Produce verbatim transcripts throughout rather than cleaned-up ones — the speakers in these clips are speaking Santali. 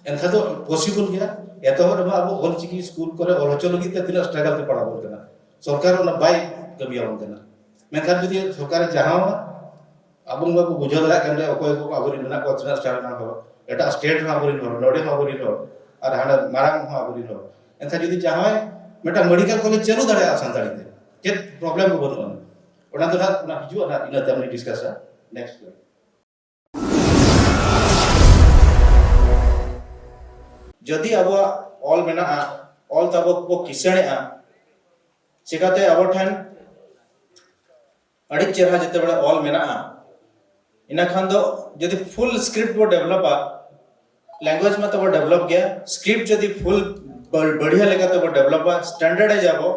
ᱮᱱᱠᱷᱟᱱ ᱫᱚ ᱯᱚᱥᱤᱵᱚᱞ ᱜᱮᱭᱟ᱾ ᱮᱛᱚᱦᱚᱵ ᱨᱮᱢᱟ ᱟᱵᱚ ᱚᱞᱪᱤᱠᱤ ᱥᱠᱩᱞ ᱠᱚᱨᱮ ᱚᱞ ᱦᱚᱪᱚ ᱞᱟᱹᱜᱤᱫ ᱛᱮ ᱛᱤᱱᱟᱹᱜ ᱥᱴᱨᱟᱜᱚᱞ ᱛᱮ ᱯᱟᱲᱟᱣ ᱵᱚᱱ ᱠᱟᱱᱟ, ᱥᱚᱨᱠᱟᱨ ᱚᱱᱟ ᱵᱟᱭ ᱠᱟᱹᱢᱤᱭᱟᱵᱚᱱ ᱠᱟᱱᱟ᱾ ᱢᱮᱱᱠᱷᱟᱱ ᱡᱩᱫᱤ ᱥᱚᱨᱠᱟᱨᱮ ᱪᱟᱦᱟᱣᱟ, ᱟᱵᱚ ᱢᱟᱵᱚ ᱵᱩᱡᱷᱟᱹᱣ ᱫᱟᱲᱮᱭᱟᱜ ᱠᱟᱱ ᱜᱮᱭᱟ ᱚᱠᱚᱭ ᱠᱚ ᱟᱵᱚᱨᱮᱱ ᱢᱮᱱᱟᱜ ᱠᱚᱣᱟ, ᱛᱤᱱᱟᱹᱜ ᱥᱴᱨᱟᱜᱚᱞ ᱨᱮᱱ ᱦᱚᱲ, ᱮᱴᱟᱜ ᱥᱴᱮᱴ ᱨᱮᱦᱚᱸ ᱟᱵᱚᱨᱮᱱ ᱦᱚᱲ, ᱱᱚᱰᱮ ᱦᱚᱸ ᱟᱵᱚᱨᱮᱱ ᱦᱚᱲ, ᱟᱨ ᱦᱟᱸᱰᱮ ᱢᱟᱨᱟᱝ ᱦᱚᱸ ᱟᱵᱚᱨᱮᱱ ᱦᱚᱲ᱾ ᱮᱱᱠᱷᱟᱱ ᱡᱩᱫᱤ ᱪᱟᱦᱟᱣᱟᱭ, ᱢᱤᱫᱴᱟᱝ ᱢᱮᱰᱤᱠᱮᱞ ᱠᱚᱞᱮᱡᱽ ᱪᱟᱹᱞᱩ ᱫᱟᱲᱮᱭᱟᱜᱼᱟ ᱥᱟᱱᱛᱟᱲᱤ ᱛᱮ, ᱪᱮᱫ ᱯᱨᱚᱵᱞᱮᱢ ᱦᱚᱸ ᱵᱟᱹᱱᱩᱜᱼᱟ᱾ ᱚᱱᱟ ᱫᱚ ᱱᱟᱦᱟᱜ ᱚᱱᱟ ᱦᱤᱡᱩᱜᱼᱟ ᱱᱟᱦᱟᱜ, ᱤᱱᱟᱹ ᱛᱟᱭᱚᱢ ᱰᱤᱥᱠᱟᱥᱟ᱾ ᱱᱮᱠᱥᱴ᱾ ᱡᱩᱫᱤ ᱟᱵᱚᱣᱟᱜ ᱚᱞ ᱢᱮᱱᱟᱜᱼᱟ, ᱚᱞ ᱛᱟᱵᱚ ᱠᱚ ᱠᱤᱥᱟᱹᱬᱮᱜᱼᱟ, ᱪᱮᱠᱟᱛᱮ ᱟᱵᱚ ᱴᱷᱮᱱ ᱟᱹᱰᱤ ᱪᱮᱦᱨᱟ ᱡᱮᱛᱮ ᱵᱮᱲᱟ ᱚᱞ ᱢᱮᱱᱟᱜᱼᱟ, ᱤᱱᱟᱹ ᱠᱷᱟᱱ ᱫᱚ ᱡᱩᱫᱤ ᱯᱷᱩᱞ ᱥᱠᱨᱤᱯᱴ ᱵᱚ ᱰᱮᱵᱷᱞᱚᱯᱟ, ᱞᱮᱝᱜᱩᱭᱮᱡᱽ ᱢᱟ ᱛᱟᱵᱚ ᱰᱮᱵᱷᱞᱚᱯ ᱜᱮᱭᱟ, ᱥᱠᱨᱤᱯᱴ ᱡᱩᱫᱤ ᱯᱷᱩᱞ ᱵᱟᱹᱲᱤᱭᱟ ᱞᱮᱠᱟ ᱛᱮᱵᱚ ᱰᱮᱵᱷᱞᱚᱯᱟ, ᱥᱴᱮᱱᱰᱟᱨᱰᱟᱭᱤᱡᱽ ᱟᱵᱚ,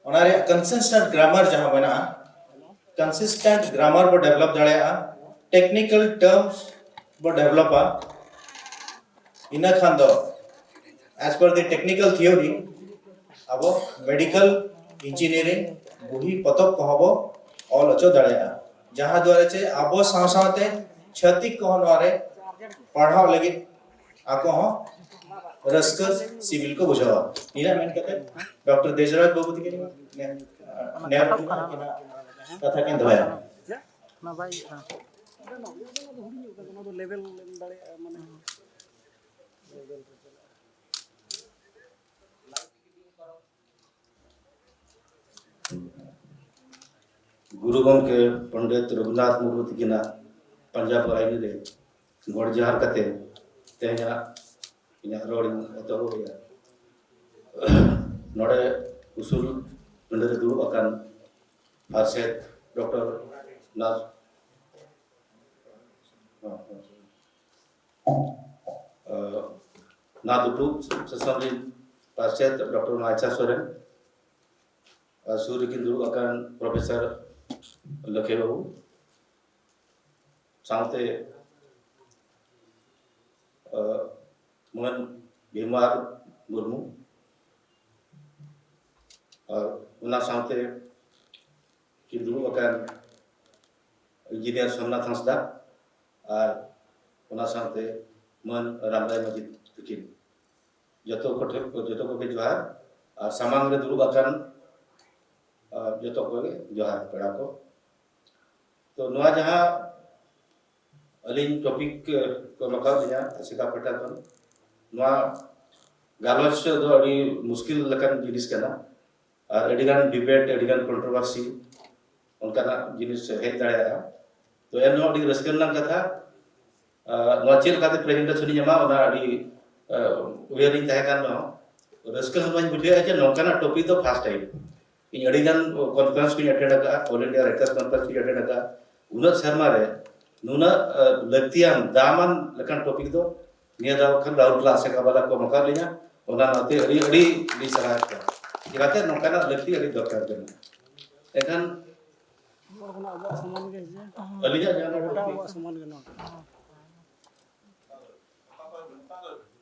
ᱚᱱᱟ ᱨᱮᱭᱟᱜ ᱠᱚᱱᱥᱤᱥᱴᱮᱱᱴ ᱜᱨᱟᱢᱟᱨ ᱡᱟᱦᱟᱸ ᱢᱮᱱᱟᱜᱼᱟ, ᱠᱚᱱᱥᱤᱥᱴᱮᱱᱴ ᱜᱨᱟᱢᱟᱨ ᱵᱚ ᱰᱮᱵᱷᱞᱚᱯ ᱫᱟᱲᱮᱭᱟᱜᱼᱟ, ᱴᱮᱠᱱᱤᱠᱮᱞ ᱴᱟᱨᱢᱥ ᱵᱚ ᱰᱮᱵᱷᱞᱚᱯᱟ᱾ ᱤᱱᱟᱹ ᱠᱷᱟᱱ ᱫᱚ, as per the technical theory, ᱟᱵᱚ ᱢᱮᱰᱤᱠᱮᱞ, ᱤᱧᱡᱤᱱᱤᱭᱟᱨᱤᱝ ᱵᱩᱦᱤ ᱯᱚᱛᱚᱵ ᱠᱚᱦᱚᱸ ᱵᱚ ᱚᱞ ᱦᱚᱪᱚ ᱫᱟᱲᱮᱭᱟᱜᱼᱟ, ᱡᱟᱦᱟᱸ ᱫᱣᱟᱨᱟ ᱪᱮ ᱟᱵᱚ ᱥᱟᱶ ᱥᱟᱶᱛᱮ ᱪᱷᱟᱹᱛᱤᱠ ᱠᱚᱦᱚᱸ ᱱᱚᱣᱟ ᱨᱮ ᱯᱟᱲᱦᱟᱣ ᱞᱟᱹᱜᱤᱫ ᱟᱠᱚ ᱦᱚᱸ ᱨᱟᱹᱥᱠᱟᱹ ᱥᱤᱵᱤᱞ ᱠᱚ ᱵᱩᱡᱷᱟᱹᱣᱟ᱾ ᱤᱱᱟᱹᱜ ᱢᱮᱱ ᱠᱟᱛᱮ ᱰᱚᱠᱴᱚᱨ ᱫᱮᱡᱨᱟᱡᱽ ᱵᱟᱹᱵᱩ ᱛᱤᱠᱤᱱ ᱱᱮ-, ᱱᱮᱦᱚᱨ ᱠᱟᱛᱷᱟ ᱠᱤᱱ ᱫᱚᱦᱚᱭᱟ᱾ ᱚᱱᱟ ᱵᱟᱭ ᱜᱩᱨᱩ ᱜᱚᱢᱠᱮ ᱯᱚᱱᱰᱤᱛ ᱨᱚᱜᱷᱩᱱᱟᱛᱷ ᱢᱩᱨᱢᱩ ᱛᱤᱠᱤᱱᱟᱜ ᱯᱟᱸᱡᱟ ᱯᱚᱨᱟᱭᱱᱤ ᱨᱮ ᱜᱚᱰ ᱡᱚᱦᱟᱨ ᱠᱟᱛᱮ ᱛᱮᱦᱮᱧᱟᱜ ᱤᱧᱟᱹᱜ ᱨᱚᱲᱤᱧ ᱮᱛᱚᱦᱚᱵᱮᱜᱼᱟ᱾ ᱱᱚᱰᱮ ᱩᱥᱩᱞ ᱯᱤᱸᱰᱟᱹ ᱨᱮ ᱫᱩᱲᱩᱵ ᱟᱠᱟᱱ ᱯᱟᱨᱥᱮᱛ ᱰᱚᱠᱴᱚᱨ ᱱᱟᱡ-, ᱱᱟ ᱫᱩᱴᱩ ᱥᱮᱥᱚᱱ ᱨᱤᱱ ᱯᱟᱨᱥᱮᱛ ᱰᱚᱠᱴᱚᱨ ᱱᱟᱭᱪᱟ ᱥᱚᱨᱮᱱ, ᱟᱨ ᱥᱩᱨ ᱨᱮᱠᱤᱱ ᱫᱩᱲᱩᱵ ᱟᱠᱟᱱ ᱯᱨᱚᱯᱷᱮᱥᱚᱨ ᱞᱟᱹᱠᱷᱮ ᱵᱟᱹᱵᱩ, ᱥᱟᱶᱛᱮ ᱢᱟᱹᱱ ᱵᱤᱢᱟᱨ ᱢᱩᱨᱢᱩ, ᱟᱨ ᱚᱱᱟ ᱥᱟᱶᱛᱮ ᱠᱤᱱ ᱫᱩᱲᱩᱵ ᱟᱠᱟᱱ ᱤᱧᱡᱤᱱᱤᱭᱟᱨ ᱥᱳᱢᱱᱟᱛᱷ ᱦᱟᱸᱥᱫᱟ, ᱟᱨ ᱚᱱᱟ ᱥᱟᱶᱛᱮ ᱢᱟᱹᱱ ᱨᱟᱢᱨᱟᱭ ᱢᱟᱹᱡᱷᱤ ᱛᱟᱹᱠᱤᱱ᱾ ᱡᱚᱛᱚ ᱠᱚᱴᱷᱮᱱ, ᱡᱚᱛᱚ ᱠᱚᱜᱮ ᱡᱚᱦᱟᱨ᱾ ᱟᱨ ᱥᱟᱢᱟᱝ ᱨᱮ ᱫᱩᱲᱩᱵ ᱟᱠᱟᱱ, ᱟᱨ ᱡᱚᱛᱚ ᱠᱚᱜᱮ ᱡᱚᱦᱟᱨ, ᱯᱮᱲᱟ ᱠᱚ᱾ ᱛᱚ, ᱱᱚᱣᱟ ᱡᱟᱦᱟᱸ ᱟᱹᱞᱤᱧ ᱴᱚᱯᱤᱠ ᱠᱚ ᱮᱢ ᱟᱠᱟᱫ ᱞᱤᱧᱟ ᱟᱥᱮᱠᱟ ᱯᱟᱦᱴᱟ ᱠᱷᱚᱱ, ᱱᱚᱣᱟ ᱜᱟᱞᱚᱪ ᱫᱚ ᱟᱹᱰᱤ ᱢᱩᱥᱠᱤᱞ ᱞᱮᱠᱟᱱ ᱡᱤᱱᱤᱥ ᱠᱟᱱᱟ᱾ ᱟᱨ ᱟᱹᱰᱤᱜᱟᱱ ᱰᱤᱵᱮᱴ, ᱟᱹᱰᱤᱜᱟᱱ ᱠᱚᱱᱴᱨᱳᱵᱷᱟᱨᱥᱤ, ᱚᱱᱠᱟᱱᱟᱜ ᱡᱤᱱᱤᱥ ᱦᱮᱡ ᱫᱟᱲᱮᱭᱟᱜᱼᱟ᱾ ᱛᱚ, ᱮᱱᱦᱚᱸ ᱟᱹᱰᱤ ᱨᱟᱹᱥᱠᱟᱹ ᱨᱮᱱᱟᱜ ᱠᱟᱛᱷᱟ᱾ ᱟᱨ ᱱᱚᱣᱟ ᱪᱮᱫ ᱞᱮᱠᱟᱛᱮ ᱯᱨᱮᱡᱮᱱᱴᱮᱥᱚᱱ ᱤᱧ ᱮᱢᱟ, ᱚᱱᱟ ᱟᱹᱰᱤ, ᱟᱸ, ᱩᱭᱦᱟᱹᱨ ᱤᱧ ᱛᱟᱦᱮᱸ ᱠᱟᱱ ᱨᱮᱦᱚᱸ, ᱨᱟᱹᱥᱠᱟᱹ ᱦᱚᱸ ᱵᱟᱹᱧ ᱵᱩᱡᱷᱟᱹᱣᱮᱫᱼᱟ ᱡᱮ ᱱᱚᱝᱠᱟᱱᱟᱜ ᱴᱚᱯᱤᱠ ᱫᱚ ᱯᱷᱟᱥᱴ ᱴᱟᱭᱤᱢ᱾ ᱤᱧ ᱟᱹᱰᱤᱜᱟᱱ ᱠᱚᱱᱯᱷᱟᱨᱮᱱᱥ ᱠᱚᱧ ᱮᱴᱮᱱᱰ ᱟᱠᱟᱫᱼᱟ, ᱚᱞ ᱤᱱᱰᱤᱭᱟ ᱨᱟᱭᱴᱟᱨᱥ ᱠᱚᱱᱯᱷᱟᱨᱮᱱᱥ ᱠᱚᱧ ᱮᱴᱮᱱᱰ ᱟᱠᱟᱫᱼᱟ᱾ ᱩᱱᱟᱹᱜ ᱥᱮᱨᱢᱟ ᱨᱮ ᱱᱩᱱᱟᱹᱜ, ᱟᱸ, ᱞᱟᱹᱠᱛᱤᱭᱟᱱ, ᱫᱟᱢᱟᱱ ᱞᱮᱠᱟᱱ ᱴᱚᱯᱤᱠ ᱫᱚ ᱱᱤᱭᱟᱹ ᱫᱷᱟᱣ ᱠᱷᱟᱱ ᱨᱟᱦᱩᱞ ᱠᱞᱟᱥ ᱥᱮ ᱠᱟᱵᱟᱞᱟ ᱠᱚ ᱮᱢ ᱟᱠᱟᱫ ᱞᱤᱧᱟ, ᱚᱱᱟ ᱱᱟᱛᱮ ᱟᱹᱰᱤ, ᱟᱹᱰᱤ, ᱟᱹᱰᱤ ᱥᱟᱨᱦᱟᱣ ᱠᱚᱣᱟ᱾ ᱪᱤᱠᱟᱹᱛᱮ ᱱᱚᱝᱠᱟᱱᱟᱜ ᱞᱟᱹᱠᱛᱤ ᱟᱹᱰᱤ ᱫᱚᱨᱠᱟᱨ ᱠᱟᱱᱟ᱾ ᱮᱱᱠᱷᱟᱱ ᱱᱚᱣᱟ ᱠᱷᱚᱱᱟᱜ ᱟᱵᱚᱣᱟᱜ ᱥᱚᱢᱟᱱ ᱜᱮ ᱦᱤᱡᱩᱜᱼᱟ᱾ ᱟᱹᱞᱤᱧᱟᱜ ᱡᱟᱦᱟᱸ ᱜᱚᱴᱟ ᱟᱵᱚᱣᱟᱜ ᱥᱚᱢᱟᱱ ᱜᱮ ᱱᱚᱣᱟ᱾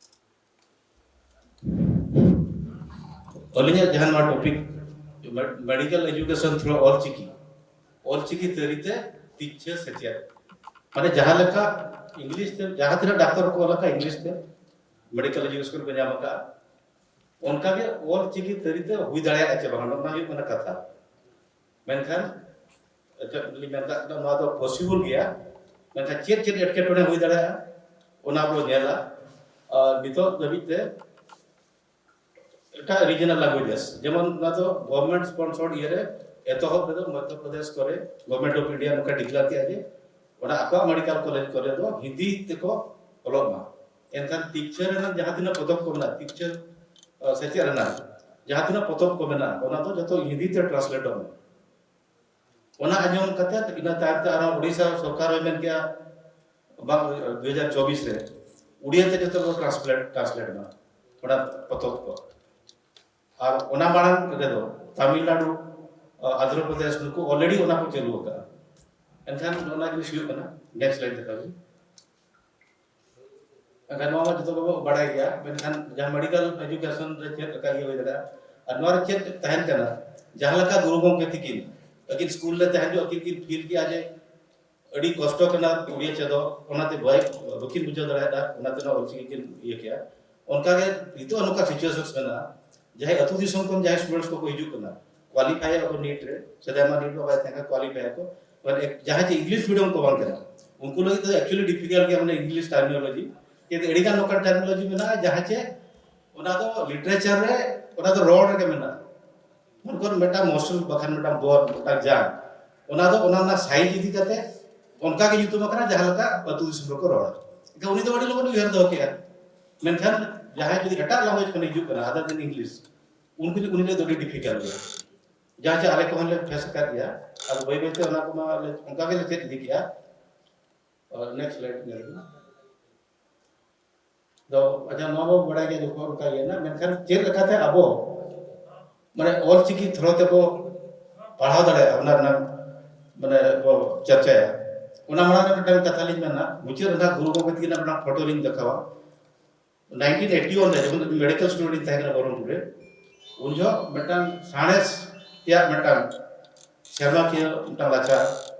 ᱟᱹᱞᱤᱧᱟᱜ ᱡᱟᱦᱟᱸ ᱱᱚᱣᱟ ᱴᱚᱯᱤᱠ, ᱢᱮ-, medical education through Ol Chiki, Ol Chiki ᱛᱟᱹᱨᱤᱛᱮ ᱛᱤᱠᱪᱷᱟᱹ ᱥᱮᱪᱮᱫ, ᱢᱟᱱᱮ ᱡᱟᱦᱟᱸ ᱞᱮᱠᱟ ᱤᱝᱞᱤᱥ ᱛᱮ, ᱡᱟᱦᱟᱸ ᱛᱤᱱᱟᱹᱜ ᱰᱟᱠᱛᱚᱨ ᱠᱚ ᱚᱞ ᱟᱠᱟᱫ ᱤᱝᱞᱤᱥ ᱛᱮ, ᱢᱮᱰᱤᱠᱮᱞ ᱮᱰᱩᱠᱮᱥᱚᱱ ᱠᱚ ᱧᱟᱢ ᱟᱠᱟᱫᱼᱟ, ᱚᱱᱠᱟᱜᱮ ᱚᱞᱪᱤᱠᱤ ᱛᱟᱹᱨᱤᱛᱮ ᱦᱩᱭ ᱫᱟᱲᱮᱭᱟᱜᱼᱟ ᱪᱮ ᱵᱟᱝ, ᱱᱚᱣᱟ ᱦᱩᱭᱩᱜ ᱠᱟᱱᱟ ᱠᱟᱛᱷᱟ᱾ ᱢᱮᱱᱠᱷᱟᱱ ᱮᱴᱟᱜ ᱞᱤᱧ ᱢᱮᱱ ᱠᱟᱜ ᱠᱟᱱᱟ, ᱱᱚᱣᱟ ᱫᱚ ᱯᱚᱥᱤᱵᱚᱞ ᱜᱮᱭᱟ, ᱢᱮᱱᱠᱷᱟᱱ ᱪᱮᱫ ᱪᱮᱫ ᱮᱴᱠᱮᱴᱚᱬᱮ ᱦᱩᱭ ᱫᱟᱲᱮᱭᱟᱜᱼᱟ, ᱚᱱᱟ ᱵᱚ ᱧᱮᱞᱟ᱾ ᱟᱨ ᱱᱤᱛᱚᱜ ᱫᱷᱟᱹᱵᱤᱡ ᱛᱮ ᱮᱴᱟᱜ ᱨᱤᱡᱤᱱᱟᱞ ᱞᱮᱝᱜᱩᱭᱮᱡᱮᱥ, ᱡᱮᱢᱚᱱ ᱚᱱᱟ ᱫᱚ ᱜᱚᱵᱷᱚᱨᱱᱢᱮᱱᱴ ᱥᱯᱚᱱᱥᱚᱨᱰ ᱤᱭᱟᱹ ᱨᱮ ᱮᱛᱚᱦᱚᱵ ᱨᱮᱫᱚ ᱢᱚᱫᱽᱫᱷᱚ ᱯᱨᱚᱫᱮᱥ ᱠᱚᱨᱮ, ᱜᱚᱵᱷᱚᱨᱱᱢᱮᱱᱴ ᱚᱯᱷ ᱤᱱᱰᱤᱭᱟ ᱱᱚᱝᱠᱟ ᱰᱤᱠᱞᱮᱭᱟᱨ ᱠᱮᱫᱼᱟ ᱡᱮ ᱚᱱᱟ ᱟᱠᱚᱣᱟᱜ ᱢᱮᱰᱤᱠᱮᱞ ᱠᱚᱞᱮᱡᱽ ᱠᱚᱨᱮ ᱫᱚ ᱦᱤᱱᱫᱤ ᱛᱮᱠᱚ ᱚᱞᱚᱜ ᱢᱟ᱾ ᱮᱱᱠᱷᱟᱱ ᱛᱤᱠᱪᱷᱟᱹ ᱨᱮᱱᱟᱜ ᱡᱟᱦᱟᱸ ᱛᱤᱱᱟᱹᱜ ᱯᱚᱛᱚᱵ ᱠᱚ ᱢᱮᱱᱟᱜᱼᱟ, ᱛᱤᱠᱪᱷᱟᱹ, ᱟᱸ, ᱥᱮᱪᱮᱫ ᱨᱮᱱᱟᱜ ᱡᱟᱦᱟᱸ ᱛᱤᱱᱟᱹᱜ ᱯᱚᱛᱚᱵ ᱠᱚ ᱢᱮᱱᱟᱜᱼᱟ, ᱚᱱᱟ ᱫᱚ ᱡᱚᱛᱚ ᱦᱤᱱᱫᱤ ᱛᱮ ᱴᱨᱟᱱᱥᱞᱮᱴᱚᱜ ᱢᱟ᱾ ᱚᱱᱟ ᱟᱸᱡᱚᱢ ᱠᱟᱛᱮ ᱤᱱᱟᱹ ᱛᱟᱭᱚᱢ ᱛᱮ ᱟᱨᱦᱚᱸ ᱳᱰᱤᱥᱟ ᱥᱚᱨᱠᱟᱨ ᱦᱚᱸᱭ ᱢᱮᱱ ᱠᱮᱜᱼᱟ, ᱵᱟᱝ, ᱫᱩ ᱦᱟᱡᱟᱨ ᱪᱚᱵᱵᱤᱥ ᱨᱮ ᱩᱲᱤᱭᱟ ᱛᱮ ᱡᱚᱛᱚ ᱠᱚ ᱴᱨᱟᱱᱥᱞᱮᱴ, ᱴᱨᱟᱱᱥᱞᱮᱴ ᱢᱟ ᱚᱱᱟ ᱯᱚᱛᱚᱵ ᱠᱚ᱾ ᱟᱨ ᱚᱱᱟ ᱢᱟᱲᱟᱝ ᱨᱮᱫᱚ ᱛᱟᱢᱤᱞᱱᱟᱲᱩ, ᱟᱸᱫᱷᱨᱚ ᱯᱨᱚᱫᱮᱥ, ᱱᱩᱠᱩ already ᱚᱱᱟ ᱠᱚ ᱪᱟᱹᱞᱩ ᱟᱠᱟᱫᱼᱟ᱾ ᱮᱱᱠᱷᱟᱱ ᱚᱱᱟ ᱡᱤᱱᱤᱥ ᱦᱩᱭᱩᱜ ᱠᱟᱱᱟ᱾ ᱱᱮᱠᱥᱴ ᱥᱞᱟᱭᱤᱰ ᱫᱮᱠᱷᱟᱣ ᱵᱤᱱ᱾ ᱮᱱᱠᱷᱟᱱ ᱱᱚᱣᱟ ᱢᱟ ᱡᱚᱛᱚ ᱜᱮᱵᱚ ᱵᱟᱲᱟᱭ ᱜᱮᱭᱟ, ᱢᱮᱱᱠᱷᱟᱱ ᱡᱟᱦᱟᱸ ᱢᱮᱰᱤᱠᱮᱞ ᱮᱰᱩᱠᱮᱥᱚᱱ ᱨᱮ ᱪᱮᱫ ᱞᱮᱠᱟ ᱤᱭᱟᱹ ᱦᱩᱭ ᱫᱟᱲᱮᱭᱟᱜᱼᱟ, ᱟᱨ ᱱᱚᱣᱟ ᱨᱮ ᱪᱮᱫ ᱛᱟᱦᱮᱱ ᱠᱟᱱᱟ, ᱡᱟᱦᱟᱸ ᱞᱮᱠᱟ ᱜᱩᱨᱩ ᱜᱚᱢᱠᱮ ᱛᱤᱠᱤᱱ ᱟᱹᱠᱤᱱ ᱥᱠᱩᱞ ᱨᱮ ᱛᱟᱦᱮᱱ ᱡᱚᱦᱚᱜ ᱟᱹᱠᱤᱱ ᱠᱤᱱ ᱯᱷᱤᱞ ᱠᱮᱜᱼᱟ ᱡᱮ ᱟᱹᱰᱤ ᱠᱚᱥᱴᱚ ᱠᱟᱱᱟ ᱩᱲᱤᱭᱟ ᱪᱮᱫᱚᱜ, ᱚᱱᱟᱛᱮ ᱵᱟᱭ ᱵᱟᱹᱠᱤᱱ ᱵᱩᱡᱷᱟᱹᱣ ᱫᱟᱲᱮᱭᱟᱫᱟ, ᱚᱱᱟᱛᱮ ᱱᱚᱣᱟ ᱚᱞᱪᱤᱠᱤ ᱠᱤᱱ ᱤᱭᱟᱹ ᱠᱮᱜᱼᱟ᱾ ᱚᱱᱠᱟᱜᱮ ᱱᱤᱛᱚᱜ ᱱᱚᱝᱠᱟ ᱥᱤᱪᱩᱭᱮᱥᱚᱱ ᱢᱮᱱᱟᱜᱼᱟ, ᱡᱟᱦᱟᱸᱭ ᱟᱹᱛᱩ ᱫᱤᱥᱚᱢ ᱠᱷᱚᱱ ᱡᱟᱦᱟᱸᱭ ᱥᱴᱩᱰᱮᱱᱴᱥ ᱠᱚᱠᱚ ᱦᱤᱡᱩᱜ ᱠᱟᱱᱟ, ᱠᱣᱟᱞᱤᱯᱷᱟᱭ ᱟᱠᱚ ᱱᱤᱴ ᱨᱮ, ᱥᱮᱫᱟᱭ ᱢᱟ ᱱᱤᱴ ᱢᱟ ᱵᱟᱭ ᱛᱟᱦᱮᱸ ᱠᱟᱱᱟ, ᱠᱣᱟᱞᱤᱯᱷᱟᱭ ᱟᱠᱚ, ᱢᱟᱱᱮ ᱡᱟᱦᱟᱸᱭ ᱡᱮ ᱤᱝᱞᱤᱥ ᱢᱤᱰᱤᱭᱟᱢ ᱠᱚ ᱵᱟᱝ ᱠᱟᱱᱟ, ᱩᱱᱠᱩ ᱞᱟᱹᱜᱤᱫ ᱫᱚ ᱮᱠᱪᱩᱭᱟᱞᱤ ᱰᱤᱯᱷᱤᱠᱟᱞᱴ ᱜᱮᱭᱟ, ᱢᱟᱱᱮ ᱤᱝᱞᱤᱥ ᱴᱟᱨᱢᱤᱱᱳᱞᱚᱡᱤ᱾ ᱠᱤᱱᱛᱩ ᱟᱹᱰᱤᱜᱟᱱ ᱱᱚᱝᱠᱟᱱ ᱴᱟᱨᱢᱤᱱᱳᱞᱚᱡᱤ ᱢᱮᱱᱟᱜᱼᱟ, ᱡᱟᱦᱟᱸ ᱪᱮ ᱚᱱᱟ ᱫᱚ ᱞᱤᱴᱟᱨᱮᱪᱟᱨ ᱨᱮ, ᱚᱱᱟ ᱫᱚ ᱨᱚᱲ ᱨᱮᱜᱮ ᱢᱮᱱᱟᱜᱼᱟ᱾ ᱢᱚᱱᱮ ᱠᱚᱨ ᱢᱤᱫᱴᱟᱝ ᱢᱚᱥᱩᱞ ᱵᱟᱠᱷᱟᱱ ᱢᱤᱫᱴᱟᱝ ᱵᱚᱨ, ᱢᱤᱫᱴᱟᱝ ᱡᱟᱝ, ᱚᱱᱟ ᱫᱚ ᱚᱱᱟ ᱨᱮᱱᱟᱜ ᱥᱟᱭᱤᱡᱽ ᱤᱫᱤ ᱠᱟᱛᱮ ᱚᱱᱠᱟ ᱜᱮ ᱧᱩᱛᱩᱢ ᱟᱠᱟᱱᱟ, ᱡᱟᱦᱟᱸ ᱞᱮᱠᱟ ᱟᱹᱛᱩ ᱫᱤᱥᱚᱢ ᱨᱮᱠᱚ ᱨᱚᱲᱟ᱾ ᱮᱱᱠᱷᱟᱱ ᱩᱱᱤ ᱫᱚ ᱟᱹᱰᱤ ᱞᱚᱜᱚᱱ ᱩᱭᱦᱟᱹᱨ ᱫᱚᱦᱚ ᱠᱮᱜᱼᱟ᱾ ᱢᱮᱱᱠᱷᱟᱱ ᱡᱟᱦᱟᱸᱭ ᱡᱩᱫᱤ ᱮᱴᱟᱜ ᱞᱮᱝᱜᱩᱭᱮᱡᱽ ᱠᱷᱚᱱᱮ ᱦᱤᱡᱩᱜ ᱠᱟᱱᱟ, other than English, ᱩᱱᱠᱩ ᱩᱱᱤ ᱞᱟᱹᱜᱤᱫ ᱫᱚ ᱟᱹᱰᱤ ᱰᱤᱯᱷᱤᱠᱟᱞᱴ ᱜᱮᱭᱟ᱾ ᱡᱟᱦᱟᱸ ᱪᱮ ᱟᱞᱮ ᱠᱚᱦᱚᱸ ᱞᱮ ᱯᱷᱮᱥ ᱟᱠᱟᱫ ᱜᱮᱭᱟ᱾ ᱟᱫᱚ ᱵᱟᱹᱭ ᱵᱟᱹᱭᱛᱮ ᱚᱱᱟ ᱠᱚᱢᱟ ᱞᱮ ᱚᱱᱠᱟ ᱜᱮᱞᱮ ᱪᱮᱫ ᱤᱫᱤ ᱠᱮᱜᱼᱟ᱾ ᱱᱮᱠᱥᱴ ᱥᱞᱟᱭᱤᱰ ᱧᱮᱞ ᱵᱤᱱ᱾ ᱫᱚ ᱟᱪᱪᱷᱟ, ᱱᱚᱣᱟ ᱵᱚ ᱵᱟᱲᱟᱭ ᱜᱮᱭᱟ ᱡᱚᱛᱚ ᱚᱱᱠᱟ ᱜᱮ ᱦᱮᱱᱟᱜ, ᱢᱮᱱᱠᱷᱟᱱ ᱪᱮᱫ ᱞᱮᱠᱟᱛᱮ ᱟᱵᱚ ᱢᱟᱱᱮ ᱚᱞ ᱪᱤᱠᱤ ᱛᱷᱨᱳ ᱛᱮᱵᱚ ᱯᱟᱲᱦᱟᱣ ᱫᱟᱲᱮᱭᱟᱜᱼᱟ, ᱚᱱᱟ ᱨᱮᱱᱟᱜ ᱢᱟᱱᱮ ᱵᱚ ᱪᱟᱨᱪᱟᱭᱟ᱾ ᱚᱱᱟ ᱢᱟᱲᱟᱝ ᱨᱮ ᱢᱤᱫᱴᱟᱝ ᱠᱟᱛᱷᱟ ᱞᱤᱧ ᱢᱮᱱᱟ, ᱢᱩᱪᱟᱹᱫ ᱨᱮ ᱱᱟᱜ ᱜᱩᱨᱩ ᱜᱚᱢᱠᱮ ᱛᱟᱹᱠᱤᱱᱟᱜ ᱢᱤᱫᱴᱟᱝ ᱯᱷᱳᱴᱳ ᱞᱤᱧ ᱫᱮᱠᱷᱟᱣᱟ᱾ ᱱᱟᱭᱤᱱᱴᱤᱱ ᱮᱭᱤᱴᱤ ᱳᱣᱟᱱ ᱨᱮ ᱡᱚᱠᱷᱚᱱ ᱢᱮᱰᱤᱠᱮᱞ ᱥᱴᱩᱰᱮᱱᱴ ᱤᱧ ᱛᱟᱦᱮᱸ ᱠᱟᱱᱟ ᱵᱚᱦᱚᱨᱚᱢᱯᱩᱨ ᱨᱮ, ᱩᱱ ᱡᱚᱦᱚᱜ ᱢᱤᱫᱴᱟᱝ ᱥᱟᱬᱮᱥ ᱨᱮᱭᱟᱜ ᱢᱤᱫᱴᱟᱝ ᱥᱮᱨᱢᱟᱠᱤᱭᱟᱹ ᱢᱤᱫᱴᱟᱝ ᱞᱟᱪᱷᱟ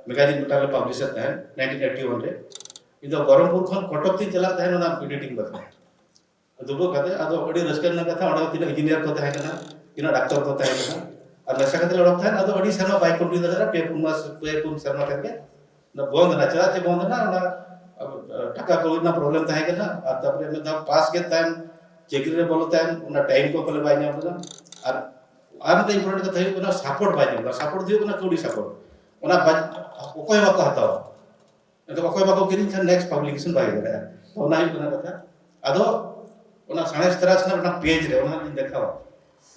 ᱢᱮᱜᱟᱡᱤᱱ ᱢᱤᱫᱴᱟᱝ ᱞᱮ ᱯᱟᱵᱽᱞᱤᱥᱮᱫ ᱛᱟᱦᱮᱸᱫ ᱱᱟᱭᱤᱱᱴᱤᱱ ᱮᱭᱤᱴᱤ ᱳᱣᱟᱱ ᱨᱮ᱾ ᱤᱧ ᱫᱚ ᱵᱚᱦᱚᱨᱚᱢᱯᱩᱨ ᱠᱷᱚᱱ ᱠᱚᱴᱚᱠ ᱛᱤᱧ ᱪᱟᱞᱟᱜ ᱛᱟᱦᱮᱸᱫ ᱚᱱᱟ ᱮᱰᱤᱴᱤᱝ ᱵᱟᱠᱷᱨᱟ᱾ ᱫᱩᱲᱩᱵ ᱠᱟᱛᱮ ᱟᱫᱚ ᱟᱹᱰᱤ ᱨᱟᱹᱥᱠᱟᱹ ᱨᱮᱱᱟᱜ ᱠᱟᱛᱷᱟ, ᱚᱸᱰᱮ ᱫᱚ ᱛᱤᱱᱟᱹᱜ ᱤᱧᱡᱤᱱᱤᱭᱟᱨ ᱠᱚ ᱛᱟᱦᱮᱸ ᱠᱟᱱᱟ, ᱛᱤᱱᱟᱹᱜ ᱰᱟᱠᱛᱚᱨ ᱠᱚ ᱛᱟᱦᱮᱸ ᱠᱟᱱᱟ, ᱟᱨ ᱱᱟᱥᱮ ᱠᱟᱛᱮ ᱞᱮ ᱚᱰᱚᱠ ᱛᱟᱦᱮᱸᱫ᱾ ᱟᱫᱚ ᱟᱹᱰᱤ ᱥᱮᱨᱢᱟ ᱵᱟᱭ ᱠᱚᱱᱴᱤᱱᱤᱭᱩ ᱫᱟᱲᱮᱭᱟᱜᱼᱟ, ᱯᱮ ᱯᱩᱱ ᱢᱟᱥ, ᱯᱮ ᱯᱩᱱ ᱥᱮᱨᱢᱟ ᱠᱷᱟᱱ ᱜᱮ ᱚᱱᱟ ᱵᱚᱱᱫ ᱮᱱᱟ᱾ ᱪᱮᱫᱟᱜ ᱪᱮ ᱵᱚᱱᱫ ᱮᱱᱟ? ᱚᱱᱟ ᱟᱵᱚ, ᱴᱟᱠᱟ ᱠᱟᱹᱣᱰᱤ ᱨᱮᱱᱟᱜ ᱯᱨᱚᱵᱞᱮᱢ ᱛᱟᱦᱮᱸ ᱠᱟᱱᱟ, ᱟᱨ ᱛᱟᱨᱯᱚᱨᱮ ᱢᱤᱫ ᱫᱷᱟᱣ ᱯᱟᱥ ᱠᱮᱫ ᱛᱟᱭᱚᱢ ᱪᱟᱹᱠᱨᱤ ᱨᱮ ᱵᱚᱞᱚ ᱛᱟᱭᱚᱢ ᱚᱱᱟ ᱴᱟᱭᱤᱢ ᱠᱚ ᱯᱟᱞᱮ ᱵᱟᱭ ᱧᱟᱢ ᱞᱮᱫᱟ᱾ ᱟᱨ ᱟᱨ ᱢᱤᱫᱴᱮᱱ ᱤᱢᱯᱚᱨᱴᱮᱱᱴ ᱠᱟᱛᱷᱟ ᱦᱩᱭᱩᱜ ᱠᱟᱱᱟ, ᱥᱟᱯᱳᱨᱴ ᱵᱟᱭ ᱧᱟᱢ ᱮᱫᱟ᱾ ᱥᱟᱯᱳᱨᱴ ᱫᱚ ᱦᱩᱭᱩᱜ ᱠᱟᱱᱟ ᱠᱟᱹᱣᱰᱤ ᱥᱟᱯᱳᱨᱴ, ᱚᱱᱟ ᱵᱟᱭ, ᱚᱠᱚᱭ ᱦᱚᱸ ᱵᱟᱠᱚ ᱦᱟᱛᱟᱣᱟ᱾ ᱮᱱᱠᱷᱟᱱ ᱚᱠᱚᱭ ᱵᱟᱠᱚ ᱠᱤᱨᱤᱧ ᱠᱷᱟᱱ ᱱᱮᱠᱥᱴ ᱯᱟᱵᱽᱞᱤᱠᱮᱥᱚᱱ ᱵᱟᱭ ᱦᱩᱭ ᱫᱟᱲᱮᱭᱟᱜᱼᱟ᱾ ᱛᱚ ᱚᱱᱟ ᱦᱩᱭᱩᱜ ᱠᱟᱱᱟ ᱠᱟᱛᱷᱟ᱾ ᱟᱫᱚ ᱚᱱᱟ ᱥᱟᱬᱮᱥ ᱛᱟᱨᱟᱥ ᱨᱮᱱᱟᱜ ᱢᱤᱫᱴᱟᱝ ᱯᱮᱡᱽ ᱨᱮ ᱚᱱᱟ ᱞᱤᱧ ᱫᱮᱠᱷᱟᱣᱟ᱾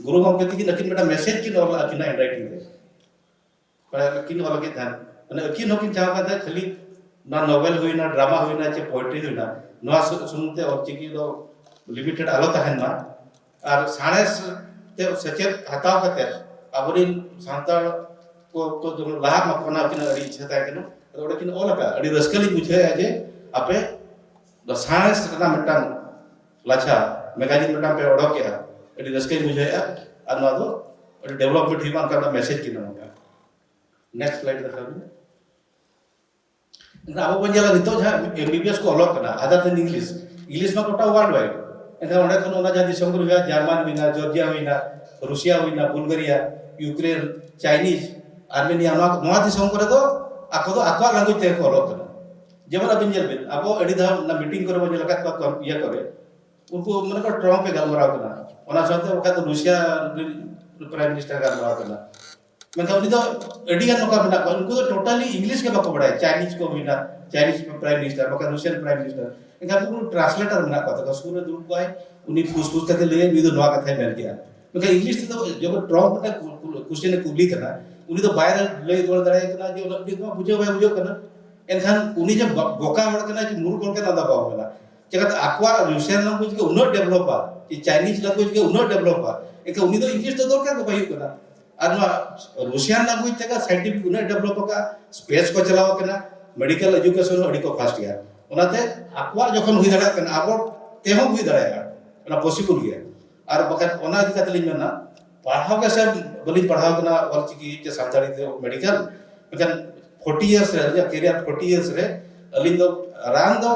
ᱜᱩᱨᱩ ᱜᱚᱢᱠᱮ ᱛᱤᱠᱤᱱ ᱟᱹᱠᱤᱱ ᱢᱤᱫᱴᱟᱝ ᱢᱮᱥᱮᱡᱽ ᱠᱤᱱ ᱚᱞ ᱞᱮᱫᱼᱟ, ᱟᱹᱠᱤᱱᱟᱜ ᱦᱮᱱᱰ ᱨᱟᱭᱴᱤᱝ ᱨᱮ᱾ ᱢᱟᱱᱮ ᱟᱹᱠᱤᱱ ᱚᱞ ᱞᱟᱹᱜᱤᱫ ᱛᱟᱦᱮᱸᱫ, ᱢᱟᱱᱮ ᱟᱹᱠᱤᱱ ᱦᱚᱸᱠᱤᱱ ᱪᱟᱦᱟᱣ ᱠᱟᱱ ᱛᱟᱦᱮᱸᱫ ᱠᱷᱟᱹᱞᱤ ᱱᱚᱣᱟ ᱱᱚᱵᱮᱞ ᱦᱩᱭᱱᱟ, ᱰᱨᱟᱢᱟ ᱦᱩᱭᱱᱟ, ᱪᱮ ᱯᱳᱭᱮᱴᱨᱤ ᱦᱩᱭᱱᱟ, ᱱᱚᱣᱟ ᱥᱩ-, ᱥᱩᱢᱩᱝ ᱛᱮ ᱚᱞᱪᱤᱠᱤ ᱫᱚ ᱞᱤᱢᱤᱴᱮᱰ ᱟᱞᱚ ᱛᱟᱦᱮᱱ ᱢᱟ᱾ ᱟᱨ ᱥᱟᱬᱮᱥ ᱛᱮ ᱥᱮᱪᱮᱫ ᱦᱟᱛᱟᱣ ᱠᱟᱛᱮ ᱟᱵᱚᱨᱮᱱ ᱥᱟᱱᱛᱟᱲ ᱠᱚ, ᱠᱚ ᱡᱮᱢᱚᱱ ᱞᱟᱦᱟᱜ ᱢᱟᱠᱚ, ᱚᱱᱟ ᱟᱹᱠᱤᱱᱟᱜ ᱟᱹᱰᱤ ᱤᱪᱪᱷᱟ ᱛᱟᱦᱮᱸ ᱠᱟᱱᱟ᱾ ᱟᱫᱚ ᱚᱸᱰᱮ ᱠᱤᱱ ᱚᱞ ᱟᱠᱟᱫᱼᱟ, ᱟᱹᱰᱤ ᱨᱟᱹᱥᱠᱟᱹ ᱞᱤᱧ ᱵᱩᱡᱷᱟᱹᱣᱮᱫᱼᱟ ᱡᱮ ᱟᱯᱮ ᱫᱚ ᱥᱟᱬᱮᱥ ᱨᱮᱱᱟᱜ ᱢᱤᱫᱴᱟᱝ ᱞᱟᱪᱷᱟ ᱢᱮᱜᱟᱡᱤᱱ ᱢᱤᱫᱴᱟᱝ ᱯᱮ ᱚᱰᱚᱠᱮᱜᱼᱟ, ᱟᱹᱰᱤ ᱨᱟᱹᱥᱠᱟᱹᱧ ᱵᱩᱡᱷᱟᱹᱣᱮᱫᱼᱟ᱾ ᱟᱨ ᱱᱚᱣᱟ ᱫᱚ ᱟᱹᱰᱤ ᱰᱮᱵᱷᱞᱚᱯᱢᱮᱱᱴ ᱦᱩᱭᱩᱜᱼᱟ, ᱚᱱᱠᱟ ᱢᱤᱫᱴᱟᱝ ᱢᱮᱥᱮᱡᱽ ᱠᱤᱱ ᱮᱢ ᱟᱠᱟᱫᱼᱟ᱾ ᱱᱮᱠᱥᱴ ᱥᱞᱟᱭᱤᱰ ᱫᱮᱠᱷᱟᱣ ᱵᱤᱱ᱾ ᱮᱱᱠᱷᱟᱱ ᱟᱵᱚ ᱵᱚᱱ ᱧᱮᱞᱟ, ᱱᱤᱛᱚᱜ ᱡᱟᱦᱟᱸ ᱮᱢ ᱵᱤ ᱵᱤ ᱮᱥ ᱠᱚ ᱚᱞᱚᱜ ᱠᱟᱱᱟ, other than English, English ᱢᱟ ᱜᱚᱴᱟ world wide᱾ ᱮᱱᱠᱷᱟᱱ ᱚᱸᱰᱮ ᱠᱷᱚᱱ ᱚᱱᱟ ᱡᱟᱦᱟᱸ ᱫᱤᱥᱚᱢ ᱠᱚᱨᱮ ᱦᱩᱭᱩᱜᱼᱟ, ᱡᱟᱨᱢᱟᱱ ᱦᱩᱭᱱᱟ, ᱡᱚᱨᱡᱤᱭᱟ ᱦᱩᱭᱱᱟ, ᱨᱩᱥᱤᱭᱟ ᱦᱩᱭᱱᱟ, ᱵᱩᱞᱜᱟᱨᱤᱭᱟ, ᱤᱭᱩᱠᱨᱮᱱ, ᱪᱟᱭᱱᱤᱡᱽ, ᱟᱨᱢᱮᱱᱤᱭᱟ, ᱱᱚᱣᱟ ᱱᱚᱣᱟ ᱫᱤᱥᱚᱢ ᱠᱚᱨᱮ ᱫᱚ ᱟᱠᱚ ᱫᱚ ᱟᱠᱚᱣᱟᱜ language ᱛᱮᱜᱮ ᱠᱚ ᱚᱞᱚᱜ ᱠᱟᱱᱟ᱾ ᱡᱮᱢᱚᱱ ᱟᱵᱤᱱ ᱧᱮᱞ ᱵᱤᱱ, ᱟᱵᱚ ᱟᱹᱰᱤ ᱫᱷᱟᱣ ᱚᱱᱟ meeting ᱠᱚᱨᱮ ᱵᱚᱱ ᱧᱮᱞ ᱟᱠᱟᱫ ᱠᱚᱣᱟ, ᱠᱚ- ᱤᱭᱟᱹ ᱠᱚᱨᱮ, ᱩᱱᱠᱩ ᱢᱟᱱᱮ ᱠᱚ ᱴᱨᱟᱢᱯ ᱮ ᱜᱟᱞᱢᱟᱨᱟᱣ ᱠᱟᱱᱟ, ᱚᱱᱟ ᱥᱟᱶᱛᱮ ᱵᱟᱠᱷᱟᱡ ᱫᱚ ᱨᱩᱥᱤᱭᱟ ᱨᱮᱱ ᱯᱨᱟᱭᱤᱢ ᱢᱤᱱᱤᱥᱴᱟᱨ ᱜᱟᱞᱢᱟᱨᱟᱣ ᱠᱟᱱᱟ᱾ ᱢᱮᱱᱠᱷᱟᱱ ᱩᱱᱤ ᱫᱚ ᱟᱹᱰᱤ ᱜᱟᱱ ᱱᱚᱝᱠᱟ ᱢᱮᱱᱟᱜ ᱠᱚᱣᱟ, ᱩᱱᱠᱩ ᱫᱚ totally English ᱜᱮ ᱵᱟᱠᱚ ᱵᱟᱲᱟᱭᱟ᱾ ᱪᱟᱭᱱᱤᱡᱽ ᱠᱚ ᱦᱩᱭᱱᱟ, ᱪᱟᱭᱱᱤᱡᱽ ᱯᱨᱟᱭᱤᱢ ᱢᱤᱱᱤᱥᱴᱟᱨ, ᱵᱟᱠᱷᱟᱱ ᱨᱩᱥᱤᱭᱟᱱ ᱯᱨᱟᱭᱤᱢ ᱢᱤᱱᱤᱥᱴᱟᱨ, ᱮᱱᱠᱷᱟᱱ ᱩᱱᱠᱩ translator ᱢᱮᱱᱟᱜ ᱠᱚᱣᱟ, ᱛᱟᱠᱚ ᱥᱩᱨ ᱨᱮ ᱫᱩᱲᱩᱵ ᱠᱚᱣᱟᱭ, ᱩᱱᱤ ᱯᱷᱩᱥ ᱯᱷᱩᱥ ᱠᱟᱛᱮ ᱞᱟᱹᱭᱟᱭ, ᱱᱩᱭ ᱫᱚ ᱱᱚᱣᱟ ᱠᱟᱛᱷᱟᱭ ᱢᱮᱱ ᱠᱮᱜᱼᱟ᱾ ᱢᱮᱱᱠᱷᱟᱱ English ᱛᱮᱫᱚ ᱡᱚᱠᱷᱚᱱ ᱴᱨᱟᱢᱯ ᱢᱤᱫᱴᱟᱝ question ᱮ ᱠᱩᱞᱤ ᱠᱟᱱᱟ, ᱩᱱᱤ ᱫᱚ ᱵᱟᱭ ᱞᱟᱹᱭ ᱨᱩᱣᱟᱹᱲ ᱫᱟᱲᱮᱭᱟᱭ ᱠᱟᱱᱟ ᱡᱮ ᱩᱱᱟᱹᱜ ᱢᱟ ᱵᱩᱡᱷᱟᱹᱣ ᱵᱟᱭ ᱵᱩᱡᱷᱟᱹᱣ ᱠᱟᱱᱟ᱾ ᱮᱱᱠᱷᱟᱱ ᱩᱱᱤ ᱡᱮ ᱵᱚ- ᱵᱚᱠᱟ ᱦᱚᱲ ᱠᱟᱱᱟᱭ, ᱡᱮ ᱢᱩᱨᱩᱠᱷ ᱦᱚᱲ ᱠᱟᱱᱟᱭ, ᱚᱱᱟ ᱫᱚ ᱵᱟᱝ ᱠᱟᱱᱟ᱾ ᱪᱮᱠᱟᱛᱮ ᱟᱠᱚᱣᱟᱜ Russian language ᱜᱮ ᱩᱱᱟᱹᱜ develop ᱟ, ᱡᱮ Chinese language ᱜᱮ ᱩᱱᱟᱹᱜ develop ᱟ, ᱮᱱᱠᱷᱟᱱ ᱩᱱᱤ ᱫᱚ English ᱫᱚ ᱫᱚᱨᱠᱟᱨ ᱜᱮ ᱵᱟᱭ ᱦᱩᱭᱩᱜ ᱠᱟᱱᱟ᱾ ᱟᱨ ᱱᱚᱣᱟ Russian language ᱛᱮᱜᱮ scientific ᱩᱱᱟᱹᱜ develop ᱟᱠᱟᱫ, space ᱠᱚ ᱪᱟᱞᱟᱣ ᱟᱠᱟᱱᱟ, medical education ᱦᱚᱸ ᱟᱹᱰᱤ ᱠᱚ fast ᱜᱮᱭᱟ᱾ ᱚᱱᱟᱛᱮ ᱟᱠᱚᱣᱟᱜ ᱡᱚᱠᱷᱚᱱ ᱦᱩᱭ ᱫᱟᱲᱮᱭᱟᱜ ᱠᱟᱱᱟ, ᱟᱵᱚ ᱛᱮᱦᱚᱸ ᱦᱩᱭ ᱫᱟᱲᱮᱭᱟᱜᱼᱟ, ᱚᱱᱟ possible ᱜᱮᱭᱟ᱾ ᱟᱨ ᱵᱟᱠᱷᱟᱱ ᱚᱱᱟ ᱤᱫᱤ ᱠᱟᱛᱮ ᱞᱤᱧ ᱢᱮᱱᱟ, ᱯᱟᱲᱦᱟᱣ ᱜᱮ ᱥᱮ ᱵᱟᱹᱞᱤᱧ ᱯᱟᱲᱦᱟᱣ ᱠᱟᱱᱟ ᱚᱞᱪᱤᱠᱤ ᱪᱮ ᱥᱟᱱᱛᱟᱲᱤ ᱛᱮ medical, ᱢᱮᱱᱠᱷᱟᱱ forty years ᱨᱮ, ᱟᱹᱞᱤᱧᱟᱜ career forty years ᱨᱮ ᱟᱹᱞᱤᱧ ᱫᱚ ᱨᱟᱱ ᱫᱚ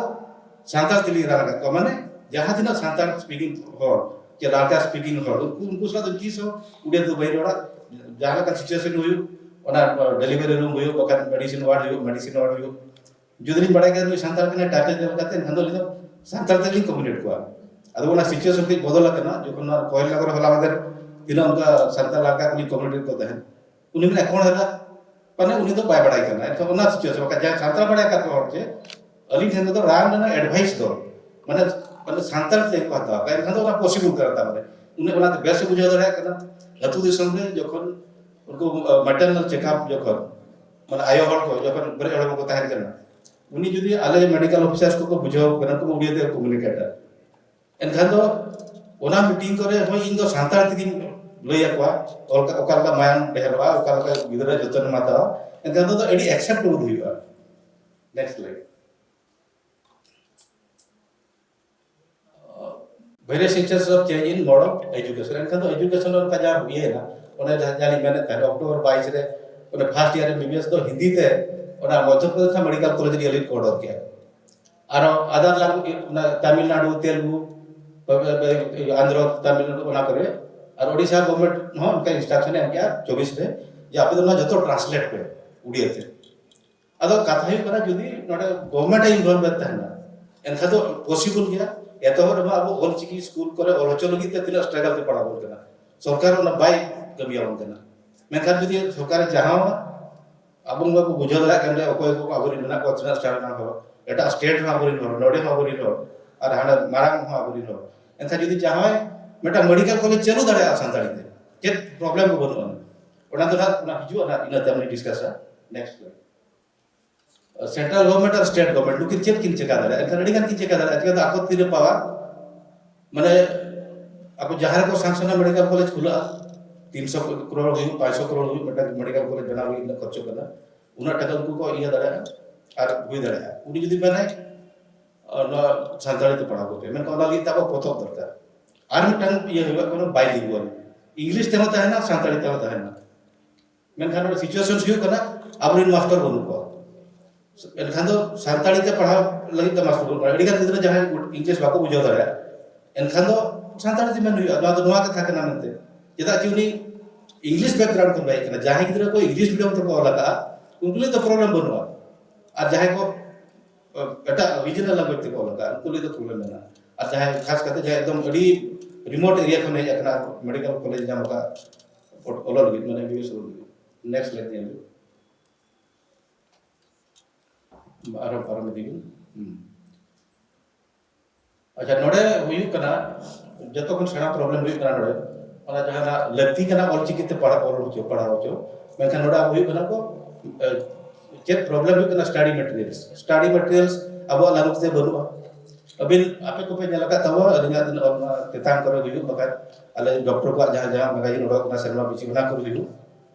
ᱥᱟᱱᱛᱟᱲ ᱛᱮᱞᱤᱧ ᱨᱟᱱ ᱟᱠᱟᱫ ᱠᱚᱣᱟ᱾ ᱢᱟᱱᱮ ᱡᱟᱦᱟᱸ ᱛᱤᱱᱟᱹᱜ ᱥᱟᱱᱛᱟᱲ speaking ᱦᱚᱲ ᱪᱮ ᱞᱟᱲᱠᱟ speaking ᱦᱚᱲ, ᱩᱱᱠᱩ ᱩᱱᱠᱩ ᱥᱟᱞᱟᱜ ᱫᱚ ᱛᱤᱥ ᱦᱚᱸ ᱩᱰᱤᱭᱟ ᱛᱮᱫᱚ ᱵᱟᱹᱧ ᱨᱚᱲᱟ᱾ ᱡᱟᱦᱟᱸ ᱞᱮᱠᱟ situation ᱦᱩᱭᱩᱜ, ᱚᱱᱟ delivery room ᱦᱩᱭᱩᱜ, ᱵᱟᱠᱷᱟᱱ medicine ward ᱦᱩᱭᱩᱜ, medicine ward ᱦᱩᱭᱩᱜ, ᱡᱩᱫᱤ ᱞᱤᱧ ᱵᱟᱲᱟᱭ ᱠᱮᱫᱟ ᱱᱩᱭ ᱥᱟᱱᱛᱟᱲ ᱠᱟᱱᱟᱭ, title ᱧᱮᱞ ᱠᱟᱛᱮ, ᱮᱱᱠᱷᱟᱱ ᱫᱚ ᱟᱹᱞᱤᱧ ᱫᱚ ᱥᱟᱱᱛᱟᱲ ᱛᱮᱞᱤᱧ communicate ᱠᱚᱣᱟ᱾ ᱟᱫᱚ ᱚᱱᱟ situation ᱠᱟᱹᱡ ᱵᱚᱫᱚᱞ ᱟᱠᱟᱱᱟ, ᱡᱚᱠᱷᱚᱱ ᱱᱚᱣᱟ ᱠᱚᱭᱮᱞ ᱱᱚᱜᱚᱨ ᱦᱚᱞᱟ ᱢᱟᱫᱷᱮᱨ ᱛᱤᱱᱟᱹᱜ ᱚᱱᱠᱟ ᱥᱟᱱᱛᱟᱲ ᱞᱟᱲᱠᱟ ᱠᱚᱞᱤᱧ communicate ᱠᱚ ᱛᱟᱦᱮᱸᱫ, ᱩᱱᱤ ᱢᱮᱱᱟ ᱮᱠᱷᱚᱱ ᱦᱮᱱᱟᱜ, ᱢᱟᱱᱮ ᱩᱱᱤ ᱫᱚ ᱵᱟᱭ ᱵᱟᱲᱟᱭ ᱠᱟᱱᱟ᱾ ᱮᱱᱠᱷᱟᱱ ᱚᱱᱟ situation, ᱵᱟᱠᱷᱟᱱ ᱡᱟᱦᱟᱸᱭ ᱥᱟᱱᱛᱟᱲ ᱵᱟᱲᱟᱭ ᱟᱠᱟᱫ ᱠᱚ ᱦᱚᱲ ᱪᱮ, ᱟᱹᱞᱤᱧ ᱴᱷᱮᱱ ᱠᱷᱚᱱ ᱫᱚ ᱨᱟᱱ ᱨᱮᱱᱟᱜ advice ᱫᱚ ᱢᱟᱱᱮ, ᱢᱟᱱᱮ ᱥᱟᱱᱛᱟᱲ ᱛᱮ ᱠᱚ ᱦᱟᱛᱟᱣᱟ, ᱮᱱᱠᱷᱟᱱ ᱫᱚ ᱚᱱᱟ possible ᱠᱟᱱᱟ᱾ ᱛᱟᱨ ᱢᱟᱱᱮ ᱩᱱᱤ ᱚᱱᱟᱛᱮ ᱵᱮᱥ ᱮ ᱵᱩᱡᱷᱟᱹᱣ ᱫᱟᱲᱮᱭᱟᱜ ᱠᱟᱱᱟ᱾ ᱟᱹᱛᱩ ᱫᱤᱥᱚᱢ ᱨᱮ ᱡᱚᱠᱷᱚᱱ ᱩᱱᱠᱩ maternal checkup ᱡᱚᱠᱷᱚᱱ, ᱢᱟᱱᱮ ᱟᱭᱳ ᱦᱚᱲ ᱠᱚ ᱡᱚᱠᱷᱚᱱ ᱵᱮᱨᱮᱫ ᱦᱚᱲᱢᱚ ᱠᱚ ᱛᱟᱦᱮᱱ ᱠᱟᱱᱟ, ᱩᱱᱤ ᱡᱩᱫᱤ ᱟᱞᱮ medical officers ᱠᱚᱠᱚ ᱵᱩᱡᱷᱟᱹᱣ ᱠᱟᱱᱟ, ᱩᱱᱠᱩ ᱩᱲᱤᱭᱟ ᱛᱮ communicate ᱟ, ᱮᱱᱠᱷᱟᱱ ᱫᱚ ᱚᱱᱟ meeting ᱠᱚᱨᱮ ᱦᱚᱸ ᱤᱧ ᱫᱚ ᱥᱟᱱᱛᱟᱲ ᱛᱮᱜᱤᱧ ᱞᱟᱹᱭ ᱟᱠᱚᱣᱟ, ᱚᱠᱟ ᱚᱠᱟ ᱞᱮᱠᱟ ᱢᱟᱭᱟᱢ ᱰᱷᱮᱨᱚᱜᱼᱟ, ᱚᱠᱟ ᱞᱮᱠᱟ ᱜᱤᱫᱽᱨᱟᱹ ᱡᱚᱛᱚᱱ ᱮᱢ ᱦᱟᱛᱟᱣᱟ, ᱮᱱᱠᱷᱟᱱ ᱫᱚ ᱟᱹᱰᱤ acceptable ᱦᱩᱭᱩᱜᱼᱟ᱾ Next slide. Various stages of change in mode of education. ᱮᱱᱠᱷᱟᱱ ᱫᱚ education ᱨᱮ ᱚᱱᱠᱟ ᱡᱟᱦᱟᱸ ᱤᱭᱟᱹᱭᱮᱱᱟ, ᱚᱱᱮ ᱡᱟᱦᱟᱸ ᱡᱟᱦᱟᱸ ᱞᱤᱧ ᱢᱮᱱᱮᱫ ᱛᱟᱦᱮᱸᱫ, October ᱵᱟᱭᱤᱥ ᱨᱮ ᱚᱱᱮ first year ᱨᱮ M B B S ᱫᱚ ᱦᱤᱱᱫᱤ ᱛᱮ ᱚᱱᱟ ᱢᱚᱫᱽᱫᱷᱚ ᱯᱨᱚᱫᱮᱥ ᱨᱮᱱᱟᱜ ᱢᱮᱰᱤᱠᱮᱞ ᱠᱚᱞᱮᱡᱽ ᱨᱮ ᱞᱤᱴ ᱠᱚ ᱚᱰᱚᱠ ᱠᱮᱭᱟ᱾ ᱟᱨᱚ ᱟᱫᱟᱨ ᱞᱟᱝ-, ᱚᱱᱟ ᱛᱟᱢᱤᱞᱱᱟᱲᱩ, ᱛᱮᱞᱜᱩ, ᱵᱟ-, ᱵᱟ-, ᱵᱟ-, ᱟᱱᱫᱷᱨᱚ, ᱛᱟᱢᱤᱞᱱᱟᱲᱩ, ᱚᱱᱟ ᱠᱚᱨᱮ᱾ ᱟᱨ ᱳᱰᱤᱥᱟ ᱜᱚᱵᱷᱚᱨᱱᱢᱮᱱᱴ ᱦᱚᱸ ᱚᱱᱠᱟ ᱤᱱᱥᱴᱨᱟᱠᱥᱚᱱ ᱮ ᱮᱢ ᱠᱮᱜᱼᱟ ᱪᱚᱵᱵᱤᱥ ᱨᱮ, ᱡᱮ ᱟᱯᱮ ᱫᱚ ᱱᱚᱣᱟ ᱡᱚᱛᱚ ᱴᱨᱟᱱᱥᱞᱮᱴ ᱯᱮ ᱩᱲᱤᱭᱟ ᱛᱮ᱾ ᱟᱫᱚ ᱠᱟᱛᱷᱟ ᱦᱩᱭᱩᱜ ᱠᱟᱱᱟ, ᱡᱩᱫᱤ ᱱᱚᱰᱮ ᱜᱚᱵᱷᱚᱨᱱᱢᱮᱱᱴ ᱮ ᱤᱱᱵᱷᱚᱞᱵᱷ ᱛᱟᱦᱮᱱᱟ, ᱮᱱᱠᱷᱟᱱ ᱫᱚ ᱯᱚᱥᱤᱵᱚᱞ ᱜᱮᱭᱟ᱾ ᱮᱛᱚᱦᱚᱵ ᱨᱮᱢᱟ ᱟᱵᱚ ᱚᱞᱪᱤᱠᱤ ᱥᱠᱩᱞ ᱠᱚᱨᱮ ᱚᱞ ᱦᱚᱪᱚ ᱞᱟᱹᱜᱤᱫ ᱛᱮ ᱛᱤᱱᱟᱹᱜ ᱥᱴᱨᱟᱜᱚᱞ ᱛᱮ ᱯᱟᱲᱟᱣ ᱵᱚᱱ ᱠᱟᱱᱟ, ᱥᱚᱨᱠᱟᱨ ᱚᱱᱟ ᱵᱟᱭ ᱠᱟᱹᱢᱤᱭᱟᱵᱚᱱ ᱠᱟᱱᱟ᱾ ᱢᱮᱱᱠᱷᱟᱱ ᱡᱩᱫᱤ ᱥᱚᱨᱠᱟᱨᱮ ᱡᱟᱦᱟᱸ ᱟᱵᱚ ᱵᱟᱵᱚ ᱵᱩᱡᱷᱟᱹᱣ ᱫᱟᱲᱮᱭᱟᱜ ᱠᱟᱱ ᱜᱮᱭᱟ, ᱚᱠᱚᱭ ᱠᱚ ᱟᱵᱚᱨᱮᱱ ᱢᱮᱱᱟᱜ ᱠᱚᱣᱟ, ᱛᱤᱱᱟᱹᱜ ᱥᱴᱟᱨ ᱨᱮᱱ ᱦᱚᱲ, ᱮᱴᱟᱜ ᱥᱴᱮᱴ ᱨᱮᱱ ᱟᱵᱚᱨᱮᱱ ᱦᱚᱲ, ᱱᱚᱰᱮ ᱦᱚᱸ ᱟᱵᱚᱨᱮᱱ ᱦᱚᱲ, ᱟᱨ ᱦᱟᱸᱰᱮ ᱢᱟᱨᱟᱝ ᱦᱚᱸ ᱟᱵᱚᱨᱮᱱ ᱦᱚᱲ᱾ ᱮᱱᱠᱷᱟᱱ ᱡᱩᱫᱤ ᱡᱟᱦᱟᱸᱭ ᱢᱤᱫᱴᱟᱝ ᱢᱮᱰᱤᱠᱮᱞ ᱠᱚᱞᱮᱡᱽ ᱪᱟᱹᱞᱩ ᱫᱟᱲᱮᱭᱟᱜᱼᱟ ᱥᱟᱱᱛᱟᱲᱤ ᱛᱮ, ᱪᱮᱫ ᱯᱨᱚᱵᱞᱮᱢ ᱠᱚ ᱵᱟᱹᱱᱩᱜᱼᱟ᱾ ᱚᱱᱟ ᱫᱚ ᱱᱟᱜ, ᱚᱱᱟ ᱦᱤᱡᱩᱜᱼᱟ ᱱᱟᱜ, ᱤᱱᱟᱹ ᱛᱟᱭᱚᱢ ᱰᱤᱥᱠᱟᱥᱟ᱾ Next slide. ᱥᱮᱱᱴᱨᱟᱞ ᱜᱚᱵᱷᱚᱨᱱᱢᱮᱱᱴ ᱟᱨ ᱥᱴᱮᱴ ᱜᱚᱵᱷᱚᱨᱱᱢᱮᱱᱴ ᱱᱩᱠᱤᱱ ᱪᱮᱫ ᱠᱤᱱ ᱪᱮᱠᱟ ᱫᱟᱲᱮᱭᱟᱜᱼᱟ? ᱮᱱᱠᱷᱟᱱ ᱟᱹᱰᱤ ᱜᱟᱱ ᱠᱤᱱ ᱪᱮᱠᱟ ᱫᱟᱲᱮᱭᱟᱜᱼᱟ᱾ ᱪᱤᱠᱟᱹᱛᱮ ᱟᱠᱚ ᱛᱤᱨᱮ ᱯᱟᱣᱟᱨ, ᱢᱟᱱᱮ ᱟᱠᱚ ᱡᱟᱦᱟᱸ ᱨᱮᱠᱚ ᱥᱟᱝᱥᱚᱱᱟ ᱢᱮᱰᱤᱠᱮᱞ ᱠᱚᱞᱮᱡᱽ ᱠᱷᱩᱞᱟᱹᱜᱼᱟ, ᱛᱤᱱᱥᱚ ᱠᱨᱳᱲ ᱦᱩᱭᱩᱜ, ᱯᱟᱸᱪᱥᱚ ᱠᱨᱳᱲ ᱦᱩᱭᱩᱜ, ᱢᱤᱫᱴᱟᱝ ᱢᱮᱰᱤᱠᱮᱞ ᱠᱚᱞᱮᱡᱽ ᱵᱮᱱᱟᱣ ᱞᱟᱹᱜᱤᱫ ᱩᱱᱟᱹᱜ ᱠᱷᱚᱨᱪᱚᱜ ᱠᱟᱱᱟ, ᱩᱱᱟᱹᱜ ᱴᱟᱠᱟ ᱩᱱᱠᱩ ᱠᱚ ᱤᱭᱟᱹ ᱫᱟᱲᱮᱭᱟᱜᱼᱟ᱾ ᱟᱨ ᱦᱩᱭ ᱫᱟᱲᱮᱭᱟᱜᱼᱟ, ᱩᱱᱤ ᱡᱩᱫᱤ ᱢᱮᱱᱟᱭ, ᱟᱨ ᱱᱚᱣᱟ ᱥᱟᱱᱛᱟᱲᱤ ᱛᱮ ᱯᱟᱲᱦᱟᱣ ᱠᱚᱯᱮ, ᱢᱮᱱᱠᱷᱟᱱ ᱚᱱᱟ ᱞᱟᱹᱜᱤᱫ ᱛᱮ ᱟᱵᱚ ᱯᱚᱛᱚᱵ ᱫᱚᱨᱠᱟᱨ᱾ ᱟᱨ ᱢᱤᱫᱴᱟᱝ ᱤᱭᱟᱹ ᱦᱩᱭᱩᱜᱼᱟ, ᱠᱳᱱᱳ ᱵᱟᱭᱞᱤᱝᱜᱩᱣᱟᱞ, ᱤᱝᱞᱤᱥ ᱛᱮᱦᱚᱸ ᱛᱟᱦᱮᱱᱟ, ᱥᱟᱱᱛᱟᱲᱤ ᱛᱮᱦᱚᱸ ᱛᱟᱦᱮᱱᱟ᱾ ᱢᱮᱱᱠᱷᱟᱱ ᱱᱚᱰᱮ ᱥᱤᱪᱩᱭᱮᱥᱚᱱ ᱦᱩᱭᱩᱜ ᱠᱟᱱᱟ, ᱟᱵᱚᱨᱮᱱ ᱢᱟᱥᱴᱟᱨ ᱵᱟᱹᱱᱩᱜ ᱠᱚᱣᱟ᱾ ᱮᱱᱠᱷᱟᱱ ᱫᱚ ᱥᱟᱱᱛᱟᱲᱤ ᱛᱮ ᱯᱟᱲᱦᱟᱣ ᱞᱟᱹᱜᱤᱫ ᱛᱮ ᱢᱟᱥᱴᱟᱨ ᱵᱟᱹᱱᱩᱜ ᱠᱚᱣᱟ᱾ ᱟᱹᱰᱤᱜᱟᱱ ᱜᱤᱫᱽᱨᱟᱹ ᱡᱟᱦᱟᱸᱭ ᱤᱝᱞᱤᱥ ᱵᱟᱠᱚ ᱵᱩᱡᱷᱟᱹᱣ ᱫᱟᱲᱮᱭᱟᱜᱼᱟ, ᱮᱱᱠᱷᱟᱱ ᱫᱚ ᱥᱟᱱᱛᱟᱲᱤ ᱛᱮ ᱢᱮᱱ ᱦᱩᱭᱩᱜᱼᱟ, ᱱᱚᱣᱟ ᱫᱚ ᱱᱚᱣᱟ ᱠᱟᱛᱷᱟ ᱠᱟᱱᱟ ᱢᱮᱱᱛᱮ᱾ ᱪᱮᱫᱟᱜ ᱪᱮ ᱩᱱᱤ ᱤᱝᱞᱤᱥ ᱵᱮᱠᱜᱨᱟᱣᱩᱱᱰ ᱠᱷᱚᱱ ᱵᱟᱭ ᱦᱮᱡ ᱠᱟᱱᱟ᱾ ᱡᱟᱦᱟᱸᱭ ᱜᱤᱫᱽᱨᱟᱹ ᱠᱚ ᱤᱝᱞᱤᱥ ᱢᱤᱰᱤᱭᱟᱢ ᱛᱮᱠᱚ ᱚᱞ ᱟᱠᱟᱫᱼᱟ, ᱩᱱᱠᱩ ᱞᱟᱹᱜᱤᱫ ᱫᱚ ᱯᱨᱚᱵᱞᱮᱢ ᱵᱟᱹᱱᱩᱜᱼᱟ᱾ ᱟᱨ ᱡᱟᱦᱟᱸᱭ ᱠᱚ ᱮᱴᱟᱜ ᱨᱤᱡᱤᱱᱟᱞ ᱞᱮᱝᱜᱩᱭᱮᱡᱽ ᱛᱮᱠᱚ ᱚᱞ ᱟᱠᱟᱫᱼᱟ, ᱩᱱᱠᱩ ᱞᱟᱹᱜᱤᱫ ᱫᱚ ᱯᱨᱚᱵᱞᱮᱢ ᱢᱮᱱᱟᱜᱼᱟ᱾ ᱟᱨ ᱡᱟᱦᱟᱸᱭ ᱠᱷᱟᱥ ᱠᱟᱛᱮ ᱡᱟᱦᱟᱸᱭ ᱮᱠᱫᱚᱢ ᱟᱹᱰᱤ ᱨᱤᱢᱳᱴ ᱮᱨᱤᱭᱟ ᱠᱷᱚᱱ ᱦᱮᱡ ᱟᱠᱟᱱᱟ, ᱢᱮᱰᱤᱠᱮᱞ ᱠᱚᱞᱮᱡᱽ ᱧᱟᱢ ᱟᱠᱟᱫ, ᱚᱞᱚᱜ ᱞᱟᱹᱜᱤᱫ, ᱢᱟᱱᱮ ᱮᱢ ᱵᱤ ᱵᱤ ᱮᱥ ᱚᱞᱚᱜ ᱞᱟᱹᱜᱤᱫ᱾ ᱱᱮᱠᱥᱴ ᱥᱞᱟᱭᱤᱰ ᱧᱮᱞ ᱵᱤᱱ᱾ ᱟᱨᱚ ᱯᱟᱨᱚᱢ ᱤᱫᱤ ᱵᱤᱱ᱾ ᱦᱩᱸ᱾ ᱟᱪᱪᱷᱟ, ᱱᱚᱰᱮ ᱦᱩᱭᱩᱜ ᱠᱟᱱᱟ, ᱡᱚᱛᱚ ᱠᱷᱚᱱ ᱥᱮᱬᱟ ᱯᱨᱚᱵᱞᱮᱢ ᱦᱩᱭᱩᱜ ᱠᱟᱱᱟ ᱱᱚᱰᱮ, ᱚᱱᱟ ᱡᱟᱦᱟᱸ ᱱᱟᱜ ᱞᱟᱹᱠᱛᱤ ᱠᱟᱱᱟ ᱚᱞ ᱪᱤᱠᱤ ᱛᱮ ᱯᱟᱲᱦᱟᱣ, ᱚᱞ ᱦᱚᱪᱚ, ᱯᱟᱲᱦᱟᱣ ᱦᱚᱪᱚ, ᱢᱮᱱᱠᱷᱟᱱ ᱱᱚᱰᱮ ᱟᱵᱚ ᱦᱩᱭᱩᱜ ᱠᱟᱱᱟ ᱠᱚ, ᱮ, ᱪᱮᱫ ᱯᱨᱚᱵᱞᱮᱢ ᱦᱩᱭᱩᱜ ᱠᱟᱱᱟ? ᱥᱴᱟᱰᱤ ᱢᱮᱴᱮᱨᱤᱭᱟᱞᱥ, ᱥᱴᱟᱰᱤ ᱢᱮᱴᱮᱨᱤᱭᱟᱞᱥ ᱟᱵᱚᱣᱟᱜ ᱞᱟᱹᱜᱩ ᱛᱮ ᱵᱟᱹᱱᱩᱜᱼᱟ᱾ ᱟᱹᱵᱤᱱ ᱟᱯᱮ ᱠᱚᱯᱮ ᱧᱮᱞ ᱟᱠᱟᱫ ᱛᱟᱵᱚᱣᱟ, ᱟᱹᱞᱤᱧᱟᱜ ᱛᱤᱱᱟᱹᱜ ᱚᱞ ᱢᱟ ᱛᱮᱛᱟᱝ ᱠᱚᱨᱮ ᱦᱩᱭᱩᱜ, ᱵᱟᱠᱷᱟᱡ ᱟᱞᱮ ᱰᱚᱠᱴᱚᱨ ᱠᱚᱣᱟᱜ ᱡᱟᱦᱟᱸ, ᱡᱟᱦᱟᱸ ᱢᱮᱜᱟᱡᱤᱱ ᱚᱰᱚᱠ ᱠᱟᱱᱟ ᱥᱮᱨᱢᱟ ᱯᱤᱪᱷᱤ, ᱚᱱᱟ ᱠᱚᱨᱮ ᱦᱩᱭᱩᱜ᱾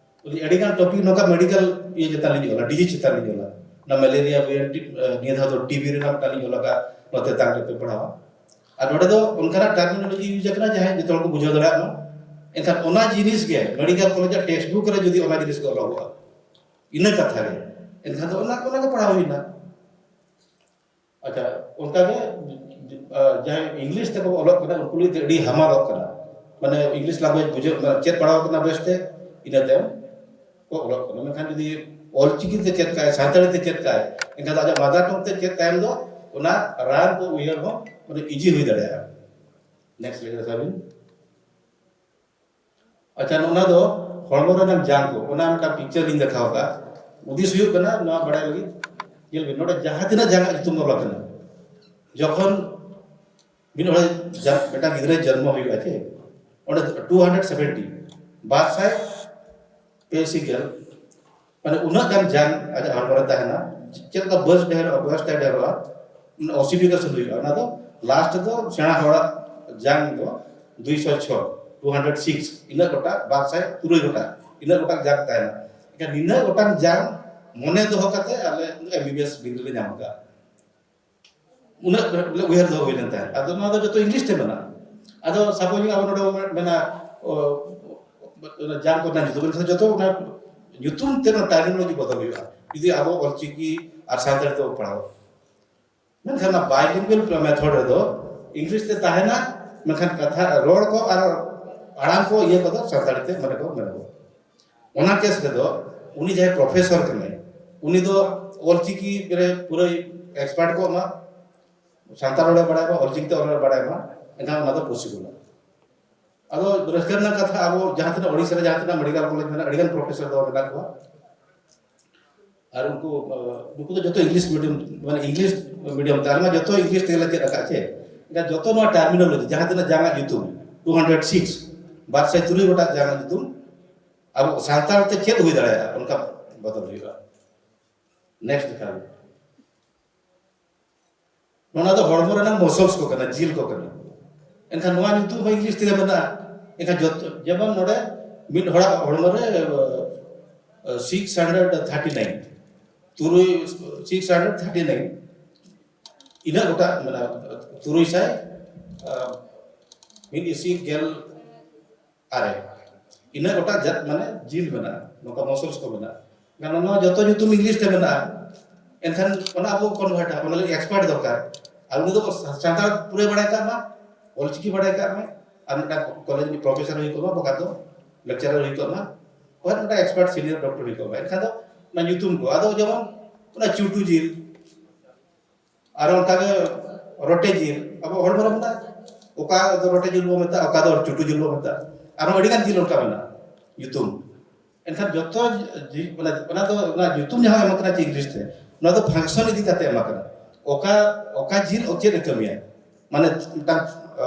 ᱟᱹᱰᱤ ᱜᱟᱱ ᱴᱚᱯᱤᱠ ᱱᱚᱝᱠᱟ ᱢᱮᱰᱤᱠᱮᱞ ᱤᱭᱟᱹ ᱪᱮᱛᱟᱱ ᱞᱤᱧ ᱚᱞᱟ, ᱰᱤᱡᱤᱡᱽ ᱪᱮᱛᱟᱱ ᱞᱤᱧ ᱚᱞᱟ᱾ ᱚᱱᱟ ᱢᱮᱞᱮᱨᱤᱭᱟ ᱵᱷᱮᱨᱤᱭᱮᱱᱴ, ᱱᱤᱭᱟᱹ ᱫᱷᱟᱣ ᱫᱚ ᱴᱤ ᱵᱤ ᱨᱮᱱᱟᱜ ᱢᱤᱫᱴᱟᱝ ᱞᱤᱧ ᱚᱞ ᱟᱠᱟᱫ, ᱱᱚᱣᱟ ᱛᱮᱛᱟᱝ ᱨᱮᱯᱮ ᱯᱟᱲᱦᱟᱣᱟ᱾ ᱟᱨ ᱱᱚᱰᱮ ᱫᱚ ᱚᱱᱠᱟᱱᱟᱜ ᱴᱟᱨᱢᱤᱱᱳᱞᱚᱡᱤ ᱤᱭᱩᱡᱽ ᱟᱠᱟᱱᱟ ᱡᱟᱦᱟᱸᱭ ᱡᱚᱛᱚ ᱦᱚᱲ ᱠᱚ ᱵᱩᱡᱷᱟᱹᱣ ᱫᱟᱲᱮᱭᱟᱜ ᱢᱟ᱾ ᱮᱱᱠᱷᱟᱱ ᱚᱱᱟ ᱡᱤᱱᱤᱥ ᱜᱮ ᱢᱮᱰᱤᱠᱮᱞ ᱠᱚᱞᱮᱡᱽ ᱟᱜ ᱴᱮᱠᱥᱴ ᱵᱩᱠ ᱨᱮ ᱡᱩᱫᱤ ᱚᱱᱟ ᱡᱤᱱᱤᱥ ᱜᱮ ᱚᱞᱚᱜᱚᱜᱼᱟ, ᱤᱱᱟᱹ ᱠᱟᱛᱷᱟ ᱜᱮ᱾ ᱮᱱᱠᱷᱟᱱ ᱫᱚ ᱚᱱᱟ ᱚᱱᱟ ᱜᱮ ᱯᱟᱲᱦᱟᱣ ᱦᱩᱭᱱᱟ᱾ ᱟᱪᱪᱷᱟ, ᱚᱱᱠᱟᱜᱮ ᱡᱟᱦᱟᱸᱭ ᱤᱝᱞᱤᱥ ᱛᱮᱠᱚ ᱚᱞᱚᱜ ᱠᱟᱱᱟ, ᱩᱱᱠᱩ ᱞᱟᱹᱜᱤᱫ ᱟᱹᱰᱤ ᱦᱟᱢᱟᱞᱚᱜ ᱠᱟᱱᱟ᱾ ᱢᱟᱱᱮ ᱤᱝᱞᱤᱥ ᱞᱮᱝᱜᱩᱭᱮᱡᱽ ᱵᱩᱡᱷᱟᱹᱣ ᱪᱮᱫ ᱯᱟᱲᱦᱟᱣ ᱠᱟᱱᱟ ᱵᱮᱥᱛᱮ, ᱤᱱᱟᱹ ᱛᱟᱭᱚᱢ ᱠᱚ ᱚᱞᱚᱜ ᱠᱟᱱᱟ᱾ ᱢᱮᱱᱠᱷᱟᱱ ᱡᱩᱫᱤ ᱚᱞᱪᱤᱠᱤ ᱛᱮ ᱪᱮᱫ ᱠᱟᱭ, ᱥᱟᱱᱛᱟᱲᱤ ᱛᱮ ᱪᱮᱫ ᱠᱟᱭ, ᱮᱱᱠᱷᱟᱱ ᱫᱚ ᱟᱡᱟᱜ ᱢᱟᱫᱟᱨ ᱴᱚᱝ ᱛᱮ ᱪᱮᱫ ᱛᱟᱭᱚᱢ ᱫᱚ ᱚᱱᱟ ᱨᱟᱱ ᱠᱚ ᱩᱭᱦᱟᱹᱨ ᱦᱚᱸ ᱢᱟᱱᱮ ᱤᱡᱤ ᱦᱩᱭ ᱫᱟᱲᱮᱭᱟᱜᱼᱟ᱾ ᱱᱮᱠᱥᱴ ᱞᱟᱹᱭ ᱫᱟᱲᱮᱭᱟᱜᱼᱟ ᱵᱤᱱ᱾ ᱟᱪᱪᱷᱟ, ᱱᱚᱜᱼᱚ ᱱᱚᱣᱟ ᱫᱚ ᱦᱚᱲᱢᱚ ᱨᱮᱱᱟᱜ ᱡᱟᱝ ᱠᱚ, ᱚᱱᱟ ᱢᱤᱫᱴᱟᱝ ᱯᱤᱠᱪᱟᱨ ᱞᱤᱧ ᱫᱮᱠᱷᱟᱣ ᱟᱠᱟᱫᱼᱟ᱾ ᱦᱩᱫᱤᱥ ᱦᱩᱭᱩᱜ ᱠᱟᱱᱟ ᱱᱚᱣᱟ ᱵᱟᱲᱟᱭ ᱞᱟᱹᱜᱤᱫ, ᱧᱮᱞ ᱵᱤᱱ ᱱᱚᱰᱮ ᱡᱟᱦᱟᱸ ᱛᱤᱱᱟᱹᱜ ᱡᱟᱝ ᱧᱩᱛᱩᱢ ᱚᱞ ᱟᱠᱟᱱᱟ, ᱡᱚᱠᱷᱚᱱ ᱢᱤᱫ ᱦᱚᱲ ᱡᱟ- ᱢᱤᱫᱴᱟᱝ ᱜᱤᱫᱽᱨᱟᱹ ᱡᱚᱱᱢᱚ ᱦᱩᱭᱩᱜᱼᱟ ᱪᱮ, ᱚᱸᱰᱮ ᱴᱩ ᱦᱟᱱᱰᱨᱮᱰ ᱥᱮᱵᱷᱮᱱᱴᱤ, ᱵᱟᱨ ᱥᱟᱭ ᱯᱮ ᱥᱤᱠᱮᱞ, ᱢᱟᱱᱮ ᱩᱱᱟᱹᱜ ᱜᱟᱱ ᱡᱟᱝ ᱟᱡᱟᱜ ᱦᱚᱲᱢᱚ ᱨᱮ ᱛᱟᱦᱮᱱᱟ᱾ ᱪᱮᱫ ᱞᱮᱠᱟ ᱵᱚᱭᱚᱥ ᱰᱷᱮᱨᱚᱜᱼᱟ, ᱵᱚᱭᱚᱥ ᱛᱟᱭ ᱰᱷᱮᱨᱚᱜᱼᱟ, ᱚᱥᱤᱰᱤᱯᱷᱤᱠᱮᱥᱚᱱ ᱦᱩᱭᱩᱜᱼᱟ᱾ ᱚᱱᱟ ᱫᱚ ᱞᱟᱥᱴ ᱫᱚ ᱥᱮᱬᱟ ᱦᱚᱲᱟᱜ ᱡᱟᱝ ᱫᱚ ᱫᱩᱭᱥᱚ ᱪᱷᱚ, ᱴᱩ ᱦᱟᱱᱰᱨᱮᱰ ᱥᱤᱠᱥ, ᱤᱱᱟᱹᱜ ᱜᱚᱴᱟᱝ, ᱵᱟᱨ ᱥᱟᱭ ᱛᱩᱨᱩᱭ ᱜᱚᱴᱟᱝ, ᱤᱱᱟᱹᱜ ᱜᱚᱴᱟᱝ ᱡᱟᱝ ᱛᱟᱦᱮᱱᱟ᱾ ᱮᱱᱠᱷᱟᱱ ᱱᱤᱱᱟᱹᱜ ᱜᱚᱴᱟᱝ ᱡᱟᱝ ᱢᱚᱱᱮ ᱫᱚᱦᱚ ᱠᱟᱛᱮ ᱟᱞᱮ ᱮᱢ ᱵᱤ ᱵᱤ ᱮᱥ ᱰᱤᱜᱽᱨᱤ ᱞᱮ ᱧᱟᱢ ᱟᱠᱟᱫᱼᱟ᱾ ᱩᱱᱟᱹᱜ ᱵᱚᱞᱮ ᱩᱭᱦᱟᱹᱨ ᱫᱚᱦᱚ ᱦᱩᱭ ᱞᱮᱱ ᱛᱟᱦᱮᱸᱫ᱾ ᱟᱫᱚ ᱱᱚᱣᱟ ᱫᱚ ᱡᱚᱛᱚ ᱤᱝᱞᱤᱥ ᱛᱮ ᱢᱮᱱᱟᱜᱼᱟ᱾ ᱟᱫᱚ ᱥᱟᱯᱳᱡᱽ ᱟᱵᱚ ᱱᱚᱰᱮ ᱵᱚᱱ ᱢᱮᱱᱟ, ᱚ, ᱚᱱᱟ ᱡᱟᱝ ᱠᱚᱨᱮᱱᱟᱜ ᱧᱩᱛᱩᱢ, ᱮᱱᱠᱷᱟᱱ ᱡᱚᱛᱚ ᱚᱱᱟ ᱧᱩᱛᱩᱢ ᱛᱮ ᱚᱱᱟ ᱴᱟᱨᱢᱤᱱᱳᱞᱚᱡᱤ ᱵᱚᱫᱚᱞ ᱦᱩᱭᱩᱜᱼᱟ, ᱡᱩᱫᱤ ᱟᱵᱚ ᱚᱞᱪᱤᱠᱤ ᱟᱨ ᱥᱟᱱᱛᱟᱲᱤ ᱛᱮᱵᱚ ᱯᱟᱲᱦᱟᱣᱟ᱾ ᱢᱮᱱᱠᱷᱟᱱ ᱚᱱᱟ ᱵᱟᱭᱞᱤᱝᱜᱩᱭᱟᱞ ᱢᱮᱛᱷᱚᱰ ᱨᱮᱫᱚ ᱤᱝᱞᱤᱥ ᱛᱮ ᱛᱟᱦᱮᱱᱟ, ᱢᱮᱱᱠᱷᱟᱱ ᱠᱟᱛᱷᱟ, ᱨᱚᱲ ᱠᱚ ᱟᱨ ᱟᱲᱟᱝ ᱠᱚ, ᱤᱭᱟᱹ ᱠᱚᱫᱚ ᱥᱟᱱᱛᱟᱲᱤ ᱛᱮ ᱢᱟᱱᱮ ᱠᱚ ᱢᱮᱱᱟᱜᱼᱟ᱾ ᱚᱱᱟ ᱠᱮᱥ ᱨᱮᱫᱚ ᱩᱱᱤ ᱡᱟᱦᱟᱸᱭ ᱯᱨᱚᱯᱷᱮᱥᱚᱨ ᱠᱟᱱᱟᱭ, ᱩᱱᱤ ᱫᱚ ᱚᱞᱪᱤᱠᱤ ᱨᱮ ᱯᱩᱨᱟᱹᱭ ᱮᱠᱥᱯᱟᱨᱴ ᱠᱚᱜ ᱢᱟ, ᱥᱟᱱᱛᱟᱲ ᱨᱚᱲᱮ ᱵᱟᱲᱟᱭ ᱢᱟ, ᱚᱞᱪᱤᱠᱤ ᱛᱮ ᱚᱞ ᱨᱚᱲᱮ ᱵᱟᱲᱟᱭ ᱢᱟ, ᱮᱱᱠᱷᱟᱱ ᱚᱱᱟ ᱫᱚ ᱯᱚᱥᱤᱵᱚᱞᱟ᱾ ᱟᱫᱚ ᱨᱟᱹᱥᱠᱟᱹ ᱨᱮᱱᱟᱜ ᱠᱟᱛᱷᱟ, ᱟᱵᱚ ᱡᱟᱦᱟᱸ ᱛᱤᱱᱟᱹᱜ ᱳᱰᱤᱥᱟ ᱨᱮ ᱡᱟᱦᱟᱸ ᱛᱤᱱᱟᱹᱜ ᱢᱮᱰᱤᱠᱟᱞ ᱠᱚᱞᱮᱡᱽ ᱢᱮᱱᱟᱜᱼᱟ, ᱟᱹᱰᱤᱜᱟᱱ ᱯᱨᱚᱯᱷᱮᱥᱚᱨ ᱫᱚ ᱢᱮᱱᱟᱜ ᱠᱚᱣᱟ᱾ ᱟᱨ ᱩᱱᱠᱩ, ᱟᱸ, ᱱᱩᱠᱩ ᱫᱚ ᱡᱚᱛᱚ ᱤᱝᱞᱤᱥ ᱢᱤᱰᱤᱭᱟᱢ, ᱢᱟᱱᱮ ᱤᱝᱞᱤᱥ ᱢᱤᱰᱤᱭᱟᱢ ᱛᱮ, ᱟᱞᱮ ᱢᱟ ᱡᱚᱛᱚ ᱤᱝᱞᱤᱥ ᱛᱮᱜᱮ ᱞᱮ ᱪᱮᱫ ᱟᱠᱟᱫ ᱪᱮ᱾ ᱮᱱᱠᱷᱟᱱ ᱡᱚᱛᱚ ᱱᱚᱣᱟ ᱴᱟᱨᱢᱤᱱᱳᱞᱚᱡᱤ, ᱡᱟᱦᱟᱸ ᱛᱤᱱᱟᱹᱜ ᱡᱟᱝᱟᱜ ᱧᱩᱛᱩᱢ, ᱴᱩ ᱦᱟᱱᱰᱨᱮᱰ ᱥᱤᱠᱥ, ᱵᱟᱨ ᱥᱟᱭ ᱛᱩᱨᱩᱭ ᱜᱚᱴᱟᱝ ᱡᱟᱝᱟᱜ ᱧᱩᱛᱩᱢ, ᱟᱵᱚ ᱥᱟᱱᱛᱟᱲ ᱛᱮ ᱪᱮᱫ ᱦᱩᱭ ᱫᱟᱲᱮᱭᱟᱜᱼᱟ, ᱚᱱᱠᱟ ᱵᱚᱫᱚᱞ ᱦᱩᱭᱩᱜᱼᱟ᱾ ᱱᱮᱠᱥᱴ ᱫᱮᱠᱷᱟᱣ ᱵᱤᱱ᱾ ᱱᱚᱣᱟ ᱫᱚ ᱦᱚᱲᱢᱚ ᱨᱮᱱᱟᱜ ᱢᱚᱥᱚᱞᱥ ᱠᱚ ᱠᱟᱱᱟ, ᱡᱤᱞ ᱠᱚ ᱠᱟᱱᱟ᱾ ᱮᱱᱠᱷᱟᱱ ᱱᱚᱣᱟ ᱧᱩᱛᱩᱢ ᱦᱚᱸ ᱤᱝᱞᱤᱥ ᱛᱮᱜᱮ ᱢᱮᱱᱟᱜᱼᱟ᱾ ᱮᱱᱠᱷᱟᱱ ᱡᱚᱛᱚ, ᱡᱮᱢᱚᱱ ᱱᱚᱰᱮ ᱢᱤᱫ ᱦᱚᱲᱟᱜ ᱦᱚᱲᱢᱚ ᱨᱮ, ᱥᱤᱠᱥ ᱦᱟᱱᱰᱨᱮᱰ ᱛᱷᱟᱨᱴᱤ ᱱᱟᱭᱤᱱ, ᱛᱩᱨᱩᱭ, ᱥᱤᱠᱥ ᱦᱟᱱᱰᱨᱮᱰ ᱛᱷᱟᱨᱴᱤ ᱱᱟᱭᱤᱱ, ᱤᱱᱟᱹᱜ ᱜᱚᱴᱟᱝ ᱢᱮᱱᱟᱜᱼᱟ, ᱛᱩᱨᱩᱭ ᱥᱟᱭ, ᱢᱤᱫ ᱤᱥᱤ ᱜᱮᱞ ᱟᱨᱮ, ᱤᱱᱟᱹᱜ ᱜᱚᱴᱟᱝ ᱡᱟᱹᱛ ᱢᱟᱱᱮ ᱡᱤᱞ ᱢᱮᱱᱟᱜᱼᱟ, ᱱᱚᱝᱠᱟ ᱢᱚᱥᱚᱞᱥ ᱠᱚ ᱢᱮᱱᱟᱜᱼᱟ᱾ ᱠᱟᱨᱚᱱ ᱱᱚᱣᱟ ᱡᱚᱛᱚ ᱧᱩᱛᱩᱢ ᱤᱝᱞᱤᱥ ᱛᱮ ᱢᱮᱱᱟᱜᱼᱟ᱾ ᱮᱱᱠᱷᱟᱱ ᱚᱱᱟ ᱟᱵᱚ ᱠᱚᱱᱵᱷᱟᱨᱴᱟ, ᱚᱱᱟ ᱞᱟᱹᱜᱤᱫ ᱮᱠᱥᱯᱟᱨᱴ ᱫᱚᱨᱠᱟᱨ᱾ ᱟᱨ ᱩᱱᱤ ᱫᱚ ᱥᱟᱱᱛᱟᱲ ᱯᱩᱨᱟᱹ ᱵᱟᱲᱟᱭ ᱠᱟᱜ ᱢᱟ, ᱚᱞᱪᱤᱠᱤ ᱵᱟᱲᱟᱭ ᱠᱟᱜ ᱢᱟ, ᱟᱨ ᱢᱤᱫᱴᱟᱝ ᱠᱚᱞᱮᱡᱽ ᱨᱤᱱᱤᱡ ᱯᱨᱚᱯᱷᱮᱥᱚᱨ ᱦᱩᱭ ᱠᱚᱜ ᱢᱟ, ᱵᱟᱠᱷᱟᱱ ᱫᱚ ᱞᱮᱠᱪᱟᱨᱟᱨ ᱦᱩᱭ ᱠᱚᱜ ᱢᱟ, ᱵᱟᱠᱷᱟᱱ ᱢᱤᱫᱴᱟᱝ ᱮᱠᱥᱯᱟᱨᱴ ᱥᱤᱱᱤᱭᱚᱨ ᱰᱚᱠᱴᱚᱨ ᱦᱩᱭ ᱠᱚᱜ ᱢᱟ᱾ ᱮᱱᱠᱷᱟᱱ ᱫᱚ ᱚᱱᱟ ᱧᱩᱛᱩᱢ ᱠᱚ, ᱟᱫᱚ ᱡᱮᱢᱚᱱ ᱚᱱᱟ ᱪᱩᱴᱩ ᱡᱤᱞ, ᱟᱨ ᱚᱱᱠᱟᱜᱮ ᱨᱚᱴᱮ ᱡᱤᱞ, ᱟᱵᱚ ᱦᱚᱲᱢᱚ ᱨᱮ ᱢᱮᱱᱟᱜᱼᱟ, ᱚᱠᱟ ᱫᱚ ᱨᱚᱴᱮ ᱡᱤᱞ ᱵᱚ ᱢᱮᱛᱟᱜᱼᱟ, ᱚᱠᱟ ᱫᱚ ᱪᱩᱴᱩ ᱡᱤᱞ ᱵᱚ ᱢᱮᱛᱟᱜᱼᱟ, ᱟᱨᱦᱚᱸ ᱟᱹᱰᱤᱜᱟᱱ ᱡᱤᱞ ᱚᱱᱠᱟ ᱢᱮᱱᱟᱜᱼᱟ ᱧᱩᱛᱩᱢ᱾ ᱮᱱᱠᱷᱟᱱ ᱡᱚᱛᱚ ᱡᱤ-, ᱚᱱᱟ, ᱚᱱᱟ ᱫᱚ, ᱚᱱᱟ ᱧᱩᱛᱩᱢ ᱡᱟᱦᱟᱸ ᱮᱢ ᱠᱟᱱᱟ ᱪᱮ ᱤᱝᱞᱤᱥ ᱛᱮ, ᱚᱱᱟ ᱫᱚ ᱯᱷᱟᱝᱥᱚᱱ ᱤᱫᱤ ᱠᱟᱛᱮ ᱮᱢ ᱠᱟᱱᱟ᱾ ᱚᱠᱟ, ᱚᱠᱟ ᱡᱤᱞ ᱪᱮᱫ ᱮ ᱠᱟᱹᱢᱤᱭᱟ, ᱢᱟᱱᱮ ᱢᱤᱫᱴᱟᱝ, ᱟ,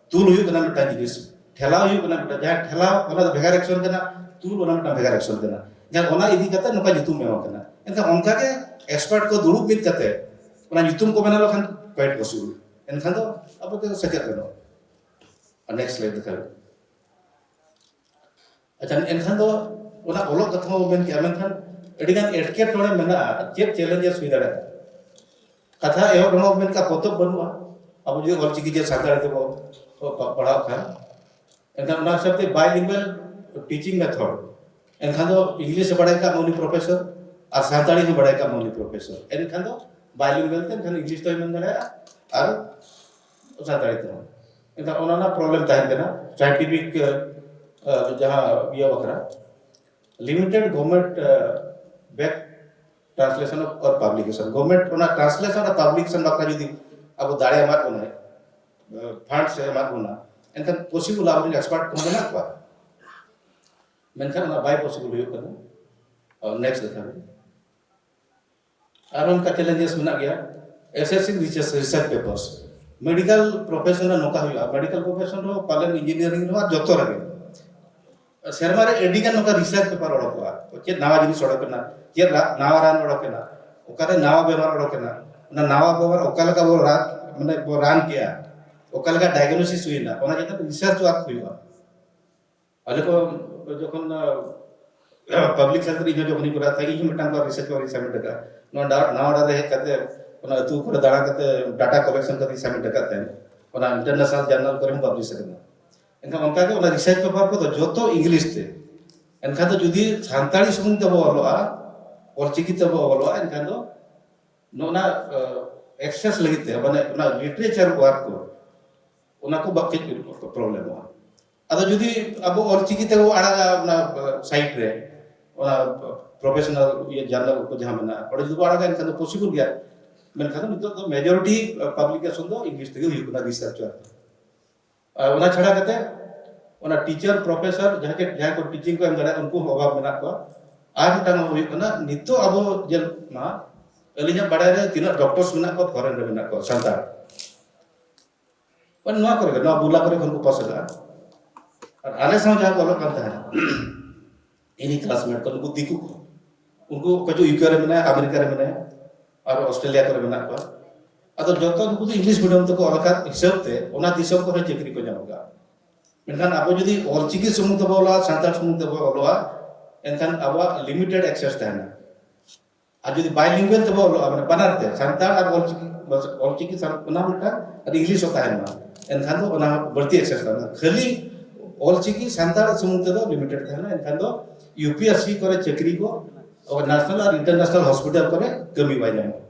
ᱛᱩᱞ ᱦᱩᱭᱩᱜ ᱠᱟᱱᱟ ᱢᱤᱫᱴᱟᱝ ᱡᱤᱱᱤᱥ, ᱴᱷᱮᱞᱟᱣ ᱦᱩᱭᱩᱜ ᱠᱟᱱᱟ ᱢᱤᱫᱴᱟᱝ, ᱡᱟᱦᱟᱸ ᱴᱷᱮᱞᱟᱣ ᱚᱱᱟ ᱫᱚ ᱵᱷᱮᱜᱟᱨ ᱮᱠᱥᱚᱱ ᱠᱟᱱᱟ, ᱛᱩᱞ ᱚᱱᱟ ᱢᱤᱫᱴᱟᱝ ᱵᱷᱮᱜᱟᱨ ᱮᱠᱥᱚᱱ ᱠᱟᱱᱟ᱾ ᱡᱟᱦᱟᱸ ᱚᱱᱟ ᱤᱫᱤ ᱠᱟᱛᱮ ᱱᱚᱝᱠᱟ ᱧᱩᱛᱩᱢ ᱮᱢ ᱠᱟᱱᱟ᱾ ᱮᱱᱠᱷᱟᱱ ᱚᱱᱠᱟᱜᱮ ᱮᱠᱥᱯᱟᱨᱴ ᱠᱚ ᱫᱩᱲᱩᱵ ᱢᱤᱫ ᱠᱟᱛᱮ ᱚᱱᱟ ᱧᱩᱛᱩᱢ ᱠᱚ ᱢᱮᱱᱟ ᱞᱮᱠᱷᱟᱱ quite possible᱾ ᱮᱱᱠᱷᱟᱱ ᱫᱚ ᱟᱵᱚ ᱛᱮ ᱥᱮᱪᱮᱫ ᱜᱟᱱᱚᱜᱼᱟ᱾ ᱟᱨ ᱱᱮᱠᱥᱴ ᱥᱞᱟᱭᱤᱰ ᱫᱮᱠᱷᱟᱣ᱾ ᱟᱪᱪᱷᱟ, ᱮᱱᱠᱷᱟᱱ ᱫᱚ ᱚᱱᱟ ᱚᱞᱚᱜ ᱠᱟᱛᱷᱟ ᱢᱟ ᱢᱮᱱ ᱠᱮᱜᱼᱟ, ᱢᱮᱱᱠᱷᱟᱱ ᱟᱹᱰᱤᱜᱟᱱ ᱮᱴᱠᱮᱴᱚᱬᱮ ᱢᱮᱱᱟᱜᱼᱟ᱾ ᱪᱮᱫ ᱪᱮᱞᱮᱧᱡᱮᱥ ᱦᱩᱭ ᱫᱟᱲᱮᱭᱟᱜᱼᱟ? ᱠᱟᱛᱷᱟ ᱮᱦᱚᱵ ᱨᱮᱦᱚᱸ ᱢᱮᱱ ᱠᱟᱜᱼᱟ, ᱯᱚᱛᱚᱵ ᱵᱟᱹᱱᱩᱜᱼᱟ᱾ ᱟᱵᱚ ᱡᱩᱫᱤ ᱚᱞᱪᱤᱠᱤ ᱡᱮ ᱥᱟᱱᱛᱟᱲᱤ ᱛᱮᱵᱚ ᱯᱟᱲᱦᱟᱣ ᱠᱷᱟᱱ, ᱮᱱᱠᱷᱟᱱ ᱚᱱᱟ ᱦᱤᱥᱟᱹᱵ ᱛᱮ bilingual teaching method, ᱮᱱᱠᱷᱟᱱ ᱫᱚ ᱤᱝᱞᱤᱥ ᱮ ᱵᱟᱲᱟᱭ ᱠᱟᱜ ᱢᱟ ᱩᱱᱤ ᱯᱨᱚᱯᱷᱮᱥᱚᱨ, ᱟᱨ ᱥᱟᱱᱛᱟᱲᱤ ᱦᱚᱸ ᱵᱟᱲᱟᱭ ᱠᱟᱜ ᱢᱟ ᱩᱱᱤ ᱯᱨᱚᱯᱷᱮᱥᱚᱨ, ᱮᱱᱠᱷᱟᱱ ᱫᱚ bilingual ᱛᱮ ᱮᱱᱠᱷᱟᱱ ᱤᱝᱞᱤᱥ ᱛᱮᱦᱚᱸᱭ ᱢᱮᱱ ᱫᱟᱲᱮᱭᱟᱜᱼᱟ ᱟᱨ ᱥᱟᱱᱛᱟᱲᱤ ᱛᱮᱦᱚᱸ᱾ ᱮᱱᱠᱷᱟᱱ ᱚᱱᱟ ᱨᱮᱱᱟᱜ ᱯᱨᱚᱵᱞᱮᱢ ᱛᱟᱦᱮᱱ ᱠᱟᱱᱟ ᱥᱟᱭᱮᱱᱴᱤᱯᱷᱤᱠ ᱡᱟᱦᱟᱸ ᱤᱭᱟᱹ ᱵᱟᱠᱷᱨᱟ᱾ Limited government back translation of or publication, government ᱚᱱᱟ translation ᱟᱨ publication ᱵᱟᱠᱷᱨᱟ ᱡᱩᱫᱤ ᱟᱵᱚ ᱫᱟᱲᱮ ᱮᱢᱟᱫ ᱵᱚᱱᱟᱭ, ᱯᱷᱟᱱᱰᱥ ᱮ ᱮᱢᱟᱫ ᱵᱚᱱᱟ, ᱮᱱᱠᱷᱟᱱ ᱯᱚᱥᱤᱵᱚᱞ ᱟᱵᱚᱨᱮᱱ ᱮᱠᱥᱯᱟᱨᱴ ᱠᱚᱦᱚᱸ ᱢᱮᱱᱟᱜ ᱠᱚᱣᱟ, ᱢᱮᱱᱠᱷᱟᱱ ᱚᱱᱟ ᱵᱟᱭ ᱯᱚᱥᱤᱵᱚᱞ ᱦᱩᱭᱩᱜ ᱠᱟᱱᱟ᱾ ᱱᱮᱠᱥᱴ ᱫᱮᱠᱷᱟ ᱵᱤᱱ᱾ ᱟᱨᱦᱚᱸ ᱚᱱᱠᱟ ᱪᱮᱞᱮᱧᱡᱮᱥ ᱢᱮᱱᱟᱜ ᱜᱮᱭᱟ᱾ Assessing research, research papers, medical profession ᱨᱮ ᱱᱚᱝᱠᱟ ᱦᱩᱭᱩᱜᱼᱟ, medical profession ᱨᱮᱦᱚᱸ ᱯᱟᱞᱮᱱ engineering ᱨᱮᱦᱚᱸ ᱟᱨ ᱡᱚᱛᱚ ᱨᱮᱜᱮ ᱥᱮᱨᱢᱟ ᱨᱮ ᱟᱹᱰᱤ ᱜᱟᱱ ᱱᱚᱝᱠᱟ research paper ᱚᱰᱚᱠᱚᱜᱼᱟ, ᱪᱮᱫ ᱱᱟᱣᱟ ᱡᱤᱱᱤᱥ ᱚᱰᱚᱠ ᱮᱱᱟ, ᱪᱮᱫ ᱨᱟ-, ᱱᱟᱣᱟ ᱨᱟᱱ ᱚᱰᱚᱠ ᱮᱱᱟ, ᱚᱠᱟᱨᱮ ᱱᱟᱣᱟ ᱵᱮᱢᱟᱨ ᱚᱰᱚᱠ ᱮᱱᱟ, ᱚᱱᱟ ᱱᱟᱣᱟ ᱵᱮᱢᱟᱨ ᱚᱠᱟ ᱞᱮᱠᱟ ᱵᱚ ᱨᱟᱱ, ᱢᱟᱱᱮ ᱵᱚ ᱨᱟᱱ ᱠᱮᱜᱼᱟ, ᱚᱠᱟ ᱞᱮᱠᱟ diagnosis ᱦᱩᱭᱱᱟ, ᱚᱱᱟ ᱪᱮᱛᱟᱱ research work ᱦᱩᱭᱩᱜᱼᱟ᱾ ᱟᱞᱮ ᱠᱚ ᱡᱚᱠᱷᱚᱱ, ᱟ, ᱯᱟᱵᱽᱞᱤᱠ ᱦᱮᱞᱛᱷ ᱨᱮ ᱤᱧ ᱦᱚᱸ ᱡᱚᱠᱷᱚᱱᱤᱧ ᱠᱚᱨᱟᱣ ᱛᱟᱦᱮᱸᱫ, ᱤᱧ ᱦᱚᱸ ᱢᱤᱫᱴᱟᱝ ᱠᱚ ᱨᱤᱥᱟᱨᱪ ᱯᱮᱯᱟᱨ ᱤᱧ ᱥᱟᱵᱢᱤᱴ ᱟᱠᱟᱫᱼᱟ᱾ ᱱᱚᱣᱟ ᱱᱟᱣᱟ ᱱᱟᱣᱟ ᱰᱟᱦᱟᱨ ᱨᱮ ᱦᱮᱡ ᱠᱟᱛᱮ, ᱚᱱᱟ ᱟᱹᱛᱩ ᱠᱚᱨᱮ ᱫᱟᱬᱟ ᱠᱟᱛᱮ ᱰᱟᱴᱟ ᱠᱟᱞᱮᱠᱥᱚᱱ ᱠᱟᱛᱮ ᱤᱧ ᱥᱟᱵᱢᱤᱴ ᱟᱠᱟᱫ ᱛᱟᱦᱮᱸᱫ, ᱚᱱᱟ ᱤᱱᱴᱟᱨᱱᱮᱥᱱᱟᱞ ᱡᱟᱨᱱᱟᱞ ᱠᱚᱨᱮ ᱦᱚᱸ ᱯᱟᱵᱽᱞᱤᱥ ᱟᱠᱟᱱᱟ᱾ ᱮᱱᱠᱷᱟᱱ ᱚᱱᱠᱟᱜᱮ ᱚᱱᱟ ᱨᱤᱥᱟᱨᱪ ᱯᱮᱯᱟᱨ ᱠᱚᱫᱚ ᱡᱚᱛᱚ ᱤᱝᱞᱤᱥ ᱛᱮ, ᱮᱱᱠᱷᱟᱱ ᱫᱚ ᱡᱩᱫᱤ ᱥᱟᱱᱛᱟᱲᱤ ᱥᱩᱢᱩᱝ ᱛᱮᱵᱚ ᱚᱞᱚᱜᱼᱟ, ᱚᱞᱪᱤᱠᱤ ᱛᱮᱵᱚ ᱚᱞᱚᱜᱼᱟ, ᱮᱱᱠᱷᱟᱱ ᱫᱚ ᱱᱚᱜᱼᱚ ᱱᱟ ᱮᱠᱥᱮᱥ ᱞᱟᱹᱜᱤᱫ ᱛᱮ, ᱢᱟᱱᱮ ᱚᱱᱟ ᱞᱤᱴᱟᱨᱮᱪᱟᱨ ᱣᱟᱨᱠ ᱠᱚ, ᱚᱱᱟ ᱠᱚ ᱵᱟᱠᱤ ᱯᱨᱚᱵᱞᱮᱢᱚᱜᱼᱟ᱾ ᱟᱫᱚ ᱡᱩᱫᱤ ᱟᱵᱚ ᱚᱞᱪᱤᱠᱤ ᱛᱮᱵᱚ ᱟᱲᱟᱜᱟ ᱚᱱᱟ ᱥᱟᱭᱤᱴ ᱨᱮ, ᱚᱱᱟ ᱯᱨᱚᱯᱷᱮᱥᱚᱱᱟᱞ ᱤᱭᱟᱹ ᱡᱟᱨᱱᱟᱞ ᱠᱚ ᱡᱟᱦᱟᱸ ᱢᱮᱱᱟᱜᱼᱟ, ᱚᱸᱰᱮ ᱡᱩᱫᱤ ᱵᱚ ᱟᱲᱟᱜᱟ, ᱮᱱᱠᱷᱟᱱ ᱫᱚ ᱯᱚᱥᱤᱵᱚᱞ ᱜᱮᱭᱟ᱾ ᱢᱮᱱᱠᱷᱟᱱ ᱫᱚ ᱱᱤᱛᱚᱜ ᱫᱚ ᱢᱮᱡᱚᱨᱤᱴᱤ ᱯᱟᱵᱽᱞᱤᱠᱮᱥᱚᱱ ᱫᱚ ᱤᱝᱞᱤᱥ ᱛᱮᱜᱮ ᱦᱩᱭᱩᱜ ᱠᱟᱱᱟ, ᱨᱤᱥᱟᱨᱪ ᱣᱟᱨᱠ᱾ ᱟᱨ ᱚᱱᱟ ᱪᱷᱟᱲᱟ ᱠᱟᱛᱮ ᱚᱱᱟ ᱴᱤᱪᱟᱨ, ᱯᱨᱚᱯᱷᱮᱥᱚᱨ, ᱡᱟᱦᱟᱸᱭ ᱠᱚ, ᱡᱟᱦᱟᱸᱭ ᱠᱚ ᱴᱤᱪᱤᱝ ᱠᱚ ᱮᱢ ᱫᱟᱲᱮᱭᱟᱜᱼᱟ, ᱩᱱᱠᱩ ᱦᱚᱸ ᱚᱵᱷᱟᱵ ᱢᱮᱱᱟᱜ ᱠᱚᱣᱟ᱾ ᱟᱨ ᱢᱤᱫᱴᱟᱝ ᱦᱚᱸ ᱦᱩᱭᱩᱜ ᱠᱟᱱᱟ, ᱱᱤᱛᱚᱜ ᱟᱵᱚ ᱧᱮᱞ ᱢᱟ, ᱟᱹᱞᱤᱧᱟᱜ ᱵᱟᱲᱟᱭ ᱨᱮ ᱛᱤᱱᱟᱹᱜ ᱰᱚᱠᱴᱚᱨᱥ ᱢᱮᱱᱟᱜ ᱠᱚᱣᱟ ᱯᱷᱚᱨᱮᱱ ᱨᱮ ᱢᱮᱱᱟᱜ ᱠᱚᱣᱟ ᱥᱟᱱᱛᱟᱲ, ᱱᱚᱣᱟ ᱠᱚᱨᱮ ᱜᱮ, ᱱᱚᱣᱟ ᱵᱩᱞᱟ ᱠᱚᱨᱮ ᱠᱷᱚᱱ ᱠᱚ ᱯᱟᱥ ᱮᱫᱟ᱾ ᱟᱨ ᱟᱞᱮ ᱥᱟᱶ ᱡᱟᱦᱟᱸ ᱠᱚ ᱚᱞᱚᱜ ᱠᱟᱱ ᱛᱟᱦᱮᱸᱱᱟ, ᱤᱧ ᱠᱞᱟᱥᱢᱮᱴ ᱠᱚ, ᱱᱩᱠᱩ ᱫᱤᱠᱩ ᱠᱚ, ᱩᱱᱠᱩ ᱚᱠᱚᱭ ᱪᱚ ᱤᱭᱩᱠᱮ ᱨᱮ ᱢᱮᱱᱟᱭᱟ, ᱟᱢᱮᱨᱤᱠᱟ ᱨᱮ ᱢᱮᱱᱟᱭᱟ, ᱟᱨ ᱚᱥᱴᱨᱮᱞᱤᱭᱟ ᱠᱚᱨᱮ ᱢᱮᱱᱟᱜ ᱠᱚᱣᱟ᱾ ᱟᱫᱚ ᱡᱚᱛᱚ ᱱᱩᱠᱩ ᱫᱚ ᱤᱝᱞᱤᱥ ᱢᱤᱰᱤᱭᱟᱢ ᱛᱮᱠᱚ ᱚᱞ ᱟᱠᱟᱫ ᱦᱤᱥᱟᱹᱵ ᱛᱮ ᱚᱱᱟ ᱫᱤᱥᱚᱢ ᱠᱚᱨᱮ ᱪᱟᱹᱠᱨᱤ ᱠᱚ ᱧᱟᱢ ᱟᱠᱟᱫᱼᱟ᱾ ᱢᱮᱱᱠᱷᱟᱱ ᱟᱵᱚ ᱡᱩᱫᱤ ᱚᱞᱪᱤᱠᱤ ᱥᱩᱢᱩᱝ ᱛᱮᱵᱚ ᱚᱞᱚᱜᱼᱟ, ᱥᱟᱱᱛᱟᱲ ᱥᱩᱢᱩᱝ ᱛᱮᱵᱚ ᱚᱞᱚᱜᱼᱟ, ᱮᱱᱠᱷᱟᱱ ᱟᱵᱚᱣᱟᱜ ᱞᱤᱢᱤᱴᱮᱰ ᱮᱠᱥᱮᱥ ᱛᱟᱦᱮᱱᱟ᱾ ᱟᱨ ᱡᱩᱫᱤ ᱵᱟᱭᱞᱤᱝᱜᱩᱭᱟᱞ ᱛᱮᱵᱚ ᱚᱞᱚᱜᱼᱟ, ᱢᱟᱱᱮ ᱵᱟᱱᱟᱨ ᱛᱮ, ᱥᱟᱱᱛᱟᱲ ᱟᱨ ᱚᱞᱪᱤᱠᱤ, ᱵᱟᱥ ᱚᱞᱪᱤᱠᱤ ᱥᱟᱱ-, ᱚᱱᱟ ᱢᱤᱫᱴᱟᱝ, ᱟᱨ ᱤᱝᱞᱤᱥ ᱦᱚᱸ ᱛᱟᱦᱮᱱ ᱢᱟ, ᱮᱱᱠᱷᱟᱱ ᱫᱚ ᱚᱱᱟ ᱵᱟᱹᱲᱛᱤ ᱮᱠᱥᱮᱥ ᱛᱟᱦᱮᱱᱟ᱾ ᱠᱷᱟᱹᱞᱤ ᱚᱞᱪᱤᱠᱤ ᱥᱟᱱᱛᱟᱲ ᱥᱩᱢᱩᱝ ᱛᱮᱫᱚ ᱞᱤᱢᱤᱴᱮᱰ ᱛᱟᱦᱮᱱᱟ, ᱮᱱᱠᱷᱟᱱ ᱫᱚ ᱤᱭᱩ ᱯᱤ ᱮᱥ ᱥᱤ ᱠᱚᱨᱮ ᱪᱟᱹᱠᱨᱤ ᱠᱚ, ᱱᱮᱥᱱᱟᱞ ᱟᱨ ᱤᱱᱴᱟᱨᱱᱮᱥᱱᱟᱞ ᱦᱚᱥᱯᱤᱴᱟᱞ ᱠᱚᱨᱮ ᱠᱟᱹᱢᱤ ᱵᱟᱭ ᱧᱟᱢᱚᱜᱼᱟ᱾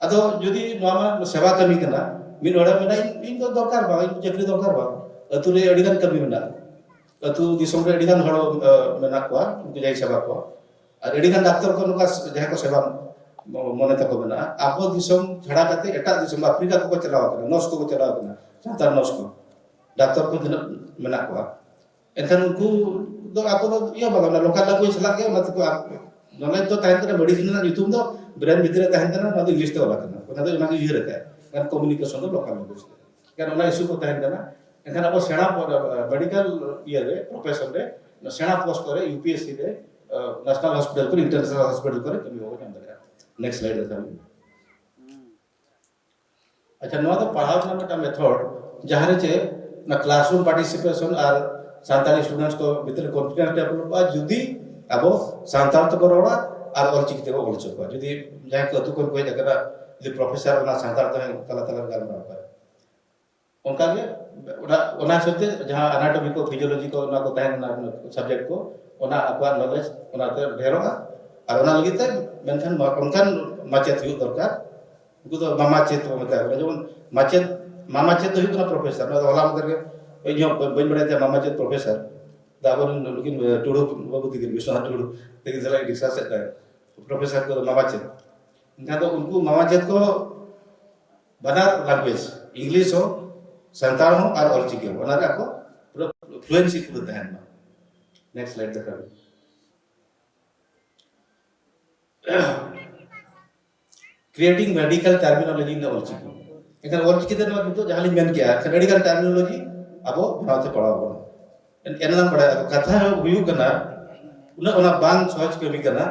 ᱟᱫᱚ ᱡᱩᱫᱤ ᱱᱚᱣᱟ ᱢᱟ ᱥᱮᱵᱟ ᱠᱟᱹᱢᱤ ᱠᱟᱱᱟ, ᱢᱤᱫ ᱦᱚᱲᱮ ᱢᱮᱱᱟ, "ᱤᱧ, ᱤᱧ ᱫᱚ ᱫᱚᱨᱠᱟᱨ ᱵᱟᱝ, ᱤᱧ ᱪᱟᱹᱠᱨᱤ ᱫᱚᱨᱠᱟᱨ ᱵᱟᱝ, ᱟᱹᱛᱩ ᱨᱮ ᱟᱹᱰᱤ ᱜᱟᱱ ᱠᱟᱹᱢᱤ ᱢᱮᱱᱟᱜᱼᱟ, ᱟᱹᱛᱩ ᱫᱤᱥᱚᱢ ᱨᱮ ᱟᱹᱰᱤ ᱜᱟᱱ ᱦᱚᱲ, ᱮ, ᱢᱮᱱᱟᱜ ᱠᱚᱣᱟ, ᱩᱱᱠᱩ ᱡᱟᱭ ᱥᱮᱵᱟ ᱠᱚᱣᱟ, ᱟᱨ ᱟᱹᱰᱤ ᱜᱟᱱ ᱰᱟᱠᱛᱚᱨ ᱠᱚ ᱱᱚᱝᱠᱟ ᱡᱟᱦᱟᱸᱭ ᱠᱚ ᱥᱮᱵᱟ ᱢᱚ-, ᱢᱚᱱᱮ ᱛᱟᱠᱚ ᱢᱮᱱᱟᱜᱼᱟ, ᱟᱵᱚ ᱫᱤᱥᱚᱢ ᱪᱷᱟᱲᱟ ᱠᱟᱛᱮ ᱮᱴᱟᱜ ᱫᱤᱥᱚᱢ, ᱟᱯᱷᱨᱤᱠᱟ ᱠᱚᱠᱚ ᱪᱟᱞᱟᱣ ᱟᱠᱟᱱᱟ, ᱱᱚᱨᱥ ᱠᱚᱠᱚ ᱪᱟᱞᱟᱣ ᱟᱠᱟᱱᱟ, ᱥᱟᱱᱛᱟᱲ ᱱᱚᱨᱥ ᱠᱚ, ᱰᱟᱠᱛᱚᱨ ᱠᱚ ᱛᱤᱱᱟᱹᱜ ᱢᱮᱱᱟᱜ ᱠᱚᱣᱟ?" ᱮᱱᱠᱷᱟᱱ ᱩᱱᱠᱩ ᱫᱚ ᱟᱠᱚ ᱫᱚ ᱤᱭᱟᱹ ᱵᱟᱝ, ᱚᱱᱟ ᱞᱳᱠᱟᱞ ᱞᱮᱝᱜᱩᱭᱮᱡᱽ ᱥᱟᱞᱟᱜ ᱜᱮ ᱚᱱᱟ ᱛᱮᱠᱚ ᱟᱠᱚ᱾ ᱱᱚᱞᱮᱡᱽ ᱫᱚ ᱛᱟᱦᱮᱱ ᱠᱟᱱᱟ, ᱢᱮᱰᱤᱥᱤᱱ ᱨᱮᱱᱟᱜ ᱧᱩᱛᱩᱢ ᱫᱚ ᱵᱨᱮᱱ ᱵᱷᱤᱛᱨᱤ ᱨᱮ ᱛᱟᱦᱮᱱ ᱠᱟᱱᱟ, ᱚᱱᱟ ᱫᱚ ᱤᱝᱞᱤᱥ ᱛᱮ ᱚᱞ ᱟᱠᱟᱱᱟ, ᱚᱱᱟ ᱫᱚ ᱚᱱᱟ ᱜᱮ ᱩᱭᱦᱟᱹᱨ ᱟᱠᱟᱫ᱾ ᱮᱱᱠᱷᱟᱱ ᱠᱚᱢᱤᱭᱩᱱᱤᱠᱮᱥᱚᱱ ᱫᱚ ᱞᱳᱠᱟᱞ ᱞᱮᱝᱜᱩᱭᱮᱡᱽ ᱛᱮ᱾ ᱮᱱᱠᱷᱟᱱ ᱚᱱᱟ ᱤᱥᱩ ᱠᱚ ᱛᱟᱦᱮᱱ ᱠᱟᱱᱟ᱾ ᱮᱱᱠᱷᱟᱱ ᱟᱵᱚ ᱥᱮᱬᱟ ᱯᱚ-, ᱢᱮᱰᱤᱠᱟᱞ ᱤᱭᱟᱹ ᱨᱮ, ᱯᱨᱚᱯᱷᱮᱥᱚᱱ ᱨᱮ, ᱥᱮᱬᱟ ᱯᱳᱥᱴ ᱠᱚᱨᱮ, ᱤᱭᱩ ᱯᱤ ᱮᱥ ᱥᱤ ᱨᱮ, ᱱᱮᱥᱱᱟᱞ ᱦᱚᱥᱯᱤᱴᱟᱞ ᱠᱚᱨᱮ, ᱤᱱᱴᱟᱨᱱᱮᱥᱱᱟᱞ ᱦᱚᱥᱯᱤᱴᱟᱞ ᱠᱚᱨᱮ ᱠᱟᱹᱢᱤ ᱵᱟᱵᱚ ᱧᱟᱢ ᱫᱟᱲᱮᱭᱟᱜᱼᱟ᱾ ᱱᱮᱠᱥᱴ ᱥᱞᱟᱭᱤᱰ ᱨᱮ ᱛᱟᱦᱚᱞᱮ᱾ ᱟᱪᱪᱷᱟ, ᱱᱚᱣᱟ ᱫᱚ ᱯᱟᱲᱦᱟᱣ ᱨᱮᱱᱟᱜ ᱢᱤᱫᱴᱟᱝ ᱢᱮᱛᱷᱚᱰ, ᱡᱟᱦᱟᱸ ᱨᱮ ᱪᱮ ᱚᱱᱟ ᱠᱞᱟᱥᱨᱩᱢ ᱯᱟᱨᱴᱤᱥᱤᱯᱮᱥᱚᱱ ᱟᱨ ᱥᱟᱱᱛᱟᱲᱤ ᱥᱴᱩᱰᱮᱱᱴᱥ ᱠᱚ ᱵᱷᱤᱛᱨᱤ ᱨᱮ ᱠᱚᱱᱯᱷᱤᱰᱮᱱᱥ ᱰᱮᱵᱷᱞᱚᱯᱚᱜᱼᱟ, ᱡᱩᱫᱤ ᱟᱵᱚ ᱥᱟᱱᱛᱟᱲ ᱛᱮᱵᱚ ᱨᱚᱲᱟ ᱟᱨ ᱚᱞᱪᱤᱠᱤ ᱛᱮᱵᱚ ᱚᱞ ᱦᱚᱪᱚ ᱠᱚᱣᱟ᱾ ᱡᱩᱫᱤ ᱡᱟᱦᱟᱸᱭ ᱠᱚ ᱟᱹᱛᱩ ᱠᱷᱚᱱ ᱠᱚ ᱦᱮᱡ ᱟᱠᱟᱱᱟ, ᱡᱩᱫᱤ ᱯᱨᱚᱯᱷᱮᱥᱚᱨ ᱚᱱᱟ ᱥᱟᱱᱛᱟᱲ ᱛᱮ ᱛᱟᱞᱟ ᱛᱟᱞᱟ ᱨᱮ ᱜᱟᱞᱢᱟᱨᱟᱣ ᱠᱚᱣᱟ᱾ ᱚᱱᱠᱟᱜᱮ ᱚᱱᱟ ᱚᱱᱟ ᱦᱤᱥᱟᱹᱵ ᱛᱮ ᱡᱟᱦᱟᱸ ᱟᱱᱟᱴᱚᱢᱤ ᱠᱚ, ᱯᱷᱤᱡᱤᱭᱳᱞᱚᱡᱤ ᱠᱚ, ᱚᱱᱟ ᱠᱚ ᱛᱟᱦᱮᱱ ᱠᱟᱱᱟ ᱥᱟᱵᱡᱮᱠᱴ ᱠᱚ, ᱚᱱᱟ ᱟᱠᱚᱣᱟᱜ ᱱᱚᱞᱮᱡᱽ ᱚᱱᱟᱛᱮ ᱰᱷᱮᱨᱚᱜᱼᱟ᱾ ᱟᱨ ᱚᱱᱟ ᱞᱟᱹᱜᱤᱫ ᱛᱮ ᱢᱮᱱᱠᱷᱟᱱ ᱚᱱᱠᱟᱱ ᱢᱟᱪᱮᱫ ᱦᱩᱭᱩᱜ ᱫᱚᱨᱠᱟᱨ᱾ ᱩᱱᱠᱩ ᱫᱚ ᱢᱟᱢᱟ ᱪᱮᱫ ᱠᱚ ᱢᱮᱛᱟ ᱠᱚ ᱠᱟᱱᱟ᱾ ᱡᱮᱢᱚᱱ ᱢᱟᱪᱮᱫ, ᱢᱟᱢᱟ ᱪᱮᱫ ᱫᱚ ᱦᱩᱭᱩᱜ ᱠᱟᱱᱟ ᱯᱨᱚᱯᱷᱮᱥᱚᱨ᱾ ᱱᱚᱣᱟ ᱫᱚ ᱦᱚᱞᱟ ᱢᱟᱫᱷᱮᱨ ᱜᱮ ᱤᱧ ᱦᱚᱸ ᱵᱟᱹᱧ ᱵᱟᱲᱟᱭ ᱛᱟᱦᱮᱸᱫ ᱢᱟᱢᱟ ᱪᱮᱫ ᱯᱨᱚᱯᱷᱮᱥᱚᱨ ᱫᱚ ᱟᱵᱚᱨᱮᱱ ᱱᱩᱠᱤᱱ ᱴᱩᱰᱩ ᱵᱟᱹᱵᱩ ᱛᱤᱠᱤᱱ, ᱵᱤᱥᱣᱟᱱᱟᱛᱷ ᱴᱩᱰᱩ ᱛᱤᱠᱤᱱ ᱥᱟᱞᱟᱜ ᱰᱤᱥᱠᱟᱥ ᱮᱫ ᱛᱟᱦᱮᱸᱫ᱾ ᱯᱨᱚᱯᱷᱮᱥᱚᱨ ᱠᱚ ᱢᱟᱢᱟ ᱪᱮᱫ, ᱮᱱᱠᱷᱟᱱ ᱫᱚ ᱩᱱᱠᱩ ᱢᱟᱢᱟ ᱪᱮᱫ ᱠᱚ ᱵᱟᱱᱟᱨ ᱞᱮᱝᱜᱩᱭᱮᱡᱽ, ᱤᱝᱞᱤᱥ ᱦᱚᱸ, ᱥᱟᱱᱛᱟᱲ ᱦᱚᱸ ᱟᱨ ᱚᱞᱪᱤᱠᱤ ᱦᱚᱸ, ᱚᱱᱟ ᱨᱮ ᱟᱠᱚ ᱯᱩᱨᱟᱹ ᱯᱷᱞᱩᱭᱮᱱᱥᱤ ᱯᱩᱨᱟᱹ ᱛᱟᱦᱮᱱ ᱢᱟ᱾ ᱱᱮᱠᱥᱴ ᱥᱞᱟᱭᱤᱰ ᱫᱮᱠᱷᱟᱣ ᱵᱤᱱ᱾ Creating medical terminology in the Ol Chiki. ᱮᱱᱠᱷᱟᱱ ᱚᱞᱪᱤᱠᱤ ᱛᱮ ᱱᱚᱣᱟ ᱱᱤᱛᱚᱜ ᱡᱟᱦᱟᱸ ᱞᱤᱧ ᱢᱮᱱ ᱠᱮᱜᱼᱟ, ᱮᱱᱠᱷᱟᱱ ᱟᱹᱰᱤᱜᱟᱱ ᱴᱟᱨᱢᱤᱱᱳᱞᱚᱡᱤ ᱟᱵᱚ ᱵᱮᱱᱟᱣ ᱛᱮ ᱯᱟᱲᱟᱣ ᱵᱚᱱᱟ᱾ ᱮᱱ- ᱮᱱ ᱵᱟᱲᱟᱭᱟ᱾ ᱠᱟᱛᱷᱟ ᱦᱩᱭᱩᱜ ᱠᱟᱱᱟ, ᱩᱱᱟᱹᱜ ᱚᱱᱟ ᱵᱟᱝ ᱥᱚᱦᱚᱡ ᱠᱟᱹᱢᱤ ᱠᱟᱱᱟ᱾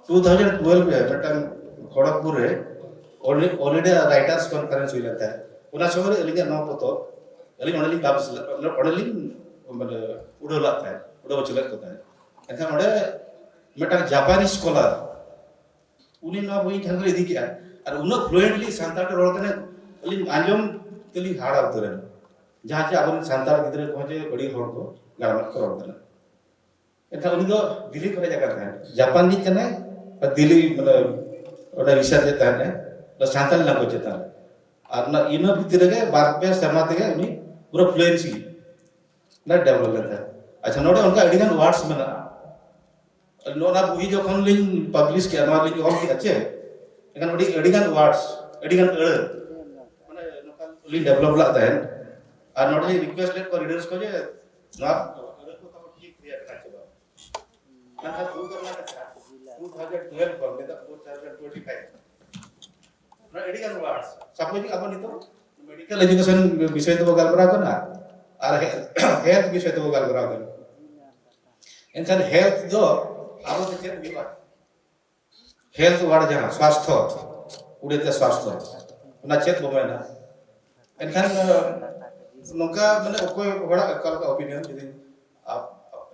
ᱴᱩ ᱛᱷᱟᱣᱡᱮᱱᱰ ᱴᱩᱭᱮᱞᱵᱷ ᱨᱮ ᱢᱤᱫᱴᱟᱝ ᱠᱷᱚᱲᱚᱜᱽᱯᱩᱨ ᱨᱮ ᱚᱞ ᱤᱱᱰᱤᱭᱟ ᱨᱟᱭᱴᱟᱨᱥ ᱠᱚᱱᱯᱷᱟᱨᱮᱱᱥ ᱦᱩᱭ ᱞᱮᱱ ᱛᱟᱦᱮᱸᱫ᱾ ᱚᱱᱟ ᱥᱚᱢᱚᱭ ᱨᱮ ᱟᱹᱞᱤᱧᱟᱜ ᱱᱚᱣᱟ ᱯᱚᱛᱚᱵ ᱟᱹᱞᱤᱧ ᱚᱸᱰᱮᱞᱤᱧ ᱯᱟᱵᱽᱞᱤᱥ ᱞᱮᱫ, ᱚᱸᱰᱮᱞᱤᱧ ᱢᱟᱱᱮ ᱩᱰᱟᱹᱣ ᱞᱮᱫ ᱛᱟᱦᱮᱸᱫ, ᱩᱰᱟᱹᱣ ᱦᱚᱪᱚ ᱞᱮᱫ ᱠᱚ ᱛᱟᱦᱮᱸᱫ᱾ ᱮᱱᱠᱷᱟᱱ ᱚᱸᱰᱮ ᱢᱤᱫᱴᱟᱝ ᱡᱟᱯᱟᱱᱤ ᱥᱠᱚᱞᱟᱨ, ᱩᱱᱤ ᱱᱚᱣᱟ ᱵᱳᱭ ᱴᱷᱮᱱ ᱠᱚ ᱤᱫᱤ ᱠᱮᱜᱼᱟ᱾ ᱟᱨ ᱩᱱᱟᱹᱜ ᱯᱷᱞᱩᱭᱮᱱᱴᱞᱤ ᱥᱟᱱᱛᱟᱲ ᱛᱮ ᱨᱚᱲ ᱠᱟᱱᱟᱭ, ᱟᱹᱞᱤᱧ ᱟᱸᱡᱚᱢ ᱛᱮᱞᱤᱧ ᱦᱟᱦᱟᱲᱟ ᱩᱛᱟᱹᱨ ᱮᱱᱟ᱾ ᱡᱟᱦᱟᱸ ᱪᱮ ᱟᱵᱚᱨᱮᱱ ᱥᱟᱱᱛᱟᱲ ᱜᱤᱫᱽᱨᱟᱹ ᱠᱚᱦᱚᱸ ᱡᱮ ᱟᱹᱰᱤ ᱦᱚᱲ ᱠᱚ ᱜᱟᱱᱚᱜ ᱠᱚ ᱨᱚᱲ ᱠᱟᱱᱟ᱾ ᱮᱱᱠᱷᱟᱱ ᱩᱱᱤ ᱫᱚ ᱫᱤᱞᱞᱤ ᱠᱷᱚᱱᱮ ᱡᱟᱭᱜᱟ ᱛᱟᱦᱮᱸᱱᱟ, ᱡᱟᱯᱟᱱ ᱨᱤᱱᱤᱡ ᱠᱟᱱᱟᱭ, ᱟᱨ ᱫᱤᱞᱞᱤ ᱢᱟᱱᱮ ᱚᱸᱰᱮ ᱨᱤᱥᱟᱨᱪ ᱮ ᱛᱟᱦᱮᱸᱱᱟ, ᱚᱱᱟ ᱥᱟᱱᱛᱟᱲᱤ ᱞᱮᱝᱜᱩᱭᱮᱡᱽ ᱪᱮᱛᱟᱱ ᱨᱮ᱾ ᱟᱨ ᱚᱱᱟ ᱤᱱᱟᱹ ᱵᱷᱤᱛᱤᱨ ᱨᱮᱜᱮ ᱵᱟᱨ ᱯᱮ ᱥᱮᱨᱢᱟ ᱛᱮᱜᱮ ᱩᱱᱤ ᱯᱩᱨᱟᱹ ᱯᱷᱞᱩᱭᱮᱱᱥᱤ ᱰᱮᱵᱷᱞᱚᱯ ᱞᱮᱱ ᱛᱟᱭᱟ᱾ ᱟᱪᱪᱷᱟ, ᱱᱚᱰᱮ ᱚᱱᱠᱟ ᱟᱹᱰᱤᱜᱟᱱ ᱣᱟᱨᱰᱥ ᱢᱮᱱᱟᱜᱼᱟ᱾ ᱱᱚᱣᱟ ᱵᱳᱭ ᱡᱚᱠᱷᱚᱱ ᱞᱤᱧ ᱯᱟᱵᱽᱞᱤᱥ ᱠᱮᱜᱼᱟ, ᱱᱚᱣᱟ ᱞᱤᱧ ᱚᱞ ᱠᱮᱜᱼᱟ ᱪᱮ, ᱮᱱᱠᱷᱟᱱ ᱟᱹᱰᱤ ᱟᱹᱰᱤᱜᱟᱱ ᱣᱟᱨᱰᱥ, ᱟᱹᱰᱤᱜᱟᱱ ᱟᱹᱲᱟᱹ ᱢᱟᱱᱮ ᱱᱚᱝᱠᱟ ᱞᱤᱧ ᱰᱮᱵᱷᱞᱚᱯ ᱞᱮᱫ ᱛᱟᱦᱮᱸᱫ᱾ ᱟᱨ ᱱᱚᱰᱮ ᱞᱤᱧ ᱨᱤᱠᱩᱭᱮᱥᱴ ᱞᱮᱫ ᱠᱚᱣᱟ ᱨᱤᱰᱟᱨᱥ ᱠᱚ ᱡᱮ ᱱᱚᱣᱟ ᱟᱹᱲᱟᱹ ᱠᱚ ᱛᱟᱵᱚ ᱴᱷᱤᱠ ᱦᱩᱭ ᱟᱠᱟᱱᱟ ᱪᱮ ᱵᱟᱝ? ᱢᱮᱱᱠᱷᱟᱱ ᱩᱱ ᱫᱚ ᱚᱱᱟ ᱠᱟᱛᱷᱟ, ᱴᱩ ᱛᱷᱟᱣᱡᱮᱱᱰ ᱴᱩᱭᱮᱞᱵᱷ ᱠᱷᱚᱱ ᱱᱤᱛᱚᱜ ᱴᱩ ᱛᱷᱟᱣᱡᱮᱱᱰ ᱴᱩᱭᱮᱱᱴᱤ ᱯᱷᱟᱭᱤᱵᱷ᱾ ᱢᱟᱱᱮ ᱟᱹᱰᱤ ᱜᱟᱱ ᱣᱟᱨᱰᱥ᱾ ᱥᱟᱯᱳᱡ ᱟᱵᱚ ᱱᱤᱛᱚᱜ ᱢᱮᱰᱤᱠᱮᱞ ᱮᱡᱩᱠᱮᱥᱚᱱ ᱵᱤᱥᱚᱭ ᱛᱮᱵᱚ ᱜᱟᱞᱢᱟᱨᱟᱣ ᱠᱟᱱᱟ ᱟᱨ ᱦᱮᱞᱛᱷ ᱵᱤᱥᱚᱭ ᱛᱮᱵᱚ ᱜᱟᱞᱢᱟᱨᱟᱣ ᱠᱟᱱᱟ᱾ ᱮᱱᱠᱷᱟᱱ ᱦᱮᱞᱛᱷ ᱫᱚ ᱟᱵᱚ ᱫᱚ ᱪᱮᱫ ᱦᱩᱭᱩᱜᱼᱟ? ᱦᱮᱞᱛᱷ ᱣᱟᱨᱰ ᱡᱟᱦᱟᱸ ᱥᱣᱟᱥᱛᱷᱚ, ᱩᱲᱤᱭᱟ ᱛᱮ ᱥᱣᱟᱥᱛᱷᱚ, ᱚᱱᱟ ᱪᱮᱫ ᱵᱚ ᱢᱮᱱᱟ? ᱮᱱᱠᱷᱟᱱ ᱱᱚᱝᱠᱟ ᱢᱟᱱᱮ ᱚᱠᱚᱭ ᱦᱚᱲᱟᱜ ᱚᱠᱟ ᱞᱮᱠᱟ ᱚᱯᱤᱱᱤᱭᱚᱱ, ᱡᱩᱫᱤ ᱟᱯ-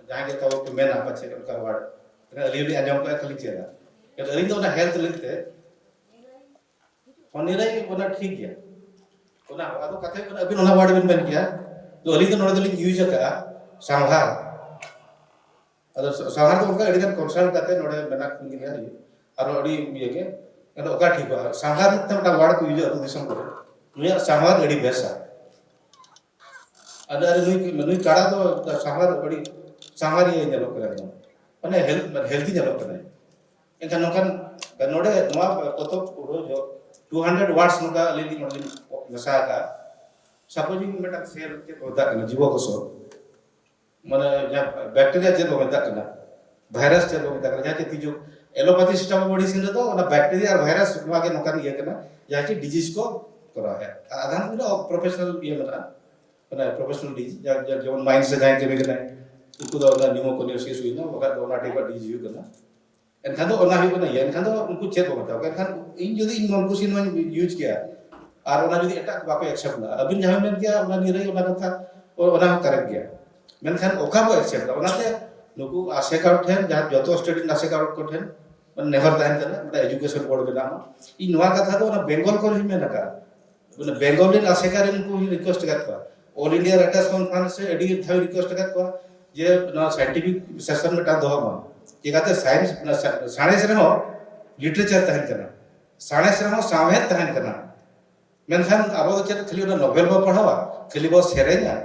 ᱡᱟᱦᱟᱸᱭ ᱜᱮ ᱛᱟᱵᱚ ᱠᱚ ᱢᱮᱱᱟ ᱯᱟᱪᱮᱫ ᱚᱱᱠᱟ ᱣᱟᱨᱰ, ᱮᱱᱠᱷᱟᱱ ᱟᱹᱞᱤᱧ ᱦᱚᱸᱞᱤᱧ ᱟᱸᱡᱚᱢ ᱠᱟᱜᱼᱟ, ᱠᱷᱟᱹᱞᱤ ᱪᱮᱫᱟ? ᱟᱹᱞᱤᱧ ᱫᱚ ᱚᱱᱟ ᱦᱮᱞᱛᱷ ᱞᱟᱹᱜᱤᱫ ᱛᱮ ᱚᱱᱟ ᱱᱤᱨᱟᱹᱭ ᱚᱱᱟ ᱴᱷᱤᱠ ᱜᱮᱭᱟ᱾ ᱚᱱᱟ ᱟᱫᱚ ᱠᱟᱛᱷᱟ ᱦᱩᱭᱩᱜ ᱠᱟᱱᱟ, ᱟᱹᱵᱤᱱ ᱚᱱᱟ ᱣᱟᱨᱰ ᱵᱤᱱ ᱢᱮᱱ ᱠᱮᱭᱟ, ᱛᱚ ᱟᱹᱞᱤᱧ ᱫᱚ ᱱᱚᱰᱮ ᱫᱚᱞᱤᱧ ᱤᱭᱩᱡᱽ ᱟᱠᱟᱫᱼᱟ ᱥᱟᱸᱜᱷᱟᱨ᱾ ᱟᱫᱚ ᱥᱟᱸᱜᱷᱟᱨ ᱫᱚ ᱚᱱᱠᱟ ᱟᱹᱰᱤ ᱜᱟᱱ ᱠᱚᱱᱥᱟᱞᱴ ᱠᱟᱛᱮ ᱱᱚᱰᱮ ᱢᱮᱱᱟᱜ ᱠᱤᱱ ᱜᱮᱭᱟ, ᱟᱨᱚ ᱟᱹᱰᱤ ᱤᱭᱟᱹ ᱜᱮ᱾ ᱟᱫᱚ ᱚᱠᱟ ᱴᱷᱤᱠᱚᱜᱼᱟ? ᱥᱟᱸᱜᱷᱟᱨ ᱢᱤᱫᱴᱟᱝ ᱢᱤᱫᱴᱟᱝ ᱣᱟᱨᱰ ᱠᱚ ᱤᱭᱩᱡᱟ ᱟᱹᱛᱩ ᱫᱤᱥᱚᱢ ᱠᱚᱨᱮ, ᱱᱩᱭᱟᱜ ᱥᱟᱸᱜᱷᱟᱨ ᱟᱹᱰᱤ ᱵᱮᱥᱟ᱾ ᱟᱫᱚ ᱟᱨ ᱱᱩᱭ ᱱᱩᱭ ᱠᱟᱲᱟ ᱫᱚ ᱥᱟᱸᱜᱷᱟᱨ ᱟᱹᱰᱤ ᱥᱟᱸᱜᱷᱟᱨᱤᱭᱟᱹ ᱧᱮᱞᱚᱜ ᱠᱟᱱᱟ ᱮᱠᱫᱚᱢ, ᱢᱟᱱᱮ ᱦᱮᱞᱛᱷ ᱦᱮᱞᱛᱷᱤ ᱧᱮᱞᱚᱜ ᱠᱟᱱᱟᱭ᱾ ᱮᱱᱠᱷᱟᱱ ᱱᱚᱝᱠᱟᱱ ᱱᱚᱰᱮ ᱱᱚᱣᱟ ᱯᱚᱛᱚᱵ ᱩᱰᱷᱟᱹᱣ ᱡᱚᱦᱚᱜ ᱴᱩ ᱦᱟᱱᱰᱨᱮᱰ ᱣᱟᱨᱰᱥ ᱱᱚᱝᱠᱟ ᱟᱹᱞᱤᱧ ᱞᱤᱧ ᱱᱚᱰᱮ ᱞᱤᱧ ᱢᱮᱥᱟ ᱟᱠᱟᱫᱼᱟ᱾ ᱥᱟᱯᱳᱡᱤᱝ ᱢᱤᱫᱴᱟᱝ ᱥᱮᱞ ᱪᱮᱫ ᱠᱚ ᱢᱮᱛᱟᱜ ᱠᱟᱱᱟ, ᱡᱤᱵᱚᱠᱳᱥ, ᱢᱟᱱᱮ ᱡᱟᱦᱟᱸ ᱵᱮᱠᱴᱮᱨᱤᱭᱟ ᱪᱮᱫ ᱵᱚ ᱢᱮᱛᱟᱜ ᱠᱟᱱᱟ, ᱵᱷᱟᱭᱨᱟᱥ ᱪᱮᱫ ᱵᱚ ᱢᱮᱛᱟᱜ ᱠᱟᱱᱟ, ᱡᱟᱦᱟᱸ ᱪᱮ ᱛᱤᱡᱩ, ᱮᱞᱳᱯᱟᱛᱷᱤ ᱥᱤᱥᱴᱮᱢ ᱢᱮᱰᱤᱥᱤᱱ ᱨᱮᱫᱚ ᱚᱱᱟ ᱵᱮᱠᱴᱮᱨᱤᱭᱟ ᱟᱨ ᱵᱷᱟᱭᱨᱟᱥ ᱱᱚᱣᱟ ᱜᱮ ᱱᱚᱝᱠᱟᱱ ᱤᱭᱟᱹ ᱠᱟᱱᱟ, ᱡᱟᱦᱟᱸ ᱪᱮ ᱰᱤᱡᱤᱡᱽ ᱠᱚ ᱠᱚᱨᱟᱣᱮᱫᱼᱟ᱾ ᱟᱨ ᱟᱫᱷᱟᱱ ᱠᱚᱫᱚ ᱯᱨᱚᱯᱷᱮᱥᱚᱱᱟᱞ ᱤᱭᱟᱹ ᱢᱮᱱᱟᱜᱼᱟ, ᱢᱟᱱᱮ ᱯᱨᱚᱯᱷᱮᱥᱚᱱᱟᱞ ᱰᱤᱡᱤᱡᱽ, ᱡᱟ- ᱡᱟ- ᱡᱮᱢᱚᱱ ᱢᱟᱭᱤᱱᱥ ᱨᱮ ᱡᱟᱦᱟᱸᱭ ᱠᱟᱹᱢᱤ ᱠᱟᱱᱟᱭ, ᱩᱱᱠᱩ ᱫᱚ ᱚᱱᱟ ᱱᱤᱭᱩᱢᱳᱠᱳᱱᱤᱭᱟᱥᱤᱥ ᱦᱩᱭᱱᱟ, ᱵᱟᱠᱷᱟᱡ ᱫᱚ ᱚᱱᱟ ᱴᱟᱭᱤᱯ ᱰᱤᱡᱤᱡᱽ ᱦᱩᱭᱩᱜ ᱠᱟᱱᱟ᱾ ᱮᱱᱠᱷᱟᱱ ᱫᱚ ᱚᱱᱟ ᱦᱩᱭᱩᱜ ᱠᱟᱱᱟ ᱤᱭᱟᱹ, ᱮᱱᱠᱷᱟᱱ ᱫᱚ ᱩᱱᱠᱩ ᱪᱮᱫ ᱠᱚ ᱢᱮᱛᱟᱣᱟ? ᱮᱱᱠᱷᱟᱱ ᱤᱧ ᱡᱩᱫᱤ ᱤᱧ ᱢᱚᱱ ᱠᱩᱥᱤ ᱱᱚᱣᱟᱧ ᱤᱭᱩᱡᱽ ᱠᱮᱭᱟ, ᱟᱨ ᱚᱱᱟ ᱡᱩᱫᱤ ᱮᱴᱟᱜ ᱠᱚ ᱵᱟᱠᱚ ᱮᱠᱥᱮᱯᱴ ᱫᱟ, ᱟᱹᱵᱤᱱ ᱡᱟᱦᱟᱸ ᱵᱤᱱ ᱢᱮᱱ ᱠᱮᱭᱟ ᱚᱱᱟ ᱱᱤᱨᱟᱹᱭ ᱚᱱᱟ ᱠᱟᱛᱷᱟ, ᱚ- ᱚᱱᱟ ᱦᱚᱸ ᱠᱟᱨᱮᱠᱴ ᱜᱮᱭᱟ᱾ ᱢᱮᱱᱠᱷᱟᱱ ᱚᱠᱟ ᱵᱚ ᱮᱠᱥᱮᱯᱴ ᱫᱟ? ᱚᱱᱟᱛᱮ ᱱᱩᱠᱩ ᱟᱥᱮᱠᱟ ᱴᱷᱮᱱ, ᱡᱟᱦᱟᱸ ᱡᱚᱛᱚ ᱥᱴᱮᱴ ᱨᱮᱱ ᱟᱥᱮᱠᱟ ᱠᱚ ᱴᱷᱮᱱ ᱱᱮᱦᱚᱨ ᱛᱟᱦᱮᱱ ᱠᱟᱱᱟ, ᱢᱤᱫᱴᱟᱝ ᱮᱡᱩᱠᱮᱥᱚᱱ ᱵᱳᱨᱰ ᱵᱮᱱᱟᱣ ᱢᱟ᱾ ᱤᱧ ᱱᱚᱣᱟ ᱠᱟᱛᱷᱟ ᱫᱚ ᱚᱱᱟ ᱵᱮᱝᱜᱚᱞ ᱠᱚᱨᱮ ᱦᱚᱸᱧ ᱢᱮᱱ ᱟᱠᱟᱫᱼᱟ, ᱵᱚᱞᱮ ᱵᱮᱝᱜᱚᱞ ᱨᱮᱱ ᱟᱥᱮᱠᱟ ᱨᱮᱱ ᱠᱚ ᱨᱤᱠᱣᱮᱥᱴ ᱟᱠᱟᱫ ᱠᱚᱣᱟ, ᱚᱞ ᱤᱱᱰᱤᱭᱟ ᱨᱟᱭᱴᱟᱨᱥ ᱠᱚᱱᱯᱷᱟᱨᱮᱱᱥ ᱨᱮ ᱟᱹᱰᱤ ᱫᱷᱟᱣ ᱨᱤᱠᱣᱮᱥᱴ ᱟᱠᱟᱫ ᱠᱚᱣᱟ ᱡᱮ ᱱᱚᱣᱟ ᱥᱟᱭᱮᱱᱴᱤᱯᱷᱤᱠ ᱥᱮᱥᱚᱱ ᱢᱤᱫᱴᱟᱝ ᱫᱚᱦᱚ ᱢᱟ, ᱪᱤᱠᱟᱛᱮ ᱥᱟᱭᱮᱱᱥ, ᱚᱱᱟ ᱥᱟ- ᱥᱟᱬᱮᱥ ᱨᱮᱦᱚᱸ ᱞᱤᱴᱟᱨᱮᱪᱟᱨ ᱛᱟᱦᱮᱱ ᱠᱟᱱᱟ, ᱥᱟᱬᱮᱥ ᱨᱮᱦᱚᱸ ᱥᱟᱶᱦᱮᱫ ᱛᱟᱦᱮᱱ ᱠᱟᱱᱟ᱾ ᱢᱮᱱᱠᱷᱟᱱ ᱟᱵᱚ ᱫᱚ ᱪᱮᱫ ᱠᱷᱟᱹᱞᱤ ᱚᱱᱟ ᱱᱚᱵᱮᱞ ᱵᱚ ᱯᱟᱲᱦᱟᱣᱟ, ᱠᱷᱟᱹᱞᱤ ᱵᱚ ᱥᱮᱨᱮᱧᱟ,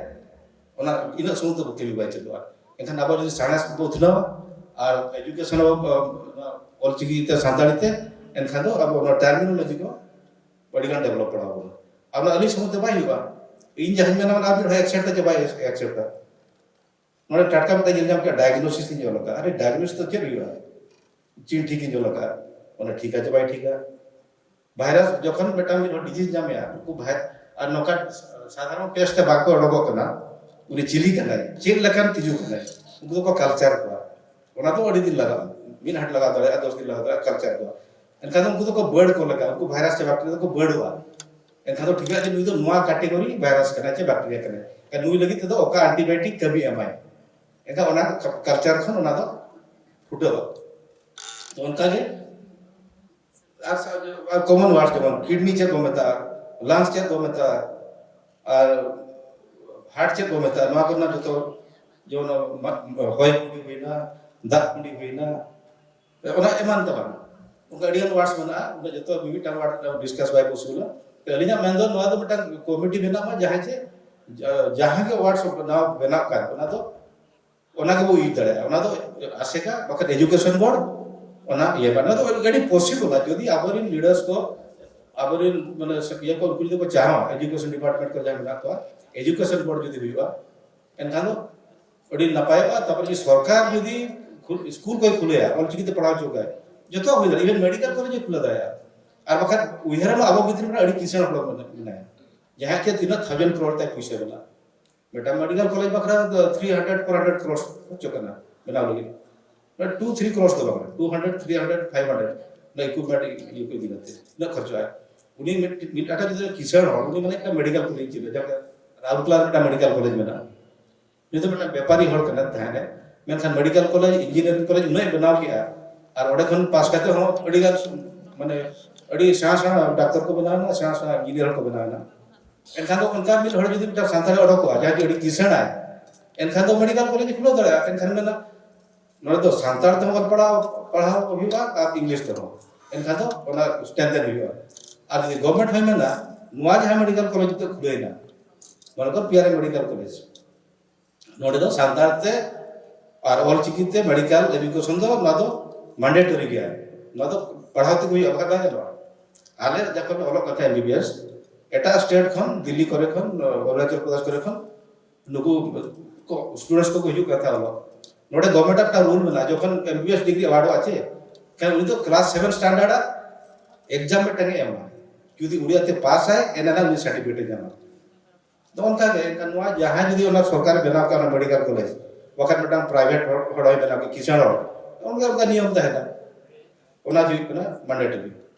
ᱚᱱᱟ ᱤᱱᱟᱹᱜ ᱥᱩᱢᱩᱝ ᱛᱮ ᱠᱟᱹᱢᱤ ᱵᱟᱭ ᱪᱟᱹᱞᱩᱜᱼᱟ᱾ ᱮᱱᱠᱷᱟᱱ ᱟᱵᱚ ᱡᱩᱫᱤ ᱥᱟᱬᱮᱥ ᱵᱚ ᱩᱛᱷᱱᱟᱹᱣᱟ ᱟᱨ ᱮᱡᱩᱠᱮᱥᱚᱱ ᱵᱚ, ᱚ, ᱚᱞᱪᱤᱠᱤ ᱛᱮ ᱥᱟᱱᱛᱟᱲᱤ ᱛᱮ, ᱮᱱᱠᱷᱟᱱ ᱫᱚ ᱟᱵᱚ ᱚᱱᱟ ᱴᱟᱨᱢᱤᱱᱳᱞᱚᱡᱤ ᱠᱚ ᱟᱹᱰᱤ ᱜᱟᱱ ᱰᱮᱵᱷᱞᱚᱯ ᱯᱟᱲᱟᱣ ᱵᱚᱱᱟ᱾ ᱟᱵᱚ ᱟᱹᱞᱤᱧ ᱥᱩᱢᱩᱝ ᱛᱮ ᱵᱟᱭ ᱦᱩᱭᱩᱜᱼᱟ᱾ ᱤᱧ ᱡᱟᱦᱟᱸᱧ ᱢᱮᱱᱟ ᱚᱱᱟ ᱟᱵᱤᱱ ᱦᱚᱸ ᱮᱠᱥᱮᱯᱴ ᱪᱮ ᱵᱟᱭ ᱮᱠᱥᱮᱯᱴᱟ? ᱱᱚᱰᱮ ᱴᱟᱴᱠᱟ ᱢᱤᱫᱴᱟᱝ ᱧᱮᱞ ᱧᱟᱢ ᱠᱮᱫᱟ, ᱰᱟᱭᱜᱱᱳᱥᱤᱥ ᱤᱧ ᱚᱞ ᱟᱠᱟᱫᱼᱟ᱾ ᱟᱨᱮ, ᱰᱟᱭᱜᱱᱳᱥᱤᱥ ᱫᱚ ᱪᱮᱫ ᱦᱩᱭᱩᱜᱼᱟ? ᱪᱤᱱ ᱴᱷᱤᱠ ᱤᱧ ᱚᱞ ᱟᱠᱟᱫᱼᱟ, ᱚᱱᱟ ᱴᱷᱤᱠᱟ ᱪᱮ ᱵᱟᱭ ᱴᱷᱤᱠᱟ? ᱵᱷᱟᱭᱨᱟᱥ ᱡᱚᱠᱷᱚᱱ ᱢᱤᱫᱴᱟᱝ ᱢᱤᱫ ᱦᱚᱲ ᱰᱤᱡᱤᱡᱽ ᱧᱟᱢᱮᱭᱟ, ᱩᱱᱠᱩ ᱵᱷᱟᱭ- ᱟᱨ ᱱᱚᱝᱠᱟ ᱥᱟᱫᱷᱟᱨᱚᱱ ᱴᱮᱥᱴ ᱛᱮ ᱵᱟᱠᱚ ᱚᱰᱚᱠᱚᱜ ᱠᱟᱱᱟ, ᱩᱱᱤ ᱪᱤᱞᱤ ᱠᱟᱱᱟᱭ, ᱪᱮᱫ ᱞᱮᱠᱟᱱ ᱛᱤᱡᱩ ᱠᱟᱱᱟᱭ, ᱩᱱᱠᱩ ᱫᱚᱠᱚ ᱠᱟᱞᱪᱟᱨ ᱠᱚᱣᱟ᱾ ᱚᱱᱟ ᱫᱚ ᱟᱹᱰᱤ ᱫᱤᱱ ᱞᱟᱜᱟᱜᱼᱟ, ᱢᱤᱫ ᱦᱟᱴ ᱞᱟᱜᱟᱣ ᱫᱟᱲᱮᱭᱟᱜᱼᱟ, ᱫᱚᱥ ᱫᱤᱱ ᱞᱟᱜᱟᱣ ᱫᱟᱲᱮᱭᱟᱜᱼᱟ, ᱠᱟᱞᱪᱟᱨ ᱠᱚᱣᱟ᱾ ᱮᱱᱠᱷᱟᱱ ᱫᱚ ᱩᱱᱠᱩ ᱫᱚᱠᱚ ᱵᱟᱹᱲ ᱠᱚ ᱞᱮᱠᱟ, ᱩᱱᱠᱩ ᱵᱷᱟᱭᱨᱟᱥ ᱪᱮ ᱵᱮᱠᱴᱮᱨᱤᱭᱟ ᱫᱚᱠᱚ ᱵᱟᱹᱲᱚᱜᱼᱟ᱾ ᱮᱱᱠᱷᱟᱱ ᱫᱚ ᱴᱷᱤᱠᱟᱹᱜᱼᱟ ᱡᱮ ᱱᱩᱭ ᱫᱚ ᱱᱚᱣᱟ ᱠᱮᱴᱮᱜᱚᱨᱤ ᱵᱷᱟᱭᱨᱟᱥ ᱠᱟᱱᱟᱭ ᱪᱮ ᱵᱮᱠᱴᱮᱨᱤᱭᱟ ᱠᱟᱱᱟᱭ, ᱮᱱᱠᱷᱟᱱ ᱱᱩᱭ ᱞᱟᱹᱜᱤᱫ ᱛᱮᱫᱚ ᱚᱠᱟ ᱮᱱᱴᱤᱵᱟᱭᱳᱴᱤᱠ ᱠᱟᱹᱢᱤ ᱮᱢᱟᱭ, ᱮᱱᱠᱷᱟᱱ ᱚᱱᱟ ᱠᱟᱞᱪᱟᱨ ᱠᱷᱚᱱ ᱚᱱᱟ ᱫᱚ ᱯᱷᱩᱴᱟᱹᱣᱟ᱾ ᱛᱚ ᱚᱱᱠᱟᱜᱮ ᱟᱨ ᱥᱟ- ᱟᱨ ᱠᱚᱢᱚᱱ ᱣᱟᱨᱰ ᱡᱮᱢᱚᱱ ᱠᱤᱰᱱᱤ ᱪᱮᱫ ᱵᱚᱱ ᱢᱮᱛᱟᱜᱼᱟ, ᱞᱟᱝᱥ ᱪᱮᱫ ᱵᱚ ᱢᱮᱛᱟᱜᱼᱟ, ᱟᱨ ᱦᱟᱨᱴ ᱪᱮᱫ ᱵᱚ ᱢᱮᱛᱟᱜᱼᱟ, ᱱᱚᱣᱟ ᱠᱚᱨᱮᱱᱟᱜ ᱡᱚᱛᱚ, ᱡᱮᱢᱚᱱ ᱢᱟ-, ᱦᱚᱭ ᱠᱩᱸᱰᱤ ᱦᱩᱭᱱᱟ, ᱫᱟᱜ ᱠᱩᱸᱰᱤ ᱦᱩᱭᱱᱟ, ᱚᱱᱟ ᱮᱢᱟᱱ ᱛᱮᱢᱟᱱ᱾ ᱚᱱᱠᱟ ᱟᱹᱰᱤᱜᱟᱱ ᱣᱟᱨᱰᱥ ᱢᱮᱱᱟᱜᱼᱟ, ᱚᱱᱟ ᱡᱚᱛᱚ ᱢᱤᱢᱤᱫᱴᱟᱝ ᱣᱟᱨᱰ ᱨᱮ ᱰᱤᱥᱠᱟᱥ ᱵᱟᱭ ᱯᱚᱥᱤᱵᱚᱞᱟ᱾ ᱛᱚ ᱟᱹᱞᱤᱧᱟᱜ ᱢᱮᱱ ᱫᱚ ᱱᱚᱣᱟ ᱫᱚ ᱢᱤᱫᱴᱟᱝ ᱠᱚᱢᱤᱴᱤ ᱵᱮᱱᱟᱜ ᱢᱟ, ᱡᱟᱦᱟᱸᱭ ᱪᱮ ᱡᱟ-, ᱡᱟᱦᱟᱸ ᱜᱮ ᱣᱟᱨᱰᱥ ᱱᱟᱣᱟ ᱵᱮᱱᱟᱜ ᱠᱟᱱ, ᱚᱱᱟ ᱫᱚ, ᱚᱱᱟ ᱜᱮᱵᱚ ᱤᱭᱩᱡᱽ ᱫᱟᱲᱮᱭᱟᱜᱼᱟ᱾ ᱚᱱᱟ ᱫᱚ ᱟᱥᱮᱠᱟ ᱵᱟᱠᱷᱟᱱ ᱮᱡᱩᱠᱮᱥᱚᱱ ᱵᱳᱨᱰ ᱚᱱᱟ ᱤᱭᱟᱹ ᱠᱟᱱᱟ᱾ ᱚᱱᱟ ᱫᱚ ᱟᱹᱰᱤ ᱯᱚᱥᱤᱵᱚᱞᱟ, ᱡᱩᱫᱤ ᱟᱵᱚᱨᱮᱱ ᱞᱤᱰᱟᱨᱥ ᱠᱚ, ᱟᱵᱚᱨᱮᱱ ᱢᱟᱱᱮ ᱤᱭᱟᱹ ᱠᱚ, ᱩᱱᱠᱩ ᱡᱩᱫᱤ ᱠᱚ ᱪᱟᱦᱟᱣᱟ, ᱮᱡᱩᱠᱮᱥᱚᱱ ᱰᱤᱯᱟᱨᱴᱢᱮᱱᱴ ᱠᱚ ᱡᱟᱦᱟᱸ ᱢᱮᱱᱟᱜ ᱠᱚᱣᱟ, ᱮᱡᱩᱠᱮᱥᱚᱱ ᱵᱳᱨᱰ ᱡᱩᱫᱤ ᱦᱩᱭᱩᱜᱼᱟ, ᱮᱱᱠᱷᱟᱱ ᱫᱚ ᱟᱹᱰᱤ ᱱᱟᱯᱟᱭᱚᱜᱼᱟ᱾ ᱛᱟᱨᱯᱚᱨᱮ ᱡᱩᱫᱤ ᱥᱚᱨᱠᱟᱨ ᱡᱩᱫᱤ ᱠᱷᱩ-, ᱥᱠᱩᱞ ᱠᱚᱭ ᱠᱷᱩᱞᱟᱹᱭᱟ, ᱚᱞᱪᱤᱠᱤ ᱛᱮ ᱯᱟᱲᱦᱟᱣ ᱦᱚᱪᱚ ᱠᱟᱭ, ᱡᱚᱛᱚ ᱦᱩᱭ ᱫᱟᱲᱮᱭᱟᱜᱼᱟ, ᱤᱵᱷᱮᱱ ᱢᱮᱰᱤᱠᱮᱞ ᱠᱚᱞᱮᱡᱽ ᱦᱚᱸ ᱠᱷᱩᱞᱟᱹᱣ ᱫᱟᱲᱮᱭᱟᱜᱼᱟ᱾ ᱟᱨ ᱵᱟᱠᱷᱟᱱ ᱩᱭᱦᱟᱹᱨ ᱢᱟ ᱟᱵᱚ ᱵᱷᱤᱛᱨᱤ ᱨᱮ ᱟᱹᱰᱤ ᱠᱤᱥᱟᱹᱬ ᱦᱚᱲ ᱢᱮᱱᱟᱭᱟ, ᱡᱟᱦᱟᱸᱭ ᱪᱮ ᱛᱤᱱᱟᱹᱜ ᱛᱷᱟᱣᱡᱮᱱᱰ ᱠᱨᱳᱲ ᱛᱟᱭ ᱯᱩᱭᱥᱟᱹ ᱢᱮᱱᱟᱜᱼᱟ᱾ ᱢᱤᱫᱴᱟᱝ ᱢᱮᱰᱤᱠᱮᱞ ᱠᱚᱞᱮᱡᱽ ᱵᱟᱠᱷᱨᱟ ᱫᱚ three hundred, four hundred crore ᱠᱷᱚᱨᱪᱚ ᱠᱟᱱᱟ ᱵᱮᱱᱟᱣ ᱞᱟᱹᱜᱤᱫ᱾ ᱢᱟᱱᱮ ᱴᱩ ᱛᱷᱨᱤ ᱠᱨᱳᱲ ᱫᱚ ᱵᱟᱝ, two hundred, three hundred, five hundred, ᱚᱱᱟ ᱤᱠᱩᱭᱤᱯᱢᱮᱱᱴ ᱤᱭᱟᱹ ᱠᱚ ᱤᱫᱤ ᱠᱟᱛᱮ ᱩᱱᱟᱹᱜ ᱠᱷᱚᱨᱪᱚᱜᱼᱟ᱾ ᱩᱱᱤ ᱢᱤᱫ, ᱢᱤᱫ ᱟᱴᱟ ᱡᱩᱫᱤ ᱠᱤᱥᱟᱹᱬ ᱦᱚᱲ, ᱩᱱᱤ ᱢᱟᱱᱮ ᱢᱤᱫᱴᱟᱝ ᱢᱮᱰᱤᱠᱮᱞ ᱠᱚᱞᱮᱡᱽ ᱪᱮᱫ ᱡᱟᱦᱟᱸ ᱨᱟᱩᱨᱠᱮᱞᱟ ᱨᱮ ᱢᱤᱫᱴᱟᱝ ᱢᱮᱰᱤᱠᱮᱞ ᱠᱚᱞᱮᱡᱽ ᱢᱮᱱᱟᱜᱼᱟ᱾ ᱩᱱᱤ ᱫᱚ ᱢᱤᱫᱴᱟᱝ ᱵᱮᱯᱟᱨᱤ ᱦᱚᱲ ᱠᱟᱱᱟ ᱛᱟᱦᱮᱸᱫ, ᱢᱮᱱᱠᱷᱟᱱ ᱢᱮᱰᱤᱠᱮᱞ ᱠᱚᱞᱮᱡᱽ, ᱤᱧᱡᱤᱱᱤᱭᱟᱨᱤᱝ ᱠᱚᱞᱮᱡᱽ ᱩᱱᱟᱹᱜ ᱵᱮᱱᱟᱣ ᱠᱮᱜᱼᱟ, ᱟᱨ ᱚᱸᱰᱮ ᱠᱷᱚᱱ ᱯᱟᱥ ᱠᱟᱛᱮ ᱦᱚᱸ ᱟᱹᱰᱤ ᱜᱟᱱ ᱢᱟᱱᱮ ᱟᱹᱰᱤ ᱥᱮᱬᱟ ᱥᱮᱬᱟ ᱰᱟᱠᱛᱟᱨ ᱠᱚ ᱵᱮᱱᱟᱣ ᱮᱱᱟ, ᱥᱮᱬᱟ ᱥᱮᱬᱟ ᱤᱧᱡᱤᱱᱤᱭᱟᱨ ᱦᱚᱸᱠᱚ ᱵᱮᱱᱟᱣ ᱮᱱᱟ᱾ ᱮᱱᱠᱷᱟᱱ ᱫᱚ ᱚᱱᱠᱟ ᱢᱤᱫ ᱦᱚᱲ ᱡᱩᱫᱤ ᱢᱤᱫᱴᱟᱝ ᱥᱟᱱᱛᱟᱲᱮ ᱚᱰᱚᱠᱚᱜᱼᱟ, ᱡᱟᱦᱟᱸᱭ ᱡᱩᱫᱤ ᱟᱹᱰᱤ ᱠᱤᱥᱟᱹᱬᱟᱭ, ᱮᱱᱠᱷᱟᱱ ᱫᱚ ᱢᱮᱰᱤᱠᱮᱞ ᱠᱚᱞᱮᱡᱽ ᱠᱷᱩᱞᱟᱹᱣ ᱫᱟᱲᱮᱭᱟᱜᱼᱟ᱾ ᱮᱱᱠᱷᱟᱱ ᱢᱮᱱᱟ, ᱱᱚᱰᱮ ᱫᱚ ᱥᱟᱱᱛᱟᱲ ᱛᱮᱦᱚᱸ ᱚᱞ ᱯᱟᱲᱦᱟᱣ, ᱯᱟᱲᱦᱟᱣ ᱦᱩᱭᱩᱜᱼᱟ ᱟᱨ ᱤᱝᱞᱤᱥ ᱛᱮᱦᱚᱸ, ᱮᱱᱠᱷᱟᱱ ᱫᱚ ᱚᱱᱟ ᱥᱴᱨᱮᱱᱛᱷᱮᱱ ᱦᱩᱭᱩᱜᱼᱟ᱾ ᱟᱨ ᱡᱩᱫᱤ ᱜᱚᱵᱷᱢᱮᱱᱴ ᱦᱚᱸᱭ ᱢᱮᱱᱟ, ᱱᱚᱣᱟ ᱡᱟᱦᱟᱸ ᱢᱮᱰᱤᱠᱮᱞ ᱠᱚᱞᱮᱡᱽ ᱱᱤᱛᱚᱜ ᱠᱷᱩᱞᱟᱹᱣ ᱮᱱᱟ, ᱢᱚᱱᱮ ᱠᱚᱨ ᱯᱤ ᱟᱨ ᱮᱢ ᱢᱮᱰᱤᱠᱮᱞ ᱠᱚᱞᱮᱡᱽ, ᱱᱚᱰᱮ ᱫᱚ ᱥᱟᱱᱛᱟᱲ ᱛᱮ ᱟᱨ ᱚᱞ ᱪᱤᱠᱤ ᱛᱮ ᱢᱮᱰᱤᱠᱮᱞ ᱮᱰᱩᱠᱮᱥᱚᱱ ᱫᱚ ᱱᱚᱣᱟ ᱫᱚ ᱢᱮᱱᱰᱮᱴᱚᱨᱤ ᱜᱮᱭᱟ, ᱱᱚᱣᱟ ᱫᱚ ᱯᱟᱲᱦᱟᱣ ᱛᱮᱜᱮ ᱦᱩᱭᱩᱜᱼᱟ, ᱵᱟᱠᱷᱟᱱ ᱵᱟᱭ ᱜᱟᱱᱚᱜᱼᱟ᱾ ᱟᱞᱮ ᱡᱚᱠᱷᱚᱱ ᱞᱮ ᱚᱞᱚᱜ ᱠᱟᱱ ᱛᱟᱦᱮᱸᱫ ᱮᱢ ᱵᱤ ᱵᱤ ᱮᱥ, ᱮᱴᱟᱜ ᱥᱴᱮᱴ ᱠᱷᱚᱱ, ᱫᱤᱞᱞᱤ ᱠᱚᱨᱮ ᱠᱷᱚᱱ, ᱚᱨᱩᱱᱟᱪᱚᱞ ᱯᱨᱚᱫᱮᱥ ᱠᱚᱨᱮ ᱠᱷᱚᱱ ᱱᱩᱠᱩ ᱥᱴᱩᱰᱮᱱᱴᱥ ᱠᱚᱠᱚ ᱦᱤᱡᱩᱜ ᱠᱟᱱ ᱛᱟᱦᱮᱸᱫ ᱚᱞᱚᱜ᱾ ᱱᱚᱰᱮ ᱜᱚᱵᱷᱢᱮᱱᱴ ᱟᱜ ᱢᱤᱫᱴᱟᱝ ᱨᱩᱞ ᱢᱮᱱᱟᱜᱼᱟ, ᱡᱚᱠᱷᱚᱱ M B B S degree ᱮᱣᱟᱨᱰᱚᱜᱼᱟ ᱪᱮ, ᱠᱷᱟᱱ ᱩᱱᱤ ᱫᱚ ᱠᱞᱟᱥ ᱥᱮᱵᱷᱮᱱ ᱥᱴᱟᱱᱰᱟᱨᱰ ᱟᱜ ᱮᱠᱡᱟᱢ ᱢᱤᱫᱴᱟᱝ ᱮ ᱮᱢᱟ᱾ ᱡᱩᱫᱤ ᱩᱲᱤᱭᱟ ᱛᱮ ᱯᱟᱥ ᱟᱭ, ᱮᱱᱟᱝ ᱩᱱᱤ ᱥᱟᱨᱴᱤᱯᱷᱤᱠᱮᱴ ᱮ ᱧᱟᱢᱟ᱾ ᱱᱚᱜᱼᱚ ᱱᱚᱝᱠᱟ ᱜᱮ, ᱮᱱᱠᱷᱟᱱ ᱱᱚᱣᱟ ᱡᱟᱦᱟᱸᱭ ᱡᱩᱫᱤ ᱚᱱᱟ ᱥᱚᱨᱠᱟᱨᱮ ᱵᱮᱱᱟᱣ ᱠᱟᱜ ᱚᱱᱟ ᱢᱮᱰᱤᱠᱮᱞ ᱠᱚᱞᱮᱡᱽ, ᱵᱟᱠᱷᱟᱱ ᱢᱤᱫᱴᱟᱝ ᱯᱨᱟᱭᱵᱷᱮᱴ ᱦᱚᱲ, ᱦᱚᱲ ᱦᱚᱸᱭ ᱵᱮᱱᱟᱣ ᱠᱮᱫ, ᱠᱤᱥᱟᱹᱬ ᱦᱚᱲ, ᱚᱱᱠᱟ, ᱚᱱᱠᱟ ᱱᱤᱭᱚᱢ ᱛᱟᱦᱮᱱᱟ᱾ ᱚᱱᱟ ᱜᱮ ᱦᱩᱭᱩᱜ ᱠᱟᱱᱟ ᱢᱮᱱᱰᱮᱴᱚᱨᱤ᱾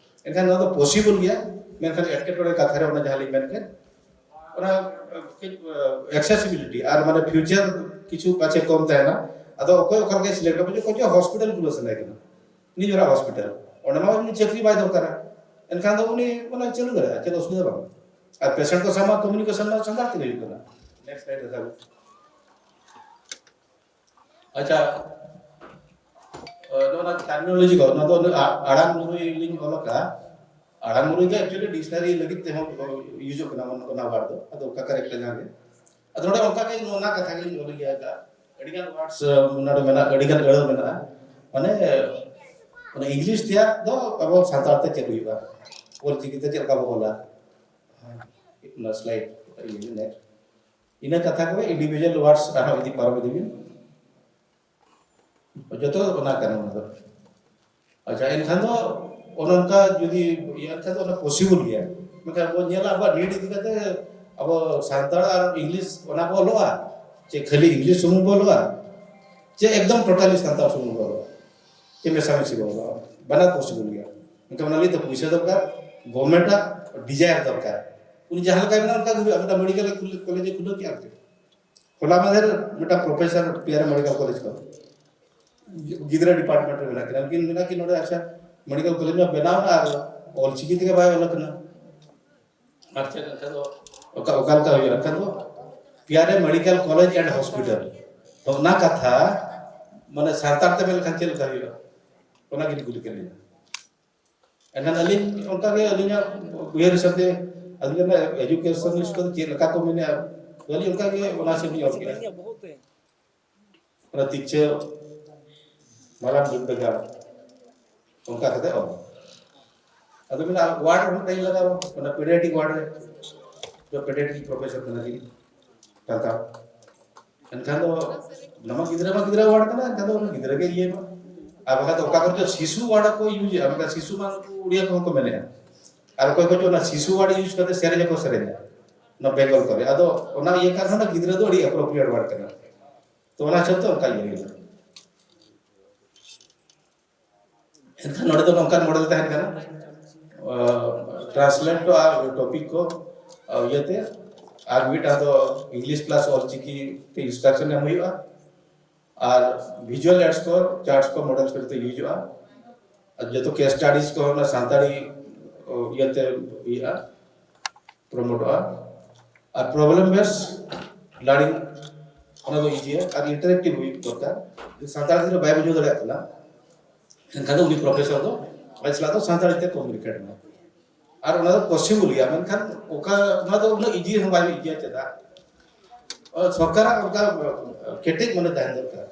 ᱮᱱᱠᱷᱟᱱ ᱱᱚᱣᱟ ᱫᱚ ᱯᱚᱥᱤᱵᱚᱞ ᱜᱮᱭᱟ, ᱢᱮᱱᱠᱷᱟᱱ ᱮᱴᱠᱮᱴᱚᱬᱮ ᱠᱟᱛᱷᱟ ᱨᱮ ᱚᱱᱟ ᱡᱟᱦᱟᱸ ᱞᱤᱧ ᱢᱮᱱ ᱠᱮᱫ, ᱚᱱᱟ ᱠᱟᱹᱡ ᱮᱠᱥᱮᱥᱤᱵᱤᱞᱤᱴᱤ ᱟᱨ ᱢᱟᱱᱮ ᱯᱷᱤᱭᱩᱪᱟᱨ ᱠᱤᱪᱷᱩ ᱯᱟᱪᱮ ᱠᱚᱢ ᱛᱟᱦᱮᱱᱟ᱾ ᱟᱫᱚ ᱚᱠᱚᱭ ᱚᱠᱟ ᱞᱮᱠᱟᱭ ᱥᱤᱞᱮᱠᱴ ᱟᱠᱚ, ᱚᱠᱚᱭ ᱪᱚ ᱦᱚᱥᱯᱤᱴᱟᱞ ᱠᱷᱩᱞᱟᱹᱣ ᱥᱟᱱᱟᱭᱮ ᱠᱟᱱᱟ, ᱱᱤᱡᱮᱨᱟᱜ ᱦᱚᱥᱯᱤᱴᱟᱞ, ᱚᱸᱰᱮ ᱢᱟ ᱩᱱᱤ ᱪᱟᱹᱠᱨᱤ ᱵᱟᱭ ᱫᱚᱨᱠᱟᱨᱟ᱾ ᱮᱱᱠᱷᱟᱱ ᱫᱚ ᱩᱱᱤ ᱚᱱᱟ ᱪᱟᱹᱞᱩ ᱫᱟᱲᱮᱭᱟᱜᱼᱟ, ᱪᱮᱫ ᱚᱥᱩᱵᱤᱫᱷᱟ ᱵᱟᱝ᱾ ᱟᱨ ᱯᱮᱥᱮᱱᱴ ᱠᱚ ᱥᱟᱶ ᱢᱟ ᱠᱚᱢᱤᱭᱩᱱᱤᱠᱮᱥᱚᱱ ᱢᱟ ᱥᱟᱱᱛᱟᱲ ᱛᱮᱜᱮ ᱦᱩᱭᱩᱜ ᱠᱟᱱᱟ᱾ ᱱᱮᱠᱥᱴ ᱥᱞᱟᱭᱤᱰ ᱨᱮ ᱛᱟᱵᱚ᱾ ᱟᱪᱪᱷᱟ, ᱱᱚᱣᱟ ᱴᱟᱨᱢᱤᱱᱳᱞᱚᱡᱤ ᱠᱚ, ᱱᱚᱣᱟ ᱫᱚ ᱟᱲᱟᱝ ᱢᱩᱨᱟᱹᱭ ᱞᱤᱧ ᱚᱞ ᱟᱠᱟᱫᱼᱟ᱾ ᱟᱲᱟᱝ ᱢᱩᱨᱟᱹᱭ ᱫᱚ ᱮᱠᱪᱩᱭᱮᱞᱤ ᱰᱤᱠᱥᱱᱟᱨᱤ ᱞᱟᱹᱜᱤᱫ ᱛᱮᱦᱚᱸ ᱤᱭᱩᱡᱚᱜ ᱠᱟᱱᱟ ᱚᱱᱟ ᱣᱟᱨᱰ ᱫᱚ, ᱟᱫᱚ ᱚᱠᱟ ᱠᱟᱨᱮᱠᱴ ᱡᱟᱦᱟᱸ ᱜᱮ᱾ ᱟᱫᱚ ᱱᱚᱰᱮ ᱚᱱᱠᱟ ᱜᱮ ᱱᱚᱣᱟ ᱠᱟᱛᱷᱟ ᱜᱮᱞᱤᱧ ᱚᱞ ᱜᱮᱭᱟ ᱟᱠᱟᱫᱼᱟ᱾ ᱟᱹᱰᱤᱜᱟᱱ ᱣᱟᱨᱰᱥ ᱱᱚᱰᱮ ᱢᱮᱱᱟᱜᱼᱟ, ᱟᱹᱰᱤᱜᱟᱱ ᱟᱹᱲᱟᱹ ᱢᱮᱱᱟᱜᱼᱟ᱾ ᱢᱟᱱᱮ ᱚᱱᱟ ᱤᱝᱞᱤᱥ ᱛᱮᱭᱟᱜ ᱫᱚ ᱟᱵᱚ ᱥᱟᱱᱛᱟᱲ ᱛᱮ ᱪᱮᱫ ᱦᱩᱭᱩᱜᱼᱟ, ᱚᱞ ᱪᱤᱠᱤ ᱛᱮ ᱪᱮᱫ ᱞᱮᱠᱟ ᱵᱚ ᱚᱞᱟ᱾ ᱚᱱᱟ ᱥᱞᱟᱭᱤᱰ ᱤᱭᱟᱹ ᱱᱮᱠᱥᱴ᱾ ᱤᱱᱟᱹ ᱠᱟᱛᱷᱟ ᱠᱚᱜᱮ, ᱤᱱᱰᱤᱵᱷᱤᱡᱩᱣᱟᱞ ᱣᱟᱨᱰᱥ ᱟᱨᱦᱚᱸ ᱤᱫᱤ ᱯᱟᱨᱚᱢ ᱤᱫᱤ ᱵᱤᱱ᱾ ᱡᱚᱛᱚ ᱚᱱᱟ ᱠᱟᱱᱟ ᱚᱱᱟ ᱫᱚ᱾ ᱟᱪᱪᱷᱟ, ᱮᱱᱠᱷᱟᱱ ᱫᱚ ᱚᱱᱮ ᱚᱱᱠᱟ ᱡᱩᱫᱤ ᱤᱭᱟᱹ ᱮᱱᱠᱷᱟᱱ ᱫᱚ ᱚᱱᱟ ᱯᱚᱥᱤᱵᱚᱞ ᱜᱮᱭᱟ᱾ ᱢᱮᱱᱠᱷᱟᱱ ᱟᱵᱚ ᱧᱮᱞᱟ ᱟᱵᱚᱣᱟᱜ ᱱᱤᱰ ᱤᱫᱤ ᱠᱟᱛᱮ ᱟᱵᱚ ᱥᱟᱱᱛᱟᱲ ᱟᱨ ᱤᱝᱞᱤᱥ ᱚᱱᱟ ᱠᱚ ᱚᱞᱚᱜᱼᱟ, ᱪᱮ ᱠᱷᱟᱹᱞᱤ ᱤᱝᱞᱤᱥ ᱥᱩᱢᱩᱝ ᱵᱚ ᱚᱞᱚᱜᱼᱟ, ᱪᱮ ᱮᱠᱫᱚᱢ ᱴᱳᱴᱟᱞᱤ ᱥᱟᱱᱛᱟᱲ ᱥᱩᱢᱩᱝ ᱵᱚ ᱚᱞᱚᱜᱼᱟ, ᱪᱮ ᱢᱮᱥᱟᱢᱤᱥᱤ ᱵᱚ ᱚᱞᱚᱜᱼᱟ, ᱵᱟᱱᱟᱨ ᱯᱚᱥᱤᱵᱚᱞ ᱜᱮᱭᱟ᱾ ᱢᱮᱱᱠᱷᱟᱱ ᱚᱱᱟ ᱞᱟᱹᱜᱤᱫ ᱫᱚ ᱯᱩᱭᱥᱟᱹ ᱫᱚᱨᱠᱟᱨ, ᱜᱚᱵᱷᱚᱨᱱᱢᱮᱱᱴ ᱟᱜ ᱰᱤᱡᱟᱭᱟᱨ ᱫᱚᱨᱠᱟᱨ᱾ ᱩᱱᱤ ᱡᱟᱦᱟᱸ ᱞᱮᱠᱟᱭ ᱢᱮᱱᱟ ᱚᱱᱠᱟ ᱜᱮ ᱦᱩᱭᱩᱜᱼᱟ᱾ ᱢᱤᱫᱴᱟᱝ ᱢᱮᱰᱤᱠᱮᱞ ᱠᱚᱞᱮᱡᱽ ᱮ ᱠᱷᱩᱞᱟᱹᱣ ᱠᱮᱫᱼᱟ ᱟᱨᱠᱤ᱾ ᱦᱚᱞᱟ ᱢᱟᱫᱷᱮᱨ ᱢᱤᱫᱴᱟᱝ ᱯᱨᱚᱯᱷᱮᱥᱚᱨ ᱯᱤᱭᱟᱨᱟ ᱢᱮᱰᱤᱠᱮᱞ ᱠᱚᱞᱮᱡᱽ ᱠᱷᱚᱱ ᱜᱤᱫᱽᱨᱟᱹ ᱰᱤᱯᱟᱨᱴᱢᱮᱱᱴ ᱨᱮ ᱢᱮᱱᱟᱜ ᱠᱤᱱᱟ, ᱩᱱᱠᱤᱱ ᱢᱮᱱᱟ ᱠᱤ ᱱᱚᱰᱮ ᱟᱪᱪᱷᱟ ᱢᱮᱰᱤᱠᱮᱞ ᱠᱚᱞᱮᱡᱽ ᱢᱟ ᱵᱮᱱᱟᱣ ᱮᱱᱟ ᱟᱨ ᱚᱞᱪᱤᱠᱤ ᱛᱮᱜᱮ ᱵᱟᱭ ᱚᱞ ᱟᱠᱟᱱᱟ᱾ ᱟᱨ ᱪᱮᱫ ᱮᱱᱠᱷᱟᱱ ᱫᱚ ᱚᱠᱟ, ᱚᱠᱟ ᱞᱮᱠᱟ ᱦᱩᱭᱩᱜᱼᱟ? ᱮᱱᱠᱷᱟᱱ ᱫᱚ ᱯᱤᱭᱟᱨᱮ ᱢᱮᱰᱤᱠᱮᱞ ᱠᱚᱞᱮᱡᱽ ᱮᱱᱰ ᱦᱚᱥᱯᱤᱴᱟᱞ, ᱛᱚ ᱚᱱᱟ ᱠᱟᱛᱷᱟ ᱢᱟᱱᱮ ᱥᱟᱱᱛᱟᱲ ᱛᱮ ᱢᱮᱱ ᱞᱮᱠᱷᱟᱱ ᱪᱮᱫ ᱞᱮᱠᱟ ᱦᱩᱭᱩᱜᱼᱟ? ᱚᱱᱟ ᱜᱮ ᱠᱩᱞᱤ ᱠᱮᱫ ᱞᱤᱧᱟ᱾ ᱮᱱᱠᱷᱟᱱ ᱟᱹᱞᱤᱧ ᱚᱱᱠᱟ ᱜᱮ ᱟᱹᱞᱤᱧᱟᱜ ᱩᱭᱦᱟᱹᱨ ᱦᱤᱥᱟᱹᱵ ᱛᱮ ᱟᱹᱞᱤᱧ ᱨᱮᱱ ᱮᱡᱩᱠᱮᱥᱚᱱᱤᱥᱴ ᱠᱚ ᱪᱮᱫ ᱞᱮᱠᱟ ᱠᱚ ᱢᱮᱱᱮᱫᱼᱟ, ᱛᱚ ᱟᱹᱞᱤᱧ ᱚᱱᱠᱟ ᱜᱮ ᱚᱱᱟ ᱦᱤᱥᱟᱹᱵ ᱞᱤᱧ ᱚᱞ ᱠᱮᱫᱼᱟ᱾ ᱚᱱᱟ ᱛᱤᱪᱪᱷᱟᱹ ᱢᱟᱨᱟᱝ ᱵᱤᱨᱫᱟᱹᱜᱟᱲ ᱚᱱᱠᱟ ᱠᱟᱛᱮ ᱚᱞ᱾ ᱟᱫᱚ ᱢᱮᱱᱟ ᱣᱟᱨᱰ ᱨᱮ ᱢᱤᱫᱴᱟᱝ ᱞᱟᱜᱟᱣᱟ, ᱚᱱᱟ ᱯᱮᱰᱤᱭᱟᱴᱨᱤᱠ ᱣᱟᱨᱰ ᱨᱮ, ᱫᱚ ᱯᱮᱰᱤᱭᱟᱴᱨᱤᱠ ᱯᱨᱚᱯᱷᱮᱥᱚᱨ ᱠᱟᱱᱟ ᱠᱤᱱ ᱴᱟᱴᱟ᱾ ᱮᱱᱠᱷᱟᱱ ᱫᱚ ᱚᱱᱟ ᱢᱟ ᱜᱤᱫᱽᱨᱟᱹ ᱢᱟ ᱜᱤᱫᱽᱨᱟᱹ ᱣᱟᱨᱰ ᱠᱟᱱᱟ, ᱮᱱᱠᱷᱟᱱ ᱫᱚ ᱚᱱᱟ ᱜᱤᱫᱽᱨᱟᱹ ᱜᱮ ᱤᱭᱟᱹ ᱢᱟ᱾ ᱟᱨ ᱵᱟᱠᱷᱟᱱ ᱫᱚ ᱚᱠᱟ ᱠᱚᱨᱮ ᱪᱚ ᱥᱤᱥᱩ ᱣᱟᱨᱰ ᱠᱚ ᱤᱭᱩᱡᱮᱜᱼᱟ, ᱢᱮᱱᱠᱷᱟᱱ ᱥᱤᱥᱩ ᱢᱟ ᱩᱱᱠᱩ ᱩᱲᱤᱭᱟ ᱠᱚᱦᱚᱸ ᱠᱚ ᱢᱮᱱᱮᱜᱼᱟ᱾ ᱟᱨ ᱚᱠᱚᱭ ᱠᱚᱪᱚ ᱚᱱᱟ ᱥᱤᱥᱩ ᱣᱟᱨᱰ ᱤᱭᱩᱡᱽ ᱠᱟᱛᱮ ᱥᱮᱨᱮᱧ ᱦᱚᱸᱠᱚ ᱥᱮᱨᱮᱧᱟ ᱚᱱᱟ ᱵᱮᱝᱜᱚᱞ ᱠᱚᱨᱮ᱾ ᱟᱫᱚ ᱚᱱᱟ ᱤᱭᱟᱹ ᱠᱟᱨᱚᱱ ᱚᱱᱟ ᱜᱤᱫᱽᱨᱟᱹ ᱫᱚ ᱟᱹᱰᱤ ᱮᱯᱨᱳᱯᱨᱤᱭᱮᱴ ᱣᱟᱨᱰ ᱠᱟᱱᱟ᱾ ᱛᱚ ᱚᱱᱟ ᱦᱤᱥᱟᱹᱵ ᱛᱮ ᱚᱱᱠᱟ ᱤᱭᱟᱹ ᱦᱩᱭᱩᱜᱼᱟ᱾ ᱮᱱᱠᱷᱟᱱ ᱱᱚᱰᱮ ᱫᱚ ᱱᱚᱝᱠᱟᱱ ᱢᱚᱰᱮᱞ ᱛᱟᱦᱮᱱ ᱠᱟᱱᱟ, ᱴᱨᱟᱱᱥᱞᱮᱴ ᱠᱚ ᱟᱨ ᱴᱚᱯᱤᱠ ᱠᱚ ᱤᱭᱟᱹᱛᱮ, ᱟᱨ ᱢᱤᱫᱴᱟᱝ ᱫᱚ ᱤᱝᱞᱤᱥ ᱯᱞᱟᱥ ᱚᱞᱪᱤᱠᱤ ᱛᱮ ᱤᱱᱥᱴᱨᱟᱠᱥᱚᱱ ᱮᱢ ᱦᱩᱭᱩᱜᱼᱟ, ᱟᱨ ᱵᱷᱤᱡᱩᱣᱟᱞ ᱮᱰᱥ ᱠᱚ, ᱪᱟᱨᱴᱥ ᱠᱚ, ᱢᱚᱰᱮᱞ ᱠᱚ ᱡᱚᱛᱚ ᱤᱭᱩᱡᱚᱜᱼᱟ᱾ ᱟᱨ ᱡᱚᱛᱚ ᱠᱮᱥ ᱥᱴᱟᱰᱤᱡ ᱠᱚ ᱚᱱᱟ ᱥᱟᱱᱛᱟᱲᱤ ᱤᱭᱟᱹᱛᱮ ᱤᱭᱟᱹᱜᱼᱟ, ᱯᱨᱚᱢᱳᱴᱚᱜᱼᱟ᱾ ᱟᱨ problem based learning, ᱚᱱᱟ ᱫᱚ ᱤᱡᱤᱭᱟ ᱟᱨ ᱤᱱᱴᱟᱨᱮᱠᱴᱤᱵᱷ ᱦᱩᱭᱩᱜ ᱫᱚᱨᱠᱟᱨ᱾ ᱡᱩᱫᱤ ᱥᱟᱱᱛᱟᱲ ᱜᱤᱫᱽᱨᱟᱹ ᱵᱟᱭ ᱵᱩᱡᱷᱟᱹᱣ ᱫᱟᱲᱮᱭᱟᱜ ᱠᱟᱱᱟ, ᱮᱱᱠᱷᱟᱱ ᱫᱚ ᱩᱱᱤ ᱯᱨᱚᱯᱷᱮᱥᱚᱨ ᱫᱚ ᱟᱡ ᱥᱟᱞᱟᱜ ᱫᱚ ᱥᱟᱱᱛᱟᱲᱤ ᱛᱮ ᱠᱚᱢᱤᱭᱩᱱᱤᱠᱮᱴ ᱢᱟ᱾ ᱟᱨ ᱚᱱᱟ ᱫᱚ ᱯᱚᱥᱤᱵᱚᱞ ᱜᱮᱭᱟ, ᱢᱮᱱᱠᱷᱟᱱ ᱚᱠᱟ, ᱚᱱᱟ ᱫᱚ ᱩᱱᱟᱹᱜ ᱤᱡᱤ ᱦᱚᱸ ᱵᱟᱭ ᱤᱡᱤᱭᱟ᱾ ᱪᱮᱫᱟᱜ? ᱥᱚᱨᱠᱟᱨᱟᱜ ᱚᱱᱠᱟ ᱠᱮᱴᱮᱡ ᱢᱚᱱᱮ ᱛᱟᱦᱮᱱ ᱫᱚᱨᱠᱟᱨ᱾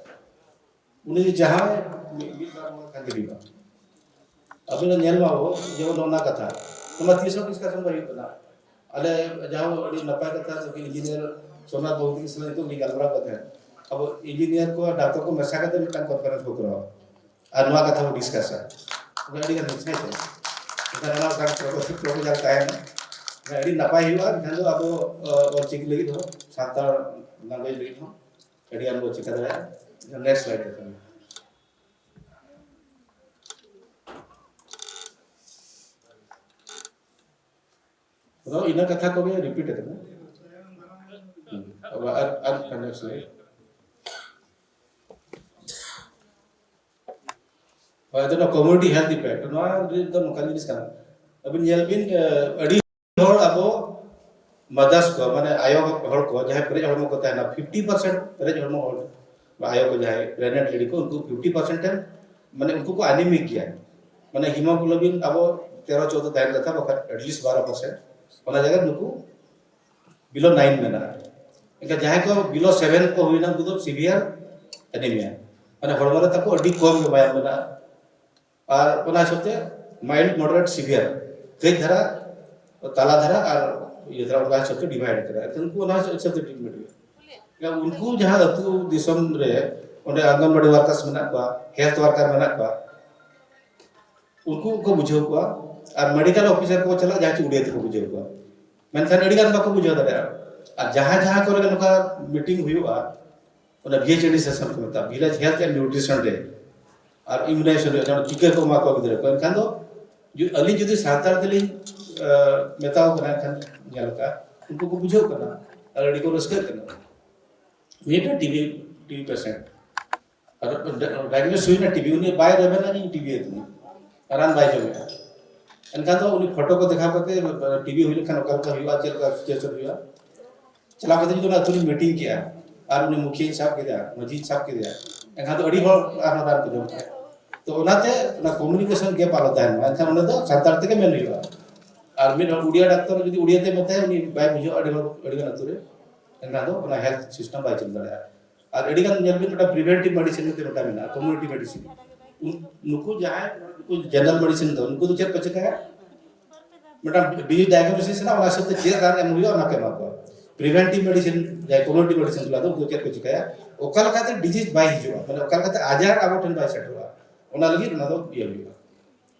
ᱩᱱᱤ ᱡᱟᱦᱟᱸᱭ ᱢᱤᱫ, ᱢᱤᱫ ᱵᱟᱨ ᱱᱚᱣᱟ ᱠᱟᱱ ᱜᱮ ᱦᱩᱭᱩᱜᱼᱟ᱾ ᱟᱵᱤᱱ ᱧᱮᱞ ᱢᱟ ᱵᱚ, ᱡᱮᱢᱚᱱ ᱚᱱᱟ ᱠᱟᱛᱷᱟ, ᱚᱱᱟ ᱛᱤᱥ ᱦᱚᱸ ᱰᱤᱥᱠᱟᱥᱚᱱ ᱵᱟᱭ ᱦᱩᱭᱩᱜ ᱠᱟᱱᱟ᱾ ᱟᱞᱮ ᱡᱟᱦᱟᱸ ᱟᱹᱰᱤ ᱱᱟᱯᱟᱭ ᱠᱟᱛᱷᱟ, ᱱᱩᱠᱤᱱ ᱤᱧᱡᱤᱱᱤᱭᱟᱨ ᱥᱳᱢᱱᱟᱛᱷ ᱵᱟᱵᱩ ᱛᱟᱹᱠᱤᱱ ᱥᱟᱞᱟᱜ ᱱᱤᱛᱚᱜ ᱞᱤᱧ ᱜᱟᱞᱢᱟᱨᱟᱣ ᱠᱟᱱ ᱛᱟᱦᱮᱸᱫ᱾ ᱟᱵᱚ ᱤᱧᱡᱤᱱᱤᱭᱟᱨ ᱠᱚ ᱰᱟᱠᱛᱚᱨ ᱠᱚ ᱢᱮᱥᱟ ᱠᱟᱛᱮ ᱢᱤᱫᱴᱟᱝ ᱠᱚᱱᱯᱷᱟᱨᱮᱱᱥ ᱵᱚ ᱠᱚᱨᱟᱣᱟ ᱟᱨ ᱱᱚᱣᱟ ᱠᱟᱛᱷᱟ ᱵᱚ ᱰᱤᱥᱠᱟᱥᱟ᱾ ᱚᱱᱠᱟ ᱟᱹᱰᱤ ᱜᱟᱱ ᱦᱤᱸᱥ ᱦᱮᱸ ᱪᱮ? ᱮᱱᱠᱷᱟᱱ ᱚᱱᱟ ᱢᱤᱫᱴᱟᱝ ᱯᱨᱚᱯᱳᱡᱟᱞ ᱛᱟᱦᱮᱱᱟ᱾ ᱟᱹᱰᱤ ᱱᱟᱯᱟᱭ ᱦᱩᱭᱩᱜᱼᱟ᱾ ᱮᱱᱠᱷᱟᱱ ᱫᱚ ᱟᱵᱚ, ᱚ, ᱚᱞᱪᱤᱠᱤ ᱞᱟᱹᱜᱤᱫ ᱦᱚᱸ, ᱥᱟᱱᱛᱟᱲ ᱞᱮᱝᱜᱩᱭᱮᱡᱽ ᱞᱟᱹᱜᱤᱫ ᱦᱚᱸ ᱟᱹᱰᱤ ᱜᱟᱱ ᱵᱚ ᱪᱤᱠᱟ ᱫᱟᱲᱮᱭᱟᱜᱼᱟ᱾ ᱱᱮᱠᱥᱴ ᱥᱞᱟᱭᱤᱰ ᱨᱮ ᱛᱟᱦᱚᱞᱮ᱾ ᱟᱫᱚ ᱤᱱᱟᱹ ᱠᱟᱛᱷᱟ ᱠᱚᱜᱮ ᱨᱤᱯᱤᱴ ᱟᱠᱟᱱᱟ᱾ ᱦᱩᱸ᱾ ᱟᱵᱟᱨ ᱟᱨ, ᱟᱨ ᱢᱤᱫᱴᱟᱝ ᱱᱮᱠᱥᱴ ᱥᱞᱟᱭᱤᱰ᱾ ᱦᱳᱭ, ᱟᱫᱚ ᱱᱚᱣᱟ ᱠᱚᱢᱤᱭᱩᱱᱤᱴᱤ ᱦᱮᱞᱛᱷ ᱤᱯᱷᱮᱠᱴ, ᱱᱚᱣᱟ ᱫᱚ ᱱᱚᱝᱠᱟᱱ ᱡᱤᱱᱤᱥ ᱠᱟᱱᱟ᱾ ᱟᱹᱵᱤᱱ ᱧᱮᱞ ᱵᱤᱱ, ᱮ, ᱟᱹᱰᱤ ᱦᱚᱲ ᱟᱵᱚ ᱢᱟᱫᱟᱨᱥ ᱠᱚ, ᱢᱟᱱᱮ ᱟᱭᱳ ᱦᱚᱲ ᱠᱚ, ᱡᱟᱦᱟᱸᱭ ᱯᱮᱨᱮᱡ ᱦᱚᱲᱢᱚ ᱠᱚ ᱛᱟᱦᱮᱱᱟ, ᱯᱷᱤᱯᱴᱤ ᱯᱟᱨᱥᱮᱱᱴ ᱯᱮᱨᱮᱡ ᱦᱚᱲᱢᱚ ᱦᱚᱲ, ᱟᱭᱳ ᱠᱚ ᱡᱟᱦᱟᱸᱭ ᱯᱨᱮᱜᱱᱮᱱᱴ ᱞᱮᱰᱤ ᱠᱚ, ᱩᱱᱠᱩ ᱯᱷᱤᱯᱴᱤ ᱯᱟᱨᱥᱮᱱᱴ ᱮᱢ, ᱢᱟᱱᱮ ᱩᱱᱠᱩ ᱠᱚ ᱟᱱᱮᱢᱤᱠ ᱜᱮᱭᱟ᱾ ᱢᱟᱱᱮ ᱦᱤᱢᱳᱜᱞᱳᱵᱤᱱ ᱟᱵᱚ ᱛᱮᱨᱚ ᱪᱳᱫᱽᱫᱳ ᱛᱟᱦᱮᱱ ᱠᱟᱛᱷᱟ, ᱵᱟᱠᱷᱟᱱ ᱮᱴᱞᱤᱥᱴ ᱵᱟᱨᱚ ᱯᱟᱨᱥᱮᱱᱴ, ᱚᱱᱟ ᱡᱟᱭᱜᱟ ᱨᱮ ᱱᱩᱠᱩ ᱵᱤᱞᱳ ᱱᱟᱭᱤᱱ ᱢᱮᱱᱟᱜᱼᱟ᱾ ᱮᱱᱠᱷᱟᱱ ᱡᱟᱦᱟᱸᱭ ᱠᱚ ᱵᱤᱞᱳ ᱥᱮᱵᱷᱮᱱ ᱠᱚ ᱦᱩᱭᱱᱟ, ᱩᱱᱠᱩ ᱫᱚ ᱥᱤᱵᱷᱤᱭᱟᱨ ᱮᱱᱤᱢᱤᱭᱟ, ᱢᱟᱱᱮ ᱦᱚᱲᱢᱚ ᱨᱮ ᱛᱟᱠᱚ ᱟᱹᱰᱤ ᱠᱚᱢ ᱜᱮ ᱢᱟᱭᱟᱢ ᱢᱮᱱᱟᱜᱼᱟ᱾ ᱟᱨ ᱚᱱᱟ ᱦᱤᱥᱟᱹᱵ ᱛᱮ ᱢᱟᱭᱤᱞᱰ, ᱢᱚᱰᱟᱨᱮᱴ, ᱥᱤᱵᱷᱤᱭᱟᱨ, ᱠᱟᱹᱡ ᱫᱷᱟᱨᱟ, ᱛᱟᱞᱟ ᱫᱷᱟᱨᱟ ᱟᱨ ᱤᱭᱟᱹ ᱫᱷᱟᱨᱟ, ᱚᱱᱠᱟ ᱦᱤᱥᱟᱹᱵ ᱛᱮ ᱰᱤᱵᱷᱟᱭᱤᱰ ᱠᱟᱫᱟ᱾ ᱮᱱᱠᱷᱟᱱ ᱩᱱᱠᱩ ᱚᱱᱟ ᱦᱤᱥᱟᱹᱵ ᱛᱮ ᱴᱨᱤᱴᱢᱮᱱᱴ ᱦᱩᱭᱩᱜᱼᱟ᱾ ᱩᱱᱠᱩ ᱡᱟᱦᱟᱸ ᱟᱹᱛᱩ ᱫᱤᱥᱚᱢ ᱨᱮ ᱚᱸᱰᱮ ᱟᱝᱜᱚᱱᱵᱟᱲᱤ ᱣᱟᱨᱠᱟᱨᱥ ᱢᱮᱱᱟᱜ ᱠᱚᱣᱟ, ᱦᱮᱞᱛᱷ ᱣᱟᱨᱠᱟᱨ ᱢᱮᱱᱟᱜ ᱠᱚᱣᱟ, ᱩᱱᱠᱩ ᱠᱚ ᱵᱩᱡᱷᱟᱹᱣ ᱠᱚᱣᱟ᱾ ᱟᱨ ᱢᱮᱰᱤᱠᱟᱞ ᱚᱯᱷᱤᱥᱟᱨ ᱠᱚ ᱪᱟᱞᱟᱜᱼᱟ, ᱡᱟᱦᱟᱸ ᱪᱮ ᱩᱲᱤᱭᱟ ᱛᱮᱠᱚ ᱵᱩᱡᱷᱟᱹᱣ ᱠᱚᱣᱟ᱾ ᱢᱮᱱᱠᱷᱟᱱ ᱟᱹᱰᱤ ᱜᱟᱱ ᱵᱟᱠᱚ ᱵᱩᱡᱷᱟᱹᱣ ᱫᱟᱲᱮᱭᱟᱜᱼᱟ᱾ ᱟᱨ ᱡᱟᱦᱟᱸ ᱡᱟᱦᱟᱸ ᱠᱚᱨᱮ ᱱᱚᱝᱠᱟ ᱢᱤᱴᱤᱝ ᱦᱩᱭᱩᱜᱼᱟ, ᱚᱱᱟ ᱵᱷᱤ ᱮᱭᱤᱪ ᱮᱱ ᱰᱤ ᱥᱮᱥᱚᱱ ᱠᱚ ᱢᱮᱛᱟᱜᱼᱟ, ᱵᱷᱤᱞᱮᱡᱽ ᱦᱮᱞᱛᱷ ᱮᱱᱰ ᱱᱤᱭᱩᱴᱨᱤᱥᱚᱱ ᱰᱮ, ᱟᱨ ᱤᱢᱩᱱᱟᱭᱡᱮᱥᱚᱱ ᱦᱩᱭᱩᱜᱼᱟ, ᱡᱮᱢᱚᱱ ᱴᱤᱠᱟᱹ ᱠᱚ ᱮᱢᱟ ᱠᱚᱣᱟ ᱜᱤᱫᱽᱨᱟᱹ ᱠᱚ᱾ ᱮᱱᱠᱷᱟᱱ ᱫᱚ ᱡᱩ-, ᱟᱹᱞᱤᱧ ᱡᱩᱫᱤ ᱥᱟᱱᱛᱟᱲ ᱛᱮᱞᱤᱧ, ᱟ, ᱢᱮᱛᱟ ᱠᱚ ᱠᱟᱱᱟ, ᱮᱱᱠᱷᱟᱱ ᱧᱮᱞ ᱟᱠᱟᱫᱼᱟ, ᱩᱱᱠᱩ ᱠᱚ ᱵᱩᱡᱷᱟᱹᱣ ᱠᱟᱱᱟ ᱟᱨ ᱟᱹᱰᱤ ᱠᱚ ᱨᱟᱹᱥᱠᱟᱹᱜ ᱠᱟᱱᱟ᱾ ᱢᱤᱫᱴᱮᱱ ᱴᱤᱵᱤ, ᱴᱤᱵᱤ ᱯᱮᱥᱮᱱᱴ ᱟᱨ ᱰᱟᱭᱜᱱᱳᱥ ᱦᱩᱭᱱᱟ ᱴᱤᱵᱤ, ᱩᱱᱤ ᱵᱟᱭ ᱨᱮᱵᱮᱱᱟ ᱤᱧ ᱴᱤᱵᱤ ᱟᱹᱛᱤᱧᱟ, ᱨᱟᱱ ᱵᱟᱭ ᱡᱚᱢᱮᱫᱼᱟ᱾ ᱮᱱᱠᱷᱟᱱ ᱫᱚ ᱩᱱᱤ ᱯᱷᱳᱴᱳ ᱠᱚ ᱫᱮᱠᱷᱟᱣ ᱠᱟᱛᱮ ᱴᱤᱵᱷᱤ ᱦᱩᱭ ᱞᱮᱱᱠᱷᱟᱱ ᱚᱠᱟ ᱞᱮᱠᱟ ᱦᱩᱭᱩᱜᱼᱟ, ᱪᱮᱫ ᱞᱮᱠᱟ ᱥᱤᱪᱩᱭᱮᱥᱚᱱ ᱦᱩᱭᱩᱜᱼᱟ, ᱪᱟᱞᱟᱣ ᱠᱟᱛᱮ ᱡᱩᱫᱤ ᱚᱱᱟ ᱟᱹᱛᱩ ᱨᱤᱧ ᱢᱤᱴᱤᱝ ᱠᱮᱜᱼᱟ ᱟᱨ ᱩᱱᱤ ᱢᱩᱠᱷᱤᱭᱟᱹᱧ ᱥᱟᱵ ᱠᱮᱫᱮᱭᱟ, ᱢᱟᱹᱡᱷᱤᱧ ᱥᱟᱵ ᱠᱮᱫᱮᱭᱟ, ᱮᱱᱠᱷᱟᱱ ᱫᱚ ᱟᱹᱰᱤ ᱦᱚᱲ ᱟᱨᱦᱚᱸ ᱨᱟᱱ ᱠᱚ ᱡᱚᱢ ᱠᱮᱭᱟ᱾ ᱛᱚ ᱚᱱᱟᱛᱮ ᱚᱱᱟ ᱠᱚᱢᱤᱭᱩᱱᱤᱠᱮᱥᱚᱱ ᱜᱮᱯ ᱟᱞᱚ ᱛᱟᱦᱮᱱ ᱢᱟ, ᱮᱱᱠᱷᱟᱱ ᱚᱸᱰᱮ ᱫᱚ ᱥᱟᱱᱛᱟᱲ ᱛᱮᱜᱮ ᱢᱮᱱ ᱦᱩᱭᱩᱜᱼᱟ᱾ ᱟᱨ ᱢᱤᱫ ᱦᱚᱲ ᱩᱲᱤᱭᱟ ᱰᱟᱠᱛᱟᱨ ᱡᱩᱫᱤ ᱩᱲᱤᱭᱟ ᱛᱮ ᱢᱮᱛᱟᱭᱟ, ᱩᱱᱤ ᱵᱟᱭ ᱵᱩᱡᱷᱟᱹᱣᱟ᱾ ᱟᱹᱰᱤ ᱦᱚᱲ, ᱟᱹᱰᱤ ᱜᱟᱱ ᱟᱹᱛᱩ ᱨᱮ ᱮᱱᱠᱷᱟᱱ ᱫᱚ ᱚᱱᱟ ᱦᱮᱞᱛᱷ ᱥᱤᱥᱴᱮᱢ ᱵᱟᱭ ᱪᱟᱹᱞᱩ ᱫᱟᱲᱮᱭᱟᱜᱼᱟ᱾ ᱟᱨ ᱟᱹᱰᱤ ᱜᱟᱱ ᱧᱮᱞ ᱵᱤᱱ, ᱢᱤᱫᱴᱟᱝ ᱯᱨᱤᱵᱷᱮᱱᱴᱤᱵᱷ ᱢᱮᱰᱤᱥᱤᱱ ᱢᱮᱱᱛᱮ ᱢᱤᱫᱴᱟᱝ ᱢᱮᱱᱟᱜᱼᱟ, ᱠᱚᱢᱤᱭᱩᱱᱤᱴᱤ ᱢᱮᱰᱤᱥᱤᱱ᱾ ᱩᱱ-, ᱱᱩᱠᱩ ᱡᱟᱦᱟᱸᱭ, ᱱᱩᱠᱩ ᱡᱮᱱᱟᱨᱮᱞ ᱢᱮᱰᱤᱥᱤᱱ ᱫᱚ, ᱱᱩᱠᱩ ᱫᱚ ᱪᱮᱫ ᱠᱚ ᱪᱤᱠᱟᱹᱭᱟ? ᱢᱤᱫᱴᱟᱝ ᱰᱤᱡᱤᱡᱽ ᱰᱟᱭᱜᱱᱳᱥᱤᱥ ᱨᱮᱱᱟᱜ ᱚᱱᱟ ᱦᱤᱥᱟᱹᱵ ᱛᱮ ᱪᱮᱫ ᱨᱟᱱ ᱮᱢ ᱦᱩᱭᱩᱜᱼᱟ, ᱚᱱᱟ ᱠᱚ ᱮᱢᱟ ᱠᱚᱣᱟ᱾ ᱯᱨᱤᱵᱷᱮᱱᱴᱤᱵᱷ ᱢᱮᱰᱤᱥᱤᱱ, ᱡᱟᱦᱟᱸᱭ ᱠᱚᱢᱤᱭᱩᱱᱤᱴᱤ ᱢᱮᱰᱤᱥᱤᱱ ᱠᱚ ᱞᱟᱹᱭᱟ, ᱩᱱᱠᱩ ᱪᱮᱫ ᱠᱚ ᱪᱤᱠᱟᱹᱭᱟ? ᱚᱠᱟ ᱞᱮᱠᱟᱛᱮ ᱰᱤᱡᱤᱡᱽ ᱵᱟᱭ ᱦᱤᱡᱩᱜᱼᱟ, ᱢᱟᱱᱮ ᱚᱠᱟ ᱞᱮᱠᱟᱛᱮ ᱟᱡᱟᱨ ᱟᱵᱚ ᱴᱷᱮᱱ ᱵᱟᱭ ᱥᱮᱴᱮᱨᱚᱜᱼᱟ, ᱚᱱᱟ ᱞᱟᱹᱜᱤᱫ ᱚᱱᱟ ᱫᱚ ᱤᱭᱟᱹ ᱦᱩᱭᱩᱜᱼᱟ᱾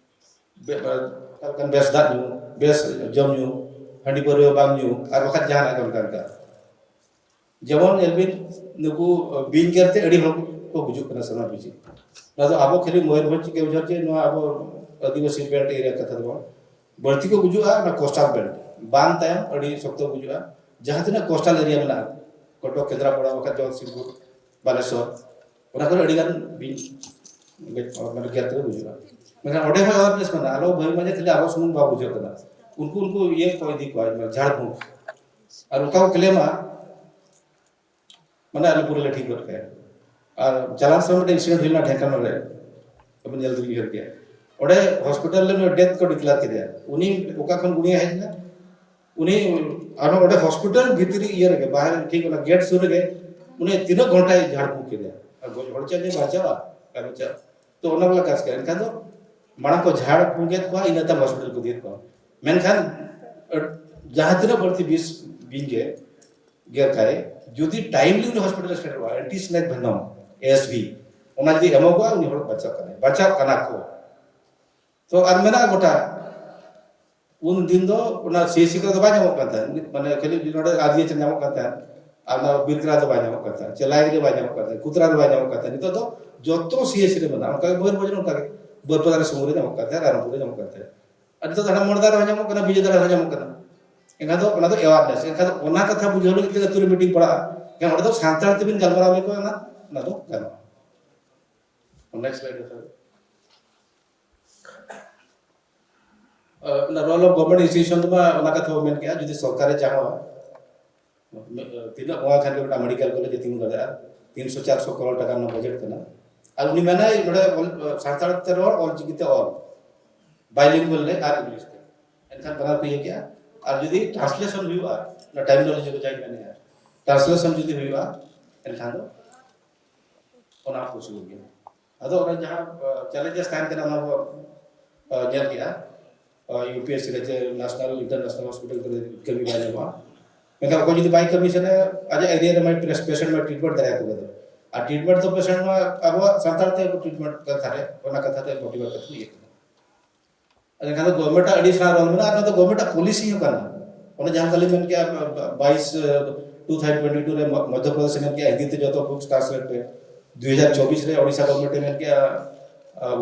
ᱵᱮ-, ᱚᱠᱟ ᱞᱮᱠᱟᱱ ᱵᱮᱥ ᱫᱟᱜ ᱧᱩ, ᱵᱮᱥ ᱡᱚᱢ ᱧᱩ, ᱦᱟᱺᱰᱤ ᱯᱟᱹᱣᱨᱟᱹ ᱵᱟᱝ ᱧᱩ, ᱟᱨ ᱵᱟᱠᱷᱟᱱ ᱡᱟᱦᱟᱱᱟᱜ ᱜᱮ ᱚᱱᱠᱟ ᱚᱱᱠᱟ᱾ ᱡᱮᱢᱚᱱ ᱧᱮᱞ ᱵᱤᱱ, ᱱᱩᱠᱩ ᱵᱤᱧ ᱜᱮᱨ ᱛᱮ ᱟᱹᱰᱤ ᱦᱚᱲ ᱠᱚ ᱜᱩᱡᱩᱜ ᱠᱟᱱᱟ ᱥᱟᱱᱟᱢ ᱵᱤᱪᱷᱤ᱾ ᱱᱚᱣᱟ ᱫᱚ ᱟᱵᱚ ᱠᱷᱟᱹᱞᱤ ᱢᱚᱭᱩᱨᱵᱷᱚᱸᱡᱽ ᱜᱮ ᱵᱩᱡᱷᱟᱹᱣ ᱪᱮ, ᱱᱚᱣᱟ ᱟᱵᱚ ᱟᱹᱫᱤᱵᱟᱹᱥᱤ ᱵᱮᱞᱴ ᱮᱨᱤᱭᱟ ᱠᱟᱛᱷᱟ ᱫᱚ ᱵᱟᱝ, ᱵᱟᱹᱲᱛᱤ ᱠᱚ ᱜᱩᱡᱩᱜᱼᱟ ᱚᱱᱟ ᱠᱳᱥᱴᱟᱞ ᱵᱮᱞᱴ᱾ ᱵᱟᱱ ᱛᱟᱭᱚᱢ ᱟᱹᱰᱤ ᱥᱚᱠᱛᱚ ᱜᱩᱡᱩᱜᱼᱟ᱾ ᱡᱟᱦᱟᱸ ᱛᱤᱱᱟᱹᱜ ᱠᱳᱥᱴᱟᱞ ᱮᱨᱤᱭᱟ ᱢᱮᱱᱟᱜᱼᱟ, ᱠᱚᱴᱚᱠ, ᱠᱮᱸᱫᱽᱨᱟᱯᱟᱲᱟ, ᱵᱟᱠᱷᱟᱡ ᱡᱚᱜᱚᱛᱥᱤᱝᱯᱩᱨ, ᱵᱟᱞᱮᱥᱚᱨ, ᱚᱱᱟ ᱠᱚᱨᱮ ᱟᱹᱰᱤ ᱜᱟᱱ ᱵᱤᱧ ᱜᱮ-, ᱢᱟᱱᱮ ᱜᱮᱨ ᱛᱮᱠᱚ ᱜᱩᱡᱩᱜᱼᱟ᱾ ᱢᱮᱱᱠᱷᱟᱱ ᱚᱸᱰᱮ ᱦᱚᱸ ᱟᱣᱟᱨᱱᱮᱥ ᱢᱮᱱᱟᱜᱼᱟ, ᱟᱞᱚ ᱵᱷᱟᱹᱜᱤ ᱢᱟᱡᱮ ᱠᱷᱟᱹᱞᱤ ᱟᱵᱚ ᱥᱩᱢᱩᱝ ᱵᱟᱵᱚ ᱵᱩᱡᱷᱟᱹᱣ ᱠᱟᱱᱟ, ᱩᱱᱠᱩ, ᱩᱱᱠᱩ ᱤᱭᱟᱹ ᱠᱚ ᱤᱫᱤ ᱠᱚᱣᱟ, ᱢᱟᱱᱮ ᱡᱷᱟᱲ ᱯᱷᱩᱸᱠ᱾ ᱟᱨ ᱚᱱᱠᱟ ᱠᱚ ᱠᱞᱮᱢᱟ, ᱢᱟᱱᱮ ᱟᱞᱮ ᱯᱩᱨᱟᱹ ᱞᱮ ᱴᱷᱤᱠ ᱜᱚᱫ ᱠᱟᱭᱟ᱾ ᱟᱨ ᱪᱟᱞᱟᱣ ᱥᱮᱨᱢᱟ ᱢᱤᱫᱴᱮᱱ ᱤᱱᱥᱤᱰᱮᱱᱴ ᱦᱩᱭ ᱞᱮᱱᱟ ᱰᱷᱮᱝᱠᱟᱱ ᱨᱮ, ᱟᱵᱤᱱ ᱧᱮᱞ ᱛᱮᱵᱤᱱ ᱩᱭᱦᱟᱹᱨ ᱜᱮᱭᱟ᱾ ᱚᱸᱰᱮ ᱦᱚᱥᱯᱤᱴᱟᱞ ᱨᱮ ᱱᱩᱭ ᱰᱮᱛᱷ ᱠᱚ ᱰᱤᱠᱞᱮᱭᱟᱨ ᱠᱮᱫᱮᱭᱟ᱾ ᱩᱱᱤ ᱚᱠᱟ ᱠᱷᱚᱱ ᱜᱩᱱᱤᱭᱟ ᱦᱮᱡ ᱮᱱᱟ, ᱩᱱᱤ ᱟᱨᱦᱚᱸ ᱚᱸᱰᱮ ᱦᱚᱥᱯᱤᱴᱟᱞ ᱵᱷᱤᱛᱨᱤ ᱤᱭᱟᱹ ᱨᱮᱜᱮ, ᱵᱟᱦᱨᱮ ᱴᱷᱤᱠ ᱚᱱᱟ ᱜᱮᱴ ᱥᱩᱨ ᱨᱮᱜᱮ ᱩᱱᱤ ᱛᱤᱱᱟᱹᱜ ᱜᱷᱚᱱᱴᱟᱭ ᱡᱷᱟᱲ ᱯᱷᱩᱸᱠ ᱠᱮᱫᱮᱭᱟ᱾ ᱟᱨ ᱜᱚᱡ ᱦᱚᱲ ᱪᱮᱫ ᱡᱮ ᱵᱟᱧᱪᱟᱣᱟ? ᱵᱟᱭ ᱵᱟᱧᱪᱟᱣᱟ᱾ ᱛᱚ ᱚᱱᱟ ᱵᱚᱞᱮ ᱠᱟᱡᱽ ᱠᱟᱱᱟ᱾ ᱮᱱᱠᱷᱟᱱ ᱫᱚ ᱢᱟᱲᱟᱝ ᱠᱚ ᱡᱷᱟᱲ ᱯᱷᱩᱸᱠᱮᱫ ᱠᱚᱣᱟ, ᱤᱱᱟᱹ ᱛᱟᱭᱚᱢ ᱦᱚᱥᱯᱤᱴᱟᱞ ᱠᱚ ᱤᱫᱤᱭᱮᱫ ᱠᱚᱣᱟ᱾ ᱢᱮᱱᱠᱷᱟᱱ ᱟᱹᱰ-, ᱡᱟᱦᱟᱸ ᱛᱤᱱᱟᱹᱜ ᱵᱟᱹᱲᱛᱤ ᱵᱤᱥ ᱵᱤᱧ ᱜᱮ ᱜᱮᱨ ᱠᱷᱟᱭ, ᱡᱩᱫᱤ ᱴᱟᱭᱤᱢᱞᱤ ᱩᱱᱤ ᱦᱚᱥᱯᱤᱴᱟᱞ ᱮ ᱥᱮᱴᱮᱨᱚᱜᱼᱟ, ᱮᱱᱴᱤ ᱥᱱᱮᱠ ᱵᱷᱮᱱᱚᱢ, ᱮᱥ ᱵᱷᱤ, ᱚᱱᱟ ᱡᱩᱫᱤ ᱮᱢᱚᱜᱚᱜᱼᱟ, ᱩᱱᱤ ᱦᱚᱲ ᱵᱟᱧᱪᱟᱣ ᱠᱟᱱᱟᱭ, ᱵᱟᱧᱪᱟᱣ ᱠᱟᱱᱟ ᱠᱚ᱾ ᱛᱚ ᱟᱨ ᱢᱮᱱᱟᱜᱼᱟ ᱜᱚᱴᱟ, ᱩᱱ ᱫᱤᱱ ᱫᱚ ᱚᱱᱟ ᱥᱤ ᱮᱪ ᱥᱤ ᱠᱚᱨᱮ ᱫᱚ ᱵᱟᱭ ᱧᱟᱢᱚᱜ ᱠᱟᱱ ᱛᱟᱦᱮᱸᱫ, ᱢᱟᱱᱮ ᱠᱷᱟᱹᱞᱤ ᱱᱚᱰᱮ ᱟᱨ ᱡᱤ ᱮᱪ ᱨᱮ ᱧᱟᱢᱚᱜ ᱠᱟᱱ ᱛᱟᱦᱮᱸᱫ, ᱟᱨ ᱚᱱᱟ ᱵᱤᱨᱠᱨᱟ ᱫᱚ ᱵᱟᱭ ᱧᱟᱢᱚᱜ ᱠᱟᱱ ᱛᱟᱦᱮᱸᱫ, ᱪᱮ ᱞᱟᱭᱤᱱ ᱨᱮ ᱵᱟᱭ ᱧᱟᱢᱚᱜ ᱠᱟᱱ ᱛᱟᱦᱮᱸᱫ, ᱠᱩᱛᱨᱟ ᱨᱮ ᱵᱟᱭ ᱧᱟᱢᱚᱜ ᱠᱟᱱ ᱛᱟᱦᱮᱸᱫ᱾ ᱱᱤᱛᱚᱜ ᱫᱚ ᱡᱚᱛᱚ ᱥᱤ ᱮᱪ ᱥᱤ ᱨᱮ ᱢᱮᱱᱟᱜᱼᱟ, ᱚᱱᱠᱟ ᱜᱮ ᱢᱚᱭᱩᱨᱵᱷᱚᱸᱡᱽ ᱨᱮ ᱚᱱᱠᱟ ᱜᱮ, ᱵᱟᱹᱨᱯᱟᱫᱟ ᱨᱮ ᱥᱩᱢᱩᱝ ᱨᱮ ᱧᱟᱢᱚᱜ ᱠᱟᱱ ᱛᱟᱦᱮᱸᱫ, ᱨᱟᱭᱨᱚᱝᱯᱩᱨ ᱨᱮ ᱧᱟᱢᱚᱜ ᱠᱟᱱ ᱛᱟᱦᱮᱸᱫ᱾ ᱟᱨ ᱱᱤᱛᱚᱜ ᱫᱚ ᱦᱟᱱᱟ ᱢᱚᱲᱫᱟ ᱨᱮᱦᱚᱸ ᱧᱟᱢᱚᱜ ᱠᱟᱱᱟ, ᱵᱤᱡᱚᱭᱫᱟ ᱨᱮᱦᱚᱸ ᱧᱟᱢᱚᱜ ᱠᱟᱱᱟ᱾ ᱮᱱᱠᱷᱟᱱ ᱫᱚ ᱚᱱᱟ ᱫᱚ ᱮᱣᱟᱨᱱᱮᱥ, ᱮᱱᱠᱷᱟᱱ ᱫᱚ ᱚᱱᱟ ᱠᱟᱛᱷᱟ ᱵᱩᱡᱷᱟᱹᱣ ᱞᱟᱹᱜᱤᱫ ᱛᱮ ᱟᱹᱛᱩ ᱨᱮ ᱢᱤᱴᱤᱝ ᱯᱟᱲᱟᱜᱼᱟ, ᱮᱱᱠᱷᱟᱱ ᱚᱸᱰᱮ ᱫᱚ ᱥᱟᱱᱛᱟᱲ ᱛᱮᱵᱤᱱ ᱜᱟᱞᱢᱟᱨᱟᱣ ᱞᱮᱠᱷᱟᱱ ᱚᱱᱟ, ᱚᱱᱟ ᱫᱚ ᱜᱟᱱᱚᱜᱼᱟ᱾ ᱱᱮᱠᱥᱴ ᱥᱞᱟᱭᱤᱰ ᱨᱮ ᱛᱟᱦᱚᱞᱮ᱾ ᱨᱳᱞ ᱚᱯᱷ ᱜᱚᱵᱷᱚᱨᱱᱢᱮᱱᱴ ᱤᱱᱥᱴᱤᱴᱤᱭᱩᱥᱚᱱ ᱫᱚ ᱢᱟ ᱚᱱᱟ ᱠᱟᱛᱷᱟ ᱵᱚ ᱢᱮᱱ ᱠᱮᱜᱼᱟ, ᱡᱩᱫᱤ ᱥᱚᱨᱠᱟᱨᱮ ᱪᱟᱦᱟᱣᱟ, ᱛᱤᱱᱟᱹᱜ ᱵᱚᱸᱜᱟ ᱠᱷᱟᱱ ᱜᱮ ᱢᱤᱫᱴᱟᱝ ᱢᱮᱰᱤᱠᱮᱞ ᱠᱚᱞᱮᱡᱽ ᱮ ᱛᱤᱸᱜᱩ ᱫᱟᱲᱮᱭᱟᱜᱼᱟ᱾ ᱛᱤᱱᱥᱚ ᱪᱟᱨᱥᱚ ᱠᱨᱳᱲ ᱴᱟᱠᱟ ᱨᱮᱱᱟᱜ ᱵᱟᱡᱮᱴ ᱠᱟᱱᱟ᱾ ᱟᱨ ᱩᱱᱤ ᱢᱮᱱᱟᱭ ᱱᱚᱰᱮ ᱚᱞ, ᱥᱟᱱᱛᱟᱲ ᱛᱮ ᱨᱚᱲ, ᱚᱞ ᱪᱤᱠᱤ ᱛᱮ ᱚᱞ, ᱵᱟᱭᱞᱤᱝᱜᱩᱣᱟᱞ ᱨᱮ ᱟᱨ ᱤᱝᱞᱤᱥ ᱛᱮ᱾ ᱮᱱᱠᱷᱟᱱ ᱵᱟᱱᱟᱨ ᱠᱚ ᱤᱭᱟᱹ ᱠᱮᱜᱼᱟ᱾ ᱟᱨ ᱡᱩᱫᱤ ᱴᱨᱟᱱᱥᱞᱮᱥᱚᱱ ᱦᱩᱭᱩᱜᱼᱟ, ᱚᱱᱟ ᱴᱟᱨᱢᱤᱱᱳᱞᱚᱡᱤ ᱠᱚ ᱡᱟᱦᱟᱸᱧ ᱢᱮᱱᱮᱜᱼᱟ, ᱴᱨᱟᱱᱥᱞᱮᱥᱚᱱ ᱡᱩᱫᱤ ᱦᱩᱭᱩᱜᱼᱟ, ᱮᱱᱠᱷᱟᱱ ᱫᱚ ᱚᱱᱟ ᱯᱚᱥᱤᱵᱚᱞ ᱜᱮᱭᱟ᱾ ᱟᱫᱚ ᱚᱱᱟ ᱡᱟᱦᱟᱸ ᱪᱮᱞᱮᱧᱡᱮᱥ ᱛᱟᱦᱮᱱ ᱠᱟᱱᱟ, ᱚᱱᱟ ᱵᱚ ᱧᱮᱞ ᱠᱮᱜᱼᱟ᱾ ᱤᱭᱩ ᱯᱤ ᱮᱥ ᱥᱤ ᱨᱮ ᱡᱮ ᱱᱮᱥᱱᱟᱞ ᱤᱱᱴᱟᱨᱱᱮᱥᱱᱟᱞ ᱦᱚᱥᱯᱤᱴᱟᱞ ᱠᱚᱨᱮ ᱠᱟᱹᱢᱤ ᱵᱟᱭ ᱧᱟᱢᱚᱜᱼᱟ᱾ ᱢᱮᱱᱠᱷᱟᱱ ᱚᱠᱚᱭ ᱡᱩᱫᱤ ᱵᱟᱭ ᱠᱟᱹᱢᱤ ᱥᱟᱱᱟᱭᱟ, ᱟᱡᱟᱜ ᱮᱨᱤᱭᱟ ᱨᱮ ᱢᱟᱭ ᱯᱮᱥᱮᱱᱴ ᱢᱟᱭ ᱴᱨᱤᱴᱢᱮᱱᱴ ᱫᱟᱲᱮᱭᱟᱠᱚ ᱠᱟᱱᱟ᱾ ᱟᱨ ᱴᱨᱤᱴᱢᱮᱱᱴ ᱫᱚ ᱯᱮᱥᱮᱱᱴ ᱢᱟ ᱟᱵᱚᱣᱟᱜ ᱥᱟᱱᱛᱟᱲ ᱛᱮ ᱴᱨᱤᱴᱢᱮᱱᱴ ᱠᱟᱛᱷᱟ ᱨᱮ, ᱚᱱᱟ ᱠᱟᱛᱷᱟ ᱛᱮ ᱢᱳᱴᱤᱵᱷᱮᱴ ᱠᱟᱛᱮ ᱠᱚ ᱤᱭᱟᱹ ᱠᱟᱱᱟ᱾ ᱮᱱᱠᱷᱟᱱ ᱫᱚ ᱜᱚᱵᱷᱚᱨᱱᱢᱮᱱᱴ ᱟᱜ ᱟᱹᱰᱤ ᱥᱮᱬᱟ ᱨᱳᱞ ᱢᱮᱱᱟᱜᱼᱟ, ᱟᱨ ᱱᱚᱣᱟ ᱫᱚ ᱜᱚᱵᱷᱚᱨᱱᱢᱮᱱᱴ ᱟᱜ ᱯᱚᱞᱤᱥᱤ ᱦᱚᱸ ᱠᱟᱱᱟ᱾ ᱚᱱᱟ ᱡᱟᱦᱟᱸ ᱠᱟᱞᱤ ᱢᱮᱱ ᱠᱮᱜᱼᱟ, ᱵᱟᱭᱤᱥ ᱴᱩ ᱛᱷᱟᱣᱡᱮᱱᱰ ᱴᱩᱭᱮᱱᱴᱤ ᱴᱩ ᱨᱮ ᱢᱚᱫᱽᱫᱷᱚ ᱯᱨᱚᱫᱮᱥ ᱮ ᱢᱮᱱ ᱠᱮᱜᱼᱟ, ᱦᱤᱱᱫᱤ ᱛᱮ ᱡᱚᱛᱚ ᱵᱩᱠᱥ ᱴᱨᱟᱱᱥᱞᱮᱴ ᱯᱮ᱾ ᱫᱩ ᱦᱟᱡᱟᱨ ᱪᱚᱵᱵᱤᱥ ᱨᱮ ᱳᱰᱤᱥᱟ ᱜᱚᱵᱷᱚᱨᱱᱢᱮᱱᱴ ᱮ ᱢᱮᱱ ᱠᱮᱜᱼᱟ,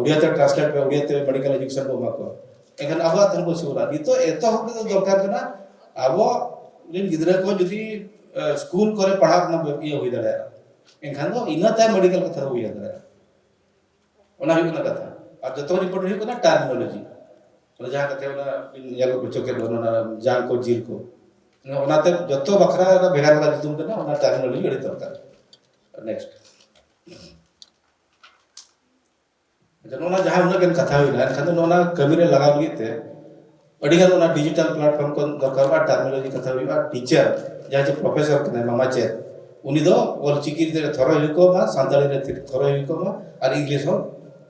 ᱩᱲᱤᱭᱟ ᱛᱮ ᱴᱨᱟᱱᱥᱞᱮᱴ ᱯᱮ, ᱩᱲᱤᱭᱟ ᱛᱮ ᱢᱮᱰᱤᱠᱮᱞ ᱮᱡᱩᱠᱮᱥᱚᱱ ᱵᱚ ᱮᱢᱟ ᱠᱚᱣᱟ᱾ ᱮᱱᱠᱷᱟᱱ ᱟᱵᱚᱣᱟᱜ ᱛᱮᱦᱚᱸ ᱵᱚ ᱥᱩᱨᱟ᱾ ᱱᱤᱛᱚᱜ ᱮᱛᱚᱦᱚᱵ ᱨᱮᱫᱚ ᱫᱚᱨᱠᱟᱨ ᱠᱟᱱᱟ, ᱟᱵᱚ ᱨᱮᱱ ᱜᱤᱫᱽᱨᱟᱹ ᱠᱚ ᱡᱩᱫᱤ ᱥᱠᱩᱞ ᱠᱚᱨᱮ ᱯᱟᱲᱦᱟᱜ ᱨᱮᱱᱟᱜ ᱤᱭᱟᱹ ᱦᱩᱭ ᱫᱟᱲᱮᱭᱟᱜᱼᱟ, ᱮᱱᱠᱷᱟᱱ ᱫᱚ ᱤᱱᱟᱹ ᱛᱟᱭᱚᱢ ᱢᱮᱰᱤᱠᱮᱞ ᱠᱟᱛᱷᱟ ᱫᱚ ᱩᱭᱦᱟᱹᱨ ᱫᱟᱲᱮᱭᱟᱜᱼᱟ᱾ ᱚᱱᱟ ᱦᱩᱭᱩᱜ ᱠᱟᱱᱟ ᱠᱟᱛᱷᱟ᱾ ᱟᱨ ᱡᱚᱛᱚ ᱠᱷᱚᱱ ᱤᱢᱯᱚᱨᱴᱮᱱᱴ ᱦᱩᱭᱩᱜ ᱠᱟᱱᱟ ᱴᱟᱨᱢᱤᱱᱳᱞᱚᱡᱤ᱾ ᱚᱱᱟ ᱡᱟᱦᱟᱸ ᱠᱟᱛᱷᱟ ᱚᱱᱟ ᱧᱮᱞ ᱦᱚᱪᱚ ᱠᱮᱫ ᱵᱚᱱᱟ, ᱚᱱᱟ ᱡᱟᱝ ᱠᱚ, ᱡᱤᱞ ᱠᱚ, ᱚᱱᱟᱛᱮ ᱡᱚᱛᱚ ᱵᱟᱠᱷᱨᱟ ᱵᱷᱮᱜᱟᱨ ᱵᱷᱮᱜᱟᱨ ᱧᱩᱛᱩᱢ ᱠᱟᱱᱟ, ᱚᱱᱟ ᱴᱟᱨᱢᱤᱱᱳᱞᱚᱡᱤ ᱟᱹᱰᱤ ᱫᱚᱨᱠᱟᱨ᱾ ᱱᱮᱠᱥᱴ᱾ ᱟᱪᱪᱷᱟ, ᱱᱚᱜᱼᱚ ᱱᱟ ᱡᱟᱦᱟᱸ ᱩᱱᱟᱹᱜ ᱜᱟᱱ ᱠᱟᱛᱷᱟ ᱦᱩᱭᱱᱟ, ᱮᱱᱠᱷᱟᱱ ᱫᱚ ᱱᱚᱜᱼᱚ ᱱᱟ ᱠᱟᱹᱢᱤ ᱨᱮ ᱞᱟᱜᱟᱣ ᱞᱟᱹᱜᱤᱫ ᱛᱮ ᱟᱹᱰᱤ ᱜᱟᱱ ᱚᱱᱟ ᱰᱤᱡᱤᱴᱟᱞ ᱯᱞᱟᱴᱯᱷᱚᱨᱢ ᱠᱚ ᱫᱚᱨᱠᱟᱨᱚᱜᱼᱟ, ᱴᱟᱨᱢᱤᱱᱳᱞᱚᱡᱤ ᱠᱟᱛᱷᱟ ᱦᱩᱭᱩᱜᱼᱟ, ᱴᱤᱪᱟᱨ ᱡᱟᱦᱟᱸᱭ ᱡᱮ ᱯᱨᱚᱯᱷᱮᱥᱚᱨ ᱠᱟᱱᱟᱭ, ᱢᱟᱢᱟᱪᱮᱫ, ᱩᱱᱤ ᱫᱚ ᱚᱞ ᱪᱤᱠᱤ ᱨᱮ ᱛᱷᱚᱨᱚᱭ ᱦᱩᱭ ᱠᱚᱜ ᱢᱟ, ᱥᱟᱱᱛᱟᱲᱤ ᱨᱮ ᱛᱷᱚᱨᱚᱭ ᱦᱩᱭ ᱠᱚᱜ ᱢᱟ, ᱟᱨ ᱤᱝᱞᱤᱥ ᱦᱚᱸ,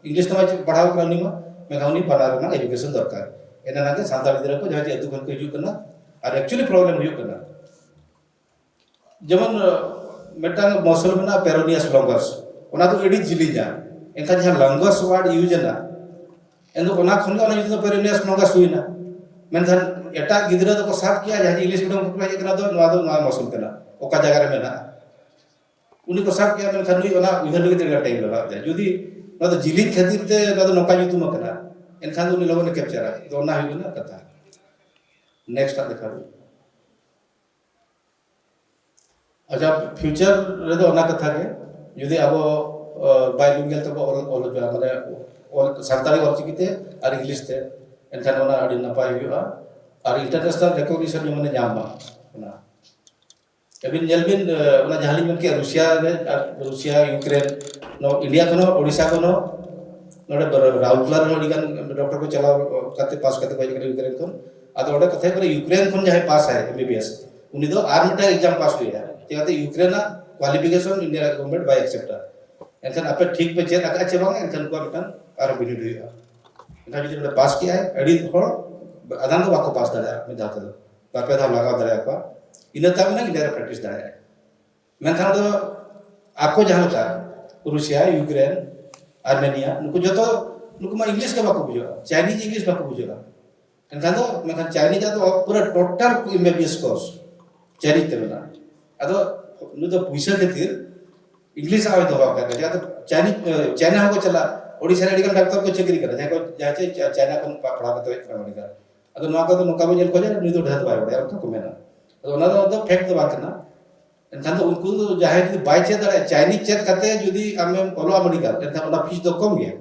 ᱤᱝᱞᱤᱥ ᱛᱮᱢᱟ ᱯᱟᱲᱦᱟᱣ ᱠᱟᱱᱟ ᱩᱱᱤ ᱢᱟ, ᱢᱮᱱᱠᱷᱟᱱ ᱩᱱᱤ ᱵᱟᱱᱟᱨ ᱨᱮᱱᱟᱜ ᱮᱡᱩᱠᱮᱥᱚᱱ ᱫᱚᱨᱠᱟᱨ᱾ ᱮᱱᱟ ᱱᱟᱜᱮ ᱥᱟᱱᱛᱟᱲ ᱜᱤᱫᱽᱨᱟᱹ ᱠᱚ ᱡᱟᱦᱟᱸᱭ ᱡᱮ ᱟᱹᱛᱩ ᱠᱷᱚᱱ ᱠᱚ ᱦᱤᱡᱩᱜ ᱠᱟᱱᱟ, ᱟᱨ ᱮᱠᱪᱩᱭᱮᱞᱤ ᱯᱨᱚᱵᱞᱮᱢ ᱦᱩᱭᱩᱜ ᱠᱟᱱᱟ᱾ ᱡᱮᱢᱚᱱ, ᱟᱸ, ᱢᱤᱫᱴᱟᱝ ᱢᱚᱥᱚᱞ ᱢᱮᱱᱟᱜᱼᱟ, ᱯᱮᱨᱳᱱᱤᱭᱟᱥ ᱞᱚᱝᱜᱟᱥ, ᱚᱱᱟ ᱫᱚ ᱟᱹᱰᱤ ᱡᱤᱞᱤᱧᱟ, ᱮᱱᱠᱷᱟᱱ ᱡᱟᱦᱟᱸ ᱞᱚᱝᱜᱟᱥ ᱣᱟᱨᱰ ᱤᱭᱩᱡᱽ ᱮᱱᱟ, ᱮᱱᱫᱚ ᱚᱱᱟ ᱠᱷᱚᱱ ᱜᱮ ᱚᱱᱟ ᱧᱩᱛᱩᱢ ᱫᱚ ᱯᱮᱨᱳᱱᱤᱭᱟᱥ ᱞᱚᱝᱜᱟᱥ ᱦᱩᱭᱱᱟ᱾ ᱢᱮᱱᱠᱷᱟᱱ ᱮᱴᱟᱜ ᱜᱤᱫᱽᱨᱟᱹ ᱫᱚᱠᱚ ᱥᱟᱵ ᱠᱮᱜᱼᱟ, ᱡᱟᱦᱟᱸ ᱤᱝᱞᱤᱥ ᱢᱤᱰᱤᱭᱟᱢ ᱠᱷᱚᱱ ᱠᱚ ᱦᱮᱡ ᱟᱠᱟᱱᱟ, ᱫᱚ ᱱᱚᱣᱟ ᱫᱚ ᱱᱚᱣᱟ ᱢᱚᱥᱚᱞ ᱠᱟᱱᱟ, ᱚᱠᱟ ᱡᱟᱭᱜᱟ ᱨᱮ ᱢᱮᱱᱟᱜᱼᱟ, ᱩᱱᱤ ᱠᱚ ᱥᱟᱵ ᱠᱮᱜᱼᱟ᱾ ᱢᱮᱱᱠᱷᱟᱱ ᱱᱩᱭ ᱚᱱᱟ ᱩᱭᱦᱟᱹᱨ ᱞᱟᱹᱜᱤᱫ ᱛᱮ ᱴᱟᱭᱤᱢ ᱞᱟᱜᱟᱜ ᱛᱟᱭᱟ᱾ ᱡᱩᱫᱤ ᱱᱚᱣᱟ ᱫᱚ ᱡᱤᱞᱤᱧ ᱠᱷᱟᱹᱛᱤᱨ ᱛᱮ ᱱᱚᱣᱟ ᱫᱚ ᱱᱚᱝᱠᱟ ᱧᱩᱛᱩᱢ ᱟᱠᱟᱱᱟ, ᱮᱱᱠᱷᱟᱱ ᱫᱚ ᱩᱱᱤ ᱞᱚᱜᱚᱱ ᱮ ᱠᱮᱯᱪᱟᱨᱟ᱾ ᱛᱚ, ᱚᱱᱟ ᱦᱩᱭᱩᱜ ᱠᱟᱱᱟ ᱠᱟᱛᱷᱟ᱾ ᱱᱮᱠᱥᱴ ᱟᱜ ᱫᱮᱠᱷᱟᱣ ᱵᱤᱱ᱾ ᱟᱪᱪᱷᱟ, ᱯᱷᱤᱭᱩᱪᱟᱨ ᱨᱮᱫᱚ ᱚᱱᱟ ᱠᱟᱛᱷᱟ ᱜᱮ, ᱡᱩᱫᱤ ᱟᱵᱚ, ᱟ, ᱵᱟᱭᱞᱤᱝᱜᱩᱣᱟᱞ ᱛᱮᱵᱚ ᱚᱞ, ᱚᱞ ᱦᱚᱪᱚᱭᱟ, ᱢᱟᱱᱮ ᱚᱞ, ᱥᱟᱱᱛᱟᱲᱤ ᱚᱞᱪᱤᱠᱤ ᱛᱮ ᱟᱨ ᱤᱝᱞᱤᱥ ᱛᱮ, ᱮᱱᱠᱷᱟᱱ ᱚᱱᱟ ᱟᱹᱰᱤ ᱱᱟᱯᱟᱭ ᱦᱩᱭᱩᱜᱼᱟ᱾ ᱟᱨ international recognition ᱡᱮᱢᱚᱱ ᱧᱟᱢ ᱢᱟ᱾ ᱚᱱᱟ ᱟᱹᱵᱤᱱ ᱧᱮᱞ ᱵᱤᱱ, ᱟᱸ, ᱚᱱᱟ ᱡᱟᱦᱟᱸ ᱞᱤᱧ ᱢᱮᱱ ᱠᱮᱜᱼᱟ, ᱨᱩᱥᱤᱭᱟ ᱨᱮ, ᱟᱨ ᱨᱩᱥᱤᱭᱟ, ᱤᱭᱩᱠᱨᱮᱱ, ᱱᱚᱣᱟ ᱤᱱᱰᱤᱭᱟ ᱠᱷᱚᱱ ᱦᱚᱸ, ᱳᱰᱤᱥᱟ ᱠᱷᱚᱱ ᱦᱚᱸ, ᱱᱚᱰᱮ ᱨᱟᱩᱨᱠᱮᱞᱟ ᱨᱮᱦᱚᱸ ᱟᱹᱰᱤ ᱜᱟᱱ ᱰᱚᱠᱴᱚᱨ ᱠᱚ ᱪᱟᱞᱟᱣ ᱠᱟᱛᱮ ᱯᱟᱥ ᱠᱟᱛᱮ ᱠᱚ ᱦᱮᱡ ᱟᱠᱟᱱᱟ ᱤᱭᱩᱠᱨᱮᱱ ᱠᱷᱚᱱ᱾ ᱟᱫᱚ ᱚᱸᱰᱮ ᱠᱟᱛᱷᱟ ᱦᱩᱭᱩᱜ ᱠᱟᱱᱟ, ᱤᱭᱩᱠᱨᱮᱱ ᱠᱷᱚᱱ ᱡᱟᱦᱟᱸᱭ ᱯᱟᱥ ᱟᱭ ᱮᱢ ᱵᱤ ᱵᱤ ᱮᱥ, ᱩᱱᱤ ᱫᱚ ᱟᱨ ᱢᱤᱫᱴᱟᱝ ᱮᱠᱡᱟᱢ ᱯᱟᱥ ᱦᱩᱭᱩᱜᱼᱟ᱾ ᱪᱤᱠᱟᱹᱛᱮ ᱤᱭᱩᱠᱨᱮᱱ ᱟᱜ ᱠᱣᱟᱞᱤᱯᱷᱤᱠᱮᱥᱚᱱ ᱤᱱᱰᱤᱭᱟ ᱜᱚᱵᱷᱚᱨᱱᱢᱮᱱᱴ ᱵᱟᱭ ᱮᱠᱥᱮᱯᱴᱟ᱾ ᱮᱱᱠᱷᱟᱱ ᱟᱯᱮ ᱴᱷᱤᱠ ᱯᱮ ᱪᱮᱫ ᱟᱠᱟᱫᱼᱟ ᱪᱮ ᱵᱟᱝ, ᱮᱱᱠᱷᱟᱱ ᱩᱱᱠᱩᱣᱟᱜ ᱢᱤᱫᱴᱟᱝ ᱟᱨᱦᱚᱸ ᱵᱤᱱᱤᱰ ᱦᱩᱭᱩᱜᱼᱟ᱾ ᱮᱱᱠᱷᱟᱱ ᱡᱩᱫᱤ ᱱᱚᱰᱮ ᱯᱟᱥ ᱠᱮᱜᱼᱟᱭ, ᱟᱹᱰᱤ ᱦᱚᱲ ᱟᱫᱷᱟᱱ ᱫᱚ ᱵᱟᱠᱚ ᱯᱟᱥ ᱫᱟᱲᱮᱭᱟᱜᱼᱟ ᱢᱤᱫ ᱫᱷᱟᱣ ᱛᱮᱫᱚ, ᱵᱟᱨ ᱯᱮ ᱫᱷᱟᱣ ᱞᱟᱜᱟᱣ ᱫᱟᱲᱮᱭᱟᱠᱚᱣᱟ, ᱤᱱᱟᱹ ᱛᱟᱭᱚᱢ ᱱᱟᱜ ᱤᱱᱰᱤᱭᱟ ᱨᱮ ᱯᱨᱮᱠᱴᱤᱥ ᱫᱟᱲᱮᱭᱟᱜᱼᱟᱭ᱾ ᱢᱮᱱᱠᱷᱟᱱ ᱫᱚ ᱟᱠᱚ ᱡᱟᱦᱟᱸ ᱞᱮᱠᱟ ᱨᱩᱥᱤᱭᱟ, ᱤᱭᱩᱠᱨᱮᱱ, ᱟᱨᱢᱮᱱᱤᱭᱟ, ᱱᱩᱠᱩ ᱡᱚᱛᱚ, ᱱᱩᱠᱩ ᱢᱟ ᱤᱝᱞᱤᱥ ᱜᱮ ᱵᱟᱠᱚ ᱵᱩᱡᱷᱟᱹᱣᱟ, ᱪᱟᱭᱱᱤᱡᱽ ᱤᱝᱞᱤᱥ ᱵᱟᱠᱚ ᱵᱩᱡᱷᱟᱹᱣᱟ᱾ ᱮᱱᱠᱷᱟᱱ ᱫᱚ, ᱢᱮᱱᱠᱷᱟᱱ ᱪᱟᱭᱱᱤᱡᱽ ᱟᱜ ᱫᱚ ᱯᱩᱨᱟᱹ ᱴᱳᱴᱟᱞ ᱮᱢ B B S course Chinese ᱛᱮ ᱢᱮᱱᱟᱜᱼᱟ᱾ ᱟᱫᱚ ᱱᱩᱭ ᱫᱚ ᱯᱩᱭᱥᱟᱹ ᱠᱷᱟᱹᱛᱤᱨ ᱤᱝᱞᱤᱥ ᱟᱜ ᱦᱚᱸᱭ ᱫᱚᱦᱚ ᱟᱠᱟᱫ ᱜᱮᱭᱟ᱾ ᱪᱮᱫᱟᱜ ᱥᱮ ᱪᱟᱭᱱᱤᱡᱽ, ᱪᱟᱭᱱᱟ ᱦᱚᱸᱠᱚ ᱪᱟᱞᱟᱜᱼᱟ᱾ ᱳᱰᱤᱥᱟ ᱨᱮ ᱟᱹᱰᱤ ᱜᱟᱱ ᱰᱟᱠᱛᱟᱨ ᱠᱚ ᱪᱟᱹᱠᱨᱤ ᱠᱟᱱᱟ, ᱡᱟᱦᱟᱸᱭ ᱠᱚ, ᱡᱟᱦᱟᱸᱭ ᱪᱮ ᱪᱟᱭᱱᱟ ᱠᱷᱚᱱ ᱯᱟᱲᱦᱟᱣ ᱠᱟᱛᱮ ᱦᱮᱡ ᱠᱟᱱᱟ ᱟᱢᱮᱨᱤᱠᱟ᱾ ᱟᱫᱚ ᱱᱚᱣᱟ ᱠᱚᱫᱚ ᱱᱚᱝᱠᱟ ᱵᱚᱱ ᱧᱮᱞ ᱠᱚᱣᱟ ᱡᱮ ᱱᱩᱭ ᱫᱚ ᱰᱷᱮᱨ ᱫᱚ ᱵᱟᱭ ᱵᱟᱲᱟᱭᱟ, ᱚᱱᱠᱟ ᱠᱚ ᱢᱮᱱᱟ᱾ ᱟᱫᱚ ᱚᱱᱟ ᱫᱚ, ᱚᱱᱟ ᱫᱚ ᱯᱷᱮᱠᱴ ᱫᱚ ᱵᱟᱝ ᱠᱟᱱᱟ᱾ ᱮᱱᱠᱷᱟᱱ ᱫᱚ ᱩᱱᱠᱩ ᱫᱚ ᱡᱟᱦᱟᱸᱭ ᱡᱩᱫᱤ ᱵᱟᱭ ᱪᱮᱫ ᱫᱟᱲᱮᱭᱟᱜᱼᱟ, ᱪᱟᱭᱱᱤᱡᱽ ᱪᱮᱫ ᱠᱟᱛᱮ ᱡᱩᱫᱤ ᱟᱢᱮᱢ ᱚᱞᱚᱜᱼᱟ ᱢᱮᱰᱤᱠᱟᱞ, ᱮᱱᱠᱷᱟᱱ ᱚᱱᱟ ᱯᱷᱤᱥ ᱫᱚ ᱠᱚᱢ ᱜᱮᱭᱟ᱾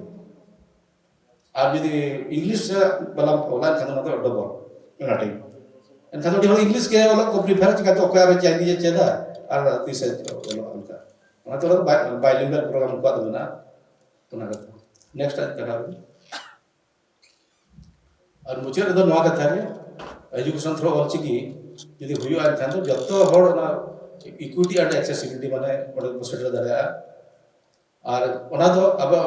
ᱟᱨ ᱡᱩᱫᱤ ᱤᱝᱞᱤᱥ ᱨᱮ ᱵᱟᱞᱟᱢ ᱚᱞᱟ, ᱮᱱᱠᱷᱟᱱ ᱫᱚ ᱚᱱᱟ ᱫᱚ ᱰᱚᱵᱚᱞ, ᱚᱱᱟ ᱴᱟᱭᱤᱯ᱾ ᱮᱱᱠᱷᱟᱱ ᱫᱚ ᱟᱹᱰᱤ ᱦᱚᱲ ᱤᱝᱞᱤᱥ ᱜᱮ ᱚᱞᱚᱜ ᱠᱚ ᱯᱨᱤᱯᱷᱟᱨᱟ, ᱪᱤᱠᱟᱹᱛᱮ ᱚᱠᱚᱭ ᱟᱨᱚ ᱪᱟᱭᱱᱤᱡᱽ ᱮ ᱪᱮᱫᱟ ᱟᱨ ᱛᱤᱥᱮ ᱚᱞᱚᱜᱼᱟ ᱚᱱᱠᱟ᱾ ᱚᱱᱟᱛᱮ ᱚᱱᱟ ᱫᱚ ᱵᱟᱭ-, ᱵᱟᱭᱞᱤᱝᱜᱩᱣᱟᱞ ᱯᱨᱳᱜᱨᱟᱢ ᱩᱱᱠᱩᱣᱟᱜ ᱫᱚ ᱢᱮᱱᱟᱜᱼᱟ᱾ ᱚᱱᱟ ᱠᱟᱛᱷᱟ᱾ ᱱᱮᱠᱥᱴ ᱟᱨ ᱪᱟᱞᱟᱣ ᱵᱤᱱ᱾ ᱟᱨ ᱢᱩᱪᱟᱹᱫ ᱨᱮᱫᱚ ᱱᱚᱣᱟ ᱠᱟᱛᱷᱟ ᱜᱮ, education through ᱚᱞᱪᱤᱠᱤ ᱡᱩᱫᱤ ᱦᱩᱭᱩᱜᱼᱟ, ᱮᱱᱠᱷᱟᱱ ᱫᱚ ᱡᱚᱛᱚ ᱦᱚᱲ ᱚᱱᱟ equity and accessibility, ᱢᱟᱱᱮ, ᱚᱸᱰᱮ ᱠᱚ ᱥᱮᱴᱮᱨ ᱫᱟᱲᱮᱭᱟᱜᱼᱟ᱾ ᱟᱨ ᱚᱱᱟ ᱫᱚ ᱟᱵᱚ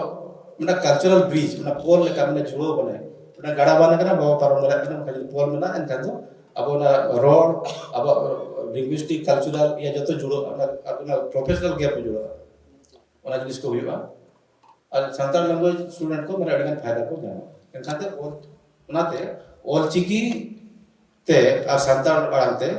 ᱢᱤᱫᱴᱟᱝ cultural bridge, ᱚᱱᱟ ᱯᱳᱞ ᱞᱮᱠᱟ, ᱢᱟᱱᱮ, ᱡᱩᱲᱟᱹᱣ, ᱢᱟᱱᱮ, ᱢᱤᱫᱴᱟᱝ ᱜᱟᱰᱟ ᱵᱟᱱ ᱠᱟᱱᱟ, ᱵᱟᱵᱚ ᱯᱟᱨᱚᱢ ᱫᱟᱲᱮᱭᱟᱜ ᱠᱟᱱᱟ, ᱚᱱᱠᱟ ᱡᱩᱫᱤ ᱯᱳᱞ ᱢᱮᱱᱟᱜᱼᱟ, ᱮᱱᱠᱷᱟᱱ ᱫᱚ ᱟᱵᱚ ᱚᱱᱟ ᱨᱚᱲ, ᱟᱵᱚᱣᱟᱜ linguistic, cultural ᱤᱭᱟᱹ ᱡᱚᱛᱚ ᱡᱩᱲᱟᱹᱜᱼᱟ, ᱚᱱᱟ, ᱚᱱᱟ professional gap ᱠᱚ ᱡᱩᱲᱟᱹᱜᱼᱟ, ᱚᱱᱟ ᱡᱤᱱᱤᱥ ᱠᱚ ᱦᱩᱭᱩᱜᱼᱟ᱾ ᱟᱨ ᱥᱟᱱᱛᱟᱲ language student ᱠᱚ, ᱢᱟᱱᱮ, ᱟᱹᱰᱤᱜᱟᱱ ᱯᱷᱟᱭᱫᱟ ᱠᱚ ᱧᱟᱢᱟ᱾ ᱮᱱᱠᱷᱟᱱ ᱛᱮ ᱚᱞ-, ᱚᱱᱟᱛᱮ ᱚᱞᱪᱤᱠᱤ ᱛᱮ ᱟᱨ ᱥᱟᱱᱛᱟᱲ ᱟᱲᱟᱝ ᱛᱮ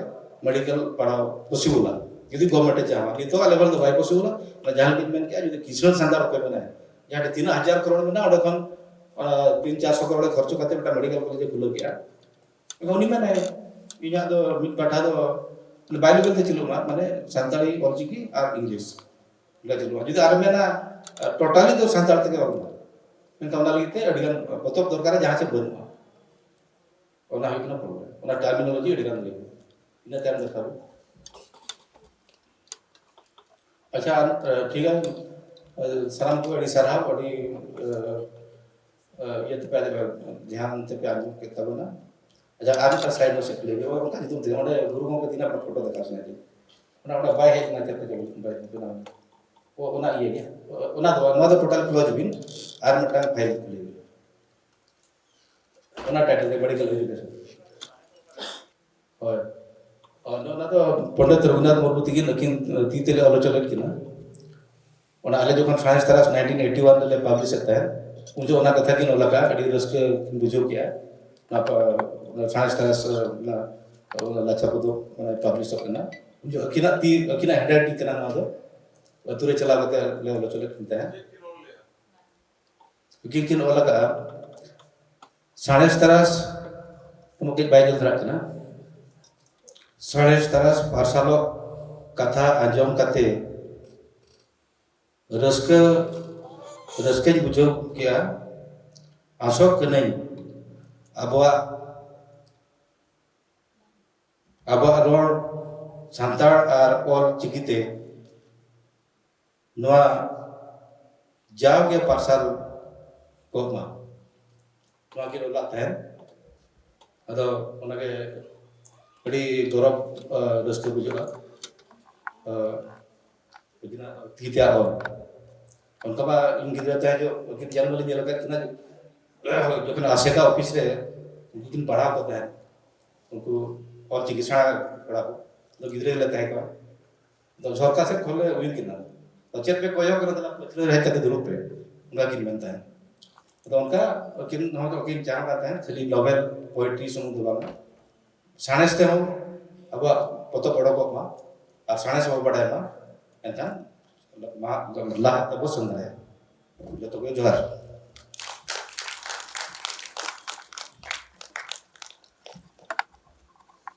ᱢᱮᱰᱤᱠᱮᱞ ᱯᱟᱲᱦᱟᱣ possible ᱟ, ᱡᱩᱫᱤ ᱜᱚᱵᱷᱚᱨᱱᱢᱮᱱᱴ ᱮ ᱪᱟᱦᱟᱣᱟ᱾ ᱱᱤᱛᱚᱜ ᱞᱮᱵᱮᱞ ᱫᱚ ᱵᱟᱭ possible ᱟ᱾ ᱚᱱᱟ ᱡᱟᱦᱟᱸ ᱞᱮᱠᱟᱧ ᱢᱮᱱ ᱠᱮᱜᱼᱟ, ᱡᱩᱫᱤ ᱠᱤᱥᱟᱹᱬ ᱥᱟᱱᱛᱟᱲ ᱚᱠᱚᱭ ᱢᱮᱱᱟᱭᱟ, ᱡᱟᱦᱟᱸ ᱴᱷᱮᱱ ᱛᱤᱱᱟᱹᱜ ᱦᱟᱡᱟᱨ ᱠᱨᱳᱲ ᱢᱮᱱᱟᱜᱼᱟ, ᱚᱸᱰᱮ ᱠᱷᱚᱱ ᱚᱱᱟ ᱛᱤᱱ ᱪᱟᱨᱥᱚ ᱠᱨᱳᱲ ᱮ ᱠᱷᱚᱨᱪᱚ ᱠᱟᱛᱮ ᱢᱤᱫᱴᱟᱝ ᱢᱮᱰᱤᱠᱮᱞ ᱠᱚᱞᱮᱡᱽ ᱮ ᱠᱷᱩᱞᱟᱹᱣ ᱠᱮᱜᱼᱟ, ᱮᱱᱠᱷᱟᱱ ᱩᱱᱤ ᱢᱮᱱᱟᱭ, ᱤᱧᱟᱹᱜ ᱫᱚ ᱢᱤᱫ ᱯᱟᱦᱴᱟ ᱫᱚ bilingual ᱛᱮ ᱪᱟᱹᱞᱩᱜ ᱢᱟ, ᱢᱟᱱᱮ ᱥᱟᱱᱛᱟᱲᱤ, ᱚᱞᱪᱤᱠᱤ ᱟᱨ ᱤᱝᱞᱤᱥ ᱚᱱᱠᱟ ᱪᱟᱹᱞᱩᱜᱼᱟ᱾ ᱡᱩᱫᱤ ᱟᱨ ᱢᱮᱱᱟ totally ᱫᱚ ᱥᱟᱱᱛᱟᱲ ᱛᱮᱜᱮ ᱚᱞ ᱢᱟ, ᱢᱮᱱᱠᱷᱟᱱ ᱚᱱᱟ ᱞᱟᱹᱜᱤᱫ ᱛᱮ ᱟᱹᱰᱤᱜᱟᱱ ᱯᱚᱛᱚᱵ ᱫᱚᱨᱠᱟᱨᱟ, ᱡᱟᱦᱟᱸ ᱪᱮ ᱵᱟᱹᱱᱩᱜᱼᱟ᱾ ᱚᱱᱟ ᱦᱩᱭᱩᱜ ᱠᱟᱱᱟ ᱯᱨᱚᱵᱞᱮᱢ᱾ ᱚᱱᱟ ᱴᱟᱨᱢᱤᱱᱳᱞᱚᱡᱤ ᱟᱹᱰᱤ ᱜᱟᱱ ᱜᱮ᱾ ᱤᱱᱟᱹ ᱛᱟᱭᱚᱢ ᱫᱮᱠᱷᱟᱣ ᱵᱤᱱ᱾ ᱟᱪᱪᱷᱟ, ᱟᱨ, ᱮ, ᱴᱷᱤᱠ ᱜᱮᱭᱟ᱾ ᱮ, ᱥᱟᱱᱟᱢ ᱠᱚ ᱟᱹᱰᱤ ᱥᱟᱨᱦᱟᱣ, ᱟᱹᱰᱤ, ᱮ, ᱮ, ᱤᱭᱟᱹ ᱛᱮᱯᱮ ᱟᱸᱡᱚᱢ, ᱫᱷᱮᱭᱟᱱ ᱛᱮᱯᱮ ᱟᱸᱡᱚᱢ ᱠᱮᱫ ᱛᱟᱵᱚᱱᱟ᱾ ᱟᱪᱪᱷᱟ, ᱟᱨ ᱢᱤᱫᱴᱟᱝ ᱥᱞᱟᱭᱤᱰ ᱢᱟᱥᱮ ᱠᱷᱩᱞᱟᱹᱣ ᱵᱤᱱ᱾ ᱚᱱᱠᱟ ᱧᱩᱛᱩᱢ ᱛᱮ ᱚᱸᱰᱮ ᱜᱩᱨᱩ ᱜᱚᱢᱠᱮ ᱛᱤᱱᱟᱹᱜ ᱯᱷᱳᱴᱳ ᱫᱮᱠᱷᱟᱣ ᱥᱟᱱᱟᱭᱮᱫ ᱞᱤᱧᱟ᱾ ᱚᱱᱟ ᱚᱸᱰᱮ ᱵᱟᱭ ᱦᱮᱡ ᱞᱮᱱᱟ, ᱪᱮᱫ ᱞᱮᱠᱟ ᱪᱚ ᱵᱟᱭ ᱵᱮᱱᱟᱣ ᱞᱮᱱᱟ᱾ ᱚ, ᱚᱱᱟ ᱤᱭᱟᱹ ᱜᱮ᱾ ᱚᱱᱟ ᱫᱚ, ᱱᱚᱣᱟ ᱫᱚ ᱴᱳᱴᱟᱞ ᱠᱞᱳᱡᱽ ᱵᱤᱱ, ᱟᱨ ᱢᱤᱫᱴᱟᱝ ᱯᱷᱟᱭᱤᱞ ᱠᱷᱩᱞᱟᱹᱣ ᱵᱤᱱ᱾ ᱚᱱᱟ ᱴᱟᱭᱴᱮᱞ ᱨᱮ ᱢᱮᱰᱤᱠᱮᱞ ᱮᱡᱩᱠᱮᱥᱚᱱ᱾ ᱦᱳᱭ᱾ ᱚ, ᱱᱚᱣᱟ ᱫᱚ ᱯᱚᱱᱰᱤᱛ ᱨᱚᱜᱷᱩᱱᱟᱛᱷ ᱢᱩᱨᱢᱩ ᱛᱤᱠᱤᱱ ᱟᱹᱠᱤᱱ ᱛᱤ ᱛᱮᱞᱮ ᱚᱞ ᱦᱚᱪᱚ ᱞᱮᱫ ᱠᱤᱱᱟ᱾ ᱚᱱᱟ ᱟᱞᱮ ᱡᱚᱠᱷᱚᱱ ᱥᱟᱬᱮᱥ ᱛᱟᱨᱟᱥ ᱱᱟᱭᱤᱱᱴᱤᱱ ᱮᱭᱤᱴᱤ ᱣᱟᱱ ᱨᱮᱞᱮ ᱯᱟᱵᱽᱞᱤᱥ ᱮᱫ ᱛᱟᱦᱮᱸᱫ, ᱩᱱ ᱡᱚᱠᱷᱚᱱ ᱚᱱᱟ ᱠᱟᱛᱷᱟ ᱠᱤᱱ ᱚᱞ ᱟᱠᱟᱫᱼᱟ, ᱟᱹᱰᱤ ᱨᱟᱹᱥᱠᱟᱹ ᱠᱤᱱ ᱵᱩᱡᱷᱟᱹᱣ ᱠᱮᱜᱼᱟ᱾ ᱚᱱᱟ ᱯᱟ-, ᱚᱱᱟ ᱥᱟᱬᱮᱥ ᱛᱟᱨᱟᱥ, ᱚᱱᱟ, ᱚᱱᱟ ᱞᱟᱪᱷᱟ ᱠᱚᱫᱚ ᱢᱟᱱᱮ ᱯᱟᱵᱽᱞᱤᱥᱚᱜ ᱠᱟᱱᱟ᱾ ᱩᱱ ᱡᱚᱠᱷᱚᱱ ᱟᱹᱠᱤᱱᱟᱜ ᱛᱤ, ᱟᱹᱠᱤᱱᱟᱜ ᱦᱮᱱᱰᱨᱟᱭᱤᱴᱤᱝ ᱠᱟᱱᱟ ᱱᱚᱣᱟ ᱫᱚ᱾ ᱟᱹᱛᱩ ᱨᱮ ᱪᱟᱞᱟᱣ ᱠᱟᱛᱮ ᱞᱮ ᱚᱞ ᱦᱚᱪᱚ ᱞᱮᱫ ᱠᱤᱱ ᱛᱟᱦᱮᱸᱫ᱾ ᱩᱠᱤᱞ ᱠᱤᱱ ᱚᱞ ᱟᱠᱟᱫᱼᱟ, ᱥᱟᱬᱮᱥ ᱛᱟᱨᱟᱥ, ᱩᱱᱟᱹᱜ ᱠᱟᱹᱡ ᱵᱟᱭ ᱧᱮᱞ ᱫᱷᱟᱨᱟᱜ ᱠᱟᱱᱟ᱾ ᱥᱟᱬᱮᱥ ᱛᱟᱨᱟᱥ ᱯᱟᱨᱥᱟᱞᱚᱜ ᱠᱟᱛᱷᱟ ᱟᱸᱡᱚᱢ ᱠᱟᱛᱮ ᱨᱟᱹᱥᱠᱟᱹ, ᱨᱟᱹᱥᱠᱟᱹᱧ ᱵᱩᱡᱷᱟᱹᱣ ᱠᱮᱜᱼᱟ᱾ ᱟᱥᱚᱜ ᱠᱟᱹᱱᱟᱹᱧ ᱟᱵᱚᱣᱟᱜ, ᱟᱵᱚᱣᱟᱜ ᱨᱚᱲ ᱥᱟᱱᱛᱟᱲ ᱟᱨ ᱚᱞ ᱪᱤᱠᱤᱛᱮ ᱱᱚᱣᱟ ᱡᱟᱣᱜᱮ ᱯᱟᱨᱥᱟᱞ ᱠᱚᱜ ᱢᱟ᱾ ᱱᱚᱣᱟ ᱠᱤᱱ ᱚᱞᱟᱜ ᱛᱟᱦᱮᱸᱱ᱾ ᱟᱫᱚ ᱚᱱᱟᱜᱮ ᱟᱹᱰᱤ ᱜᱚᱨᱚᱵᱽ, ᱟ, ᱨᱟᱹᱥᱠᱟᱹ ᱵᱩᱡᱷᱟᱹᱜᱼᱟ᱾ ᱟ, ᱟᱹᱠᱤᱱᱟᱜ ᱛᱤ ᱛᱮᱭᱟᱜ ᱚᱞ᱾ ᱚᱱᱠᱟ ᱢᱟ ᱤᱧ ᱜᱤᱫᱽᱨᱟᱹ ᱛᱟᱦᱮᱸ ᱡᱚᱠᱷᱚᱱ ᱩᱱᱠᱤᱱ ᱡᱟᱱᱟᱢ ᱞᱤᱧ ᱧᱮᱞ ᱟᱠᱟᱫ ᱠᱤᱱᱟ, ᱡᱚᱠᱷᱚᱱ ᱟᱥᱮᱠᱟ ᱚᱯᱷᱤᱥ ᱨᱮ ᱩᱱᱠᱤᱱ ᱯᱟᱲᱦᱟᱣ ᱠᱚ ᱛᱟᱦᱮᱸᱱ, ᱩᱱᱠᱩ ᱚᱞ ᱪᱤᱠᱤ ᱥᱮᱬᱟ ᱠᱚᱲᱟ ᱠᱚ, ᱟᱫᱚ ᱜᱤᱫᱽᱨᱟᱹ ᱜᱮᱞᱮ ᱛᱟᱦᱮᱸ ᱠᱚᱜᱼᱟ᱾ ᱟᱫᱚ ᱡᱷᱚᱨᱠᱟ ᱥᱮᱫ ᱠᱷᱚᱱ ᱞᱮ ᱩᱭᱩᱝ ᱠᱤᱱᱟ᱾ ᱟᱫᱚ ᱪᱮᱫ ᱯᱮ ᱠᱚᱭᱚᱜ ᱠᱟᱱᱟ, ᱛᱟᱦᱞᱮ ᱯᱟᱹᱪᱷᱞᱟᱹ ᱨᱮ ᱦᱮᱡ ᱠᱟᱛᱮ ᱫᱩᱲᱩᱵ ᱯᱮ, ᱚᱱᱠᱟ ᱠᱤᱱ ᱢᱮᱱ ᱛᱟᱦᱮᱸᱱ᱾ ᱟᱫᱚ ᱚᱱᱠᱟ ᱟᱹᱠᱤᱱ ᱦᱚᱸ ᱠᱤᱱ ᱪᱟᱦᱟᱣ ᱠᱟᱱ ᱛᱟᱦᱮᱸᱱ, ᱠᱷᱟᱹᱞᱤ ᱱᱚᱵᱮᱞ ᱯᱳᱭᱮᱴᱨᱤ ᱥᱩᱢᱩᱝ ᱫᱚ ᱵᱟᱝᱟ, ᱥᱟᱬᱮᱥ ᱛᱮᱦᱚᱸ ᱟᱵᱚᱣᱟᱜ ᱯᱚᱛᱚᱵ ᱚᱰᱚᱠᱚᱜ ᱢᱟ ᱟᱨ ᱥᱟᱬᱮᱥ ᱵᱚ ᱵᱟᱰᱟᱭ ᱢᱟ, ᱮᱱᱠᱷᱟᱱ ᱢᱟ ᱞᱟᱦᱟ ᱛᱮᱵᱚ ᱥᱮᱱ ᱫᱟᱲᱮᱭᱟᱜᱼᱟ᱾ ᱡᱚᱛᱚ ᱠᱚ ᱡᱚᱦᱟᱨ᱾